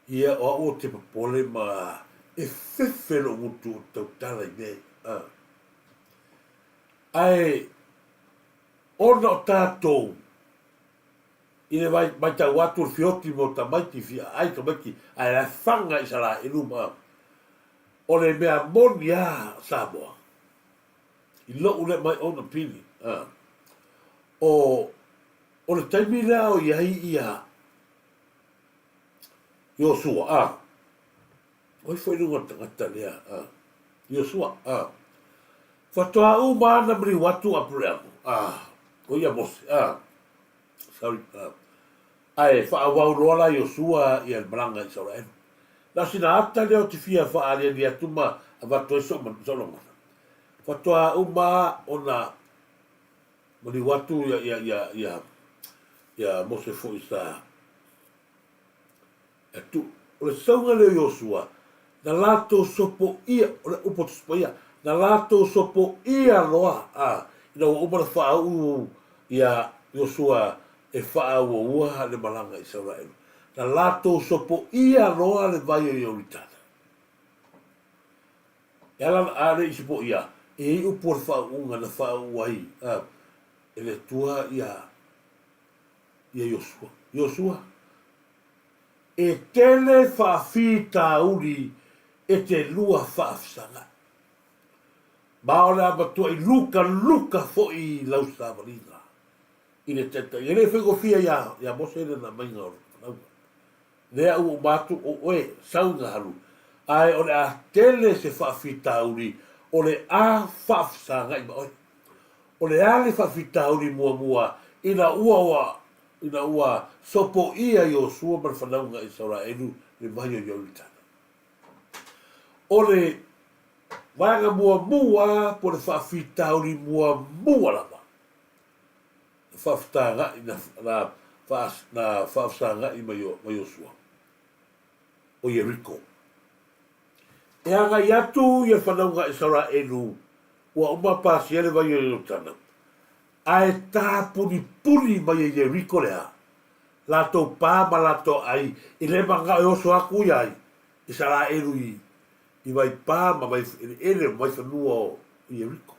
Ia, o au ou te popole ma e fefe lou gutu ou te tautala i mea ia. A. Ae ona o tatou i le matau atu o le fioti mo tamaiti fia ai tamaiti ae la faga Isaraelu ma o le mea moni a Samoa i lou lea my own opinion a o o le taimi lea o i ai ia Iosua, a. O ai foi le igoa o le tagata lea, a. Iosua, a. Faatoa uma ana maliu atu Apereamo, a. O ia Mose, a. Sorry, a. Ae faaauau loa la Iosua ia le malaga i Isaraelu. Na o sina ata lea ou te fia faaaliali atu ma avatu ai sou lagona. Faatoa uma ona maliu atu ia, ia, ia, ia, ia Mose foi sa E tu, o le sauga lea o Iosua, na latou sopoia, o le upu o Tusi Paia, na latou sopoia loa, a, ina ua uma ona faauu ia Iosua e faaauaua le malaga i Isaraelu, na latou sopoia loa le vai o Ioritana. E ala a le i sopoia, e i ai upu o le faauuga na faauu ai a, e le Atua ia, ia Iosua. Iosua, E tele faafitauli e te lua faafesagai. Ma o le a matuai lukaluka foi lau savaliga i le taitaiga. E le faigofie ia Mose lana aumaiga o le fanauga. Lea ua uma atu o oe, sau ina alu, ae o le a tele se faafitauli o le a faafesagai ma oe. O le a le faafitauli muamua ina ua ina ua sopoia Iosua ma le fanauga a Isaraelu le vai o Ioritana. O le vaega muamua po o le faafitauli muamua lava na faafetagai na, na, na faafesagai ma Iosua, o Ieriko. E agai atu ia fanauga a Isaraelu ua uma pasia le vai o Ioritana, Ae tāpunipuni mai e Ieriko le a latou pā ma latou ai i le manao e oso aku ia ai Isaraelu i i vai pā ma vai eleele ma vai fanua o Ieriko.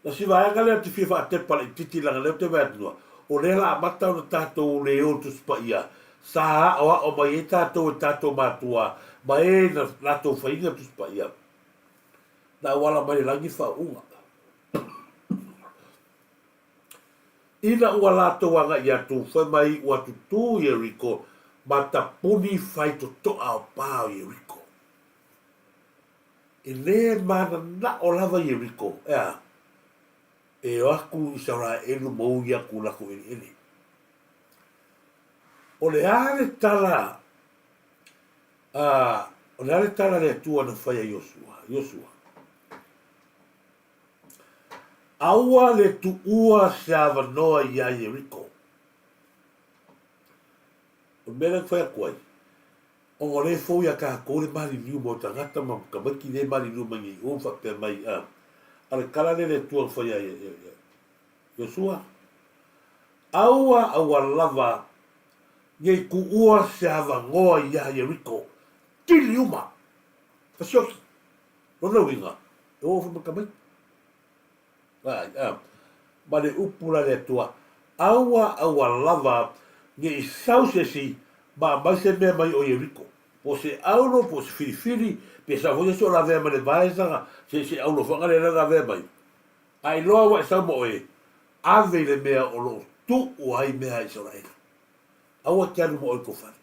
Na si vaega lea ou te fia faatepa laitiiti leaga lea ou te vaai atu noa, o lea la amata ona tatou le o Tusi Paia sa aoao mai ai tatou e tatou matua ma e na latou faiga Tusi Paia na auala mai le lagi faauuga. Ina ua latou agaʻi atu, fai mai ua tutū Ieriko ma tapuni fai totoʻa o pā o Ieriko. E lē mananaʻo lava Ieriko, ʻeā, e o aku Isaraelu ma ui aku lakou ʻeleʻele. ʻO le a le tala a ʻo le a le tala le Atua na fai a Iosua, Iosua. Aua le tuʻua se avanoa iā Ieriko. O le mea lea na fai atu ai, ona o lea e fou iā kākou le maliliu mai o tagata ma tamaiti lea e maliliu mai nei i o ma faapea mai, a, a o le tala lea le Atua na fai ia Iosua, Aua, aua lava nei tuʻua se avanoa iā Ieriko, kili uma, fasioki. Lona uiga, e oo foi ma tamaiti. Ai, a, ma le upu la le Atua, Aua, aua lava ne i sau se isi ma aumai se mea mai o Ieriko, po o se aulo, po o se filifili, pe sau foi se isi o lavea mai le vaesaga, se, se aulo foi lea na lavea mai. A iloa ua e sau ma oe, ave i le mea o lo o tuu ai mea a Isaraela. Aua e te alu ma oe i kou fale.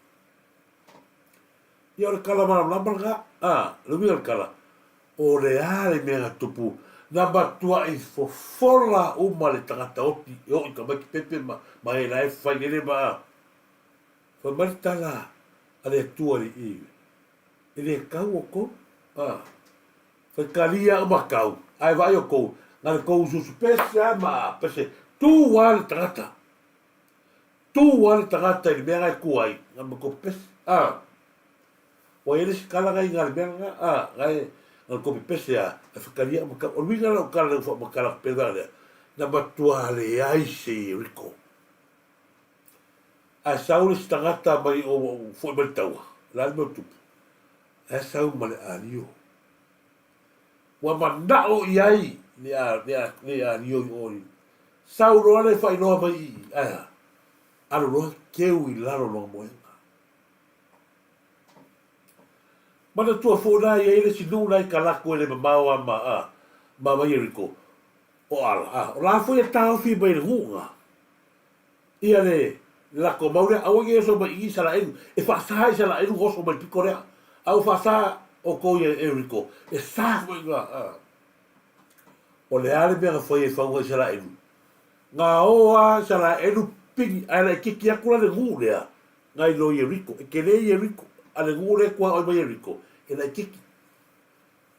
Ia o le tala malamalama lena, a, le uiga o le tala, o le a le mea na tupu, na matuaʻi fofola uma le tagata oti e oo i tamaiti pepe ma, ma e la e fai lele ma a. Fai mai le tala a le Atua i, i, e le tau outou, a. Fai kalia uma tau, ae vaai outou, na le tou usuusu pese a ma a pese, tu a le tagata. Tu a le tagata i le mea na e tu ai, na ma kou pepesi, a. Ua i ai le isi tala na i na le mea na, a, na e, na le kou pepesi a, e whakaria uma tau. O le uiga la o tala lea ua whaamatala atu pea lea, na matua leai se Yeriko. Ae sau le isi tagata mai o ua foi mai le taua, o le a le mea o tupu? Ae sau ma le alio. Ua manao i ai le, le, le alio i o i. Sau loa le faailoa mai i i, ae a? Alu loa keu i lalo lona moega. Manatua foi la i ai le isi nuu la i Kalako e le mamao a ma, a, ma ma Ieriko, o Ala, a, o la foi e taofi mai le nuu na. Ia le lako mau lea, aua ne i oso mai i Isaraelu, e faasa Isaraelu ona oso mai i le pito lea, a ua faasa outou ia Ieriko, e sa foi na, a. O le a le mea na fai e fau ai Isaraelu? Na o a Isaraelu pili, ae laititi atu la le nuu lea, nai lo Ieriko, e tele Ieriko, a le nuu lea e tuaoi mai Ieriko, e laititi.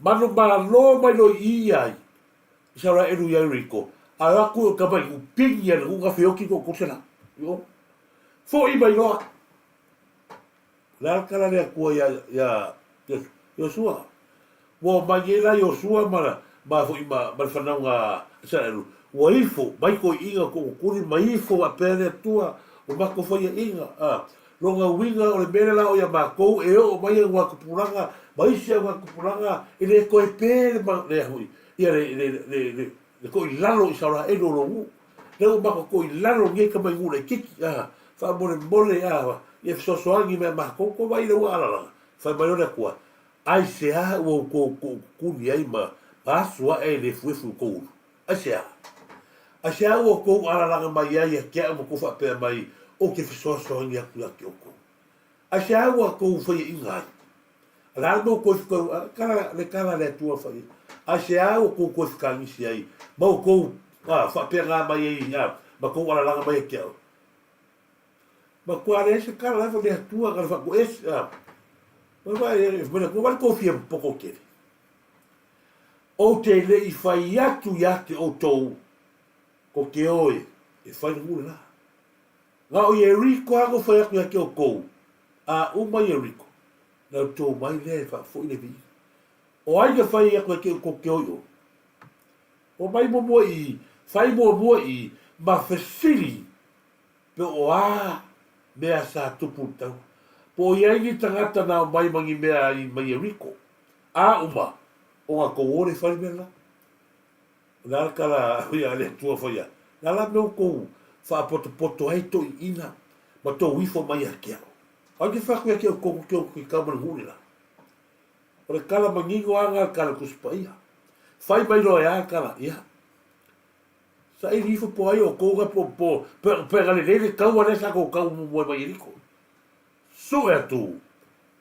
Manumalo mai lo i i ai, Isaraelu ia Ieriko, a o atu i o tama i pili a le nuu na feoti ko kou se la. Io. Foʻi mai loa. Le a le tala le Atua ia, ia Iosua. Ua omai nei la Iosua ma, ma foi ma, ma le fanauga a Isaraelu, ua ifo mai toeaiina o toʻutuli ma ifo faapea le Atua o matou faiaʻiga, a, lona uiga o le mea lea la o ia matou e oo mai augatupulaga ma isi augatupulaga e le toe pe le, ma, le foi, ia le, le, le, le, le toʻilalo Isaraelu o lou nuu. Lea ua matou toʻilalo nei tama i nuu laititi, a, faamolemole, a, ia fesoasoani mai a matou, tou vaai i le ua alalaga, fai mai loa le Atua, Aisea ua outou toʻutuli ai ma asu aʻe i le efuefu i tou ulu? Aisea? Aisea ua outou alalaga mai ai ia te aʻu ma tou faapea mai, Ou te fesoasoani atu ia te outou? Aisea ua tou faiaʻiga ai? O le a le mea ua toe fika, kala, le kala a le Atua fai, aisea ua tou toe fikaanisi ai ma outou faapena mai ai ma tou alalaga mai ia te aʻu? Matua leai se kala lava le Atua ka le faatoese, a. Vai le Atua, vai le tou fia poto tele. Ou te le i fai atu ia te outou, ko te oe e fai le nuu le la. Na o Ieriko lava na fai atu ia te outou, a uma Ieriko, na outou mai lea e faafoi le viiga. O ai na fai atu ia te outou te oe i o? Omai muamua i i, fai muamua i i, ma fesili Pe o a mea sa tupu i le taua. Po o i ai ni tagata na omai ma ni mea i mai Ieriko, a uma, o na tou o le fai mea la. O le a le tala a le Atua fai a? Le a la mea ua tou faapotopoto ai toʻiʻina ma tou ifo mai ia te au? Ai te fai atu ia te outou ko te o ki kau ma le nuu le la. O le tala manino a na le tala Tusi Paia. Fai mai loa e a le tala, ia. Saili ifo po ai outou ga po po pega lelei le taua lea sa tou tau muamua ai mai Ieriko. Sue atu,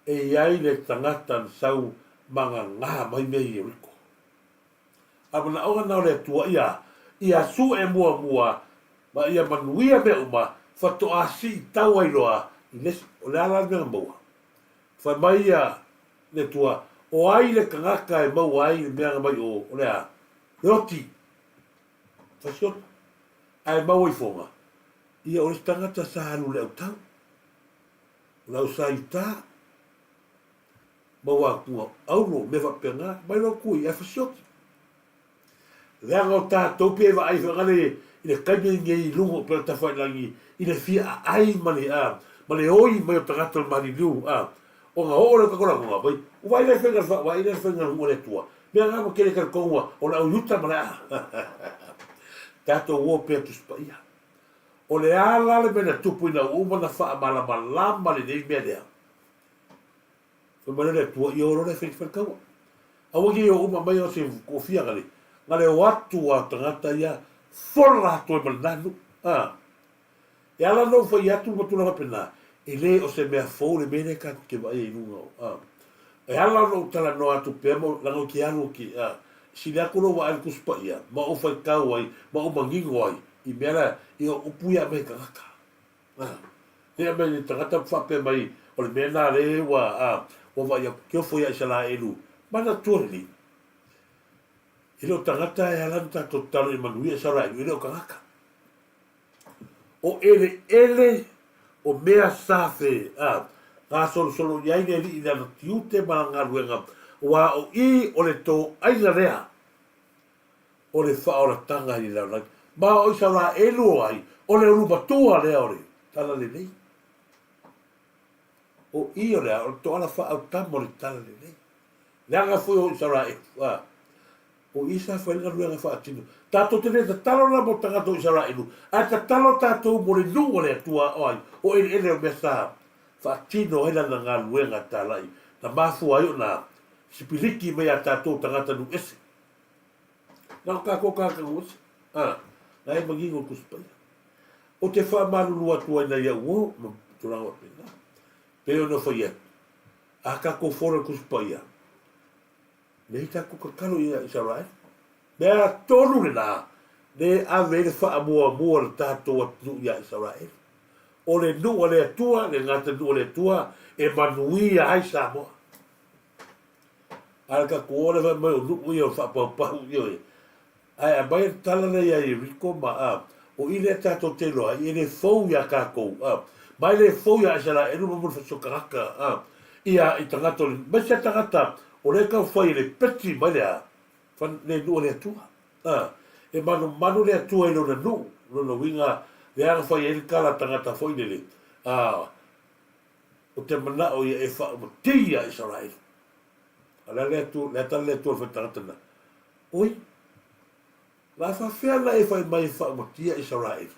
e i ai le tagata na sau magagā mai mea i Ieriko. A manaʻoga na o le Atua ia, ia sue muamua ma ia manuia mea uma, faatoa siitau ai loa i le isi. O le a la le mea na maua? Fai mai ia le Atua, O ai le tagata e maua ai le mea na mai o, o le a? Le oti. Fasiota. Ae maua ifoga, ia o le isi tagata sa alu i le autau, o le au sa i uta, maua atu auro, mea faapena, mai loa atu i ae fasioti. Leaga o tatou pei e vaai foi le i le taimi lenei i luga o pela tafailagi i le fia aai ma le a ma le oi mai o tagata o le maliliu a ona oo lea o tatou lagona mai ua vaai le faiga vaai le faiga o le Atua mea na ua tele talitonu o le au Iuta ma le a tatou o pea Tusi Paia. O le a la le mea na tupu ina ua uma ona faamalamalama lenei mea lea? Fai mai le Atua, ia o loa le fai le taua. Aua ne i o uma mai o se kofia na le, na le o atu a tagata ia fola atu ai ma lena nuu. A. E ala ona ou fai atu ma tulaga faapena, e le o se mea fou le mea lea tatou te vaai ai i luga o, a. E ala ona ou talanoa atu pea ma, leaga ou te alu ou te, a, sili atu lou vaai i le Tusi Paia, ma ou faitau ai, ma ou manino ai i mea la, i o upu ia aumai e tagata. A, lea aumai le tagata ma faapea mai, o le mea lena lea ua, a, ua vaai atu, ke ofo ia Isaraelu, manatua lelei. E le o tagata e ala ona tatou tatalo ia manuia Isaraelu, e le o tagata. O eleele o mea sa fe, a, gasolosolo i ai le alii i lana tiute ma lana galuega, aua o i o le toaiga lea o le faaolataga i le lalolagi. Ma o Isaraelu o ai? O le ulu matua lea o le Talalelei. O i o le a? O le toala faaautama o le Talalelei. Leaga foi o Isaraelu, a, o i sa fai le galuega faatino. Tatou te le tatalo la mo tagata o Isaraelu, ae tatalo tatou mo le nuu a le Atua o ai? O eleele o mea sa faatino ai lana galuega talai, na mafua ai ona sipiliki mai a tatou tagata nuu ese. Na o tatou tagata nuu ese, a, na e manino le Tusi Paia. Ou te faamalulu atu ai nai au o, ma tulaga faapena. Pei ona fai atu, a tatou fola i le Tusi Paia, Nei tatou tatalo ia Isaraelu. Mea tonu lena, le ave ai le faamuamua o le tatou atunuu ia Isaraelu. O le nuu a le Atua, le gata nuu a le Atua, e manuia ai Samoa. A le tatou o le fai mai o nuu ia o faapaupahu ia. Ae aumai le tala lea ia Ieriko ma, a, o i lea tatou te iloa ai, e le fou iā tatou, a, ma e le fou iā Isaraelu ma muli fasi o tagata, a, ia i tagata o le, maise a tagata o lea e tau fai e le peti mai le a, fan, le nuu a le Atua, a, e manumanu le Atua i lona nuu, lona uiga, lea na fai ai le tala a tagata foi lele, a, o te manao ia e faaumatia ia Isaraelu. A o le a le Atua, le a tala le Atua i le fai tagata na, Oi, la faafefea na e fai mai e faaumatia Isaraelu?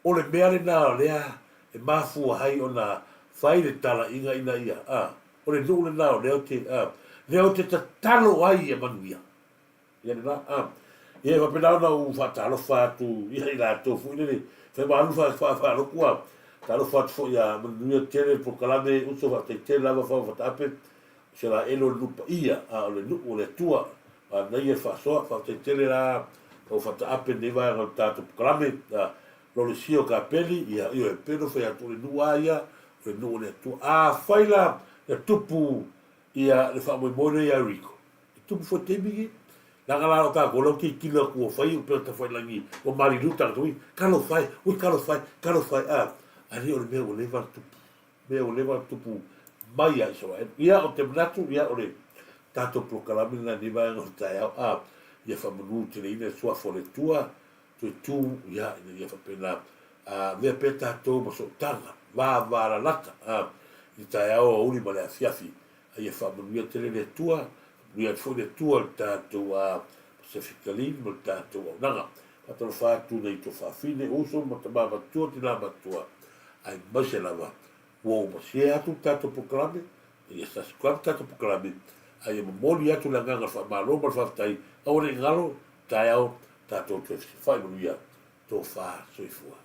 O le mea lena lea e mafua ai ona fai le talaiga ina ia, a, o le nuu lena o lea ou te, a, lea ou te tatalo ai ia manuia. Ia lena, a. Ia e faapena ona ou faatalofa atu ia i latou foi lele, fai malu fa, fa, faalotu a, talofa atu foi ia manuia tele le polokalame, uso faafetai tele lava fau fataape, Isaraelu o le nuu paia, a o le nuu o le Atua, manaia le faasoa, faafetai tele la ua fataape lenei vaega o le tatou polokalame, a, Lolesio Kapeli, ia, ioe, pei ona fai atu, o le nuu a ia, o le nuu o le Atua. Afai la na tupu ia le faamoemoe lea ia Rico, e tupu foi i le taimi lenei. Leaga la o tatou lea ua tilotilo atu ua fai upega tafailagi, ua maliliu tagata, ui, talofa e, ui, talofa e, talofa e, a, alii o le mea ua leva ona tupu. Mea ua leva ona tupu mai ia Isaraelu. Ia, ou te manatu, ia, o le tatou polokalame lena i lenei vaega o le taeao, a, ia faamanu teleina le Suafa o le Atua, toe tu, ia, ina ia faapena, a, avea pea tatou ma sootaga, vavalalata, a, i le taeao aoauli ma le afiafi, a ia faamanuia tele le Atua, faamanuia atu foi le Atua i le tatou, a, Pacific Galine ma le tatou auaunaga. Faatalofa atu nei tuafafine, uso ma tama matua, tina matua, aemaise lava ua ou masia atu le tatou polokalame, ia subscribe le tatou polokalame, a ia momoli atu le agaga o le faamalo ma le faafetai, aua ne i galo, taeao. Tatou toe fesilafai manuia tofa soifua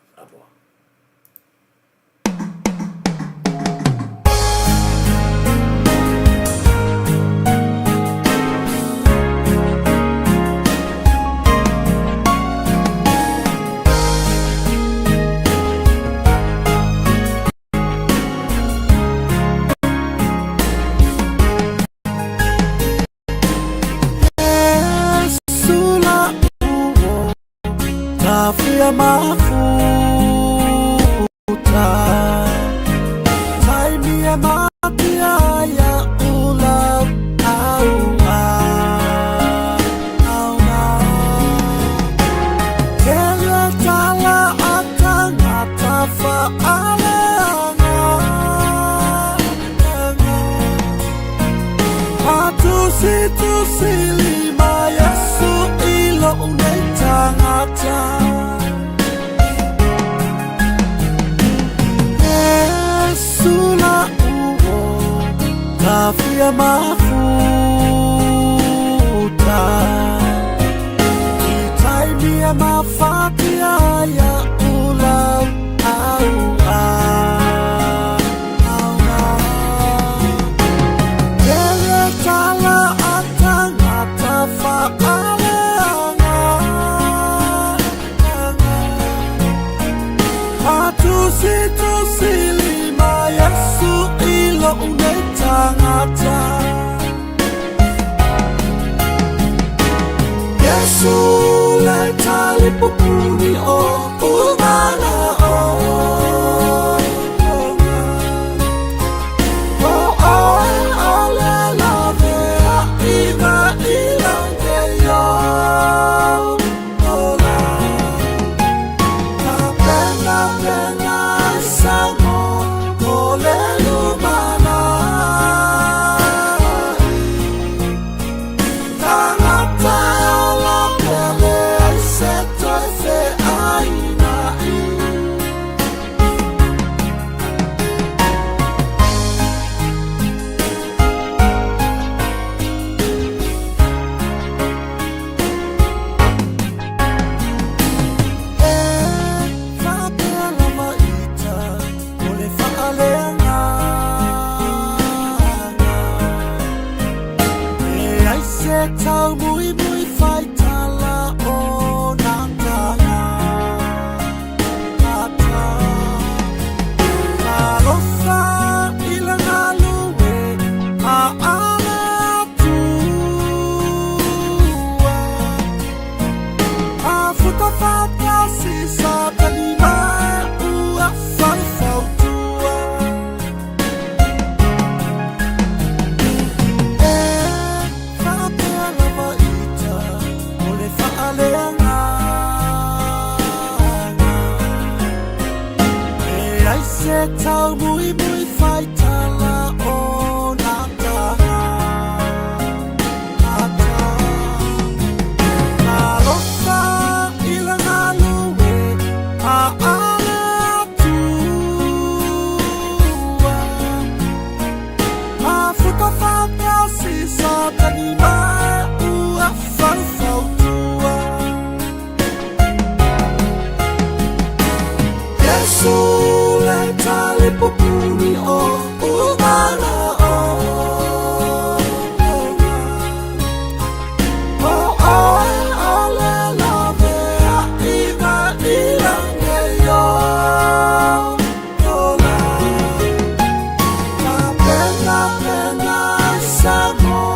Samoa.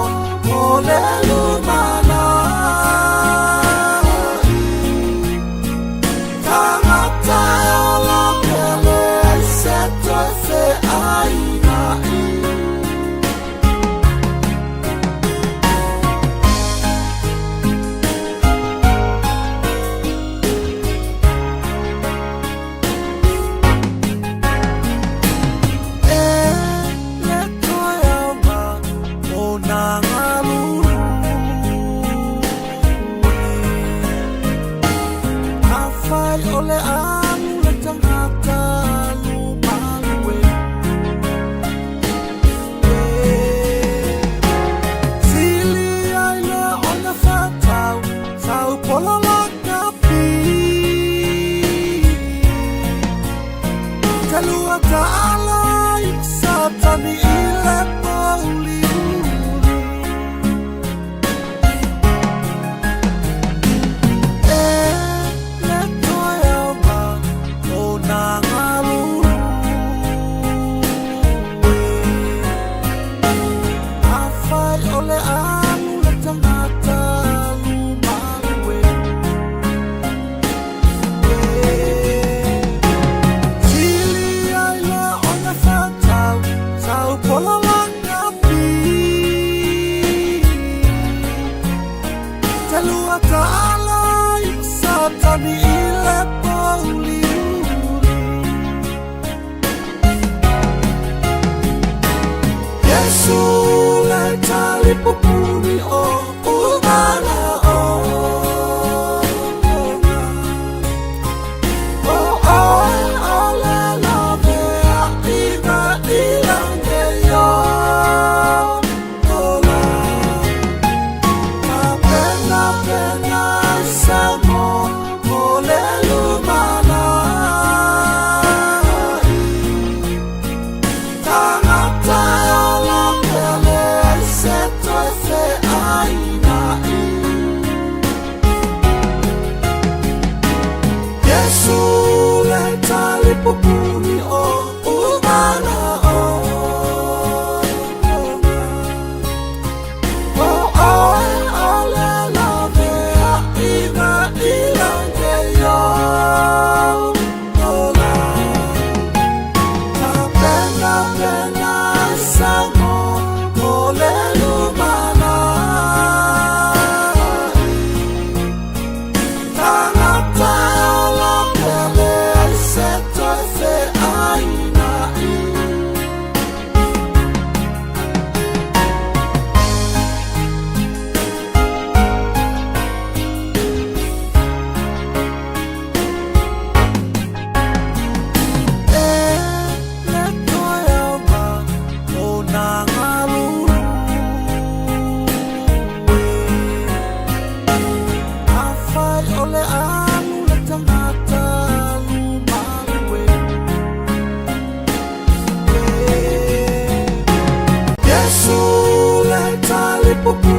o le alu le tagata lumalu e. Sili ai loa ona whatau, sau pola langa pi. Te lua ta'ala i satani i le pauli uli. Yesu le tali pupuni o umana o. O oe o le lave a i ma i lange yo ola. Ma pena pena sa mo mo le lumana. Tangata ola pele se toe fe aina i. Yesu le tali pupuni o umana o. O oe o le lave a i ma i lange yo ola. Ma pena pena sa mo mo le lumana. Tangata ola pele se toe fe aina i. E le toe awa o nā ngalulu e. A whai o le alu le tangata lumalu e. Yesu le tali pupuni.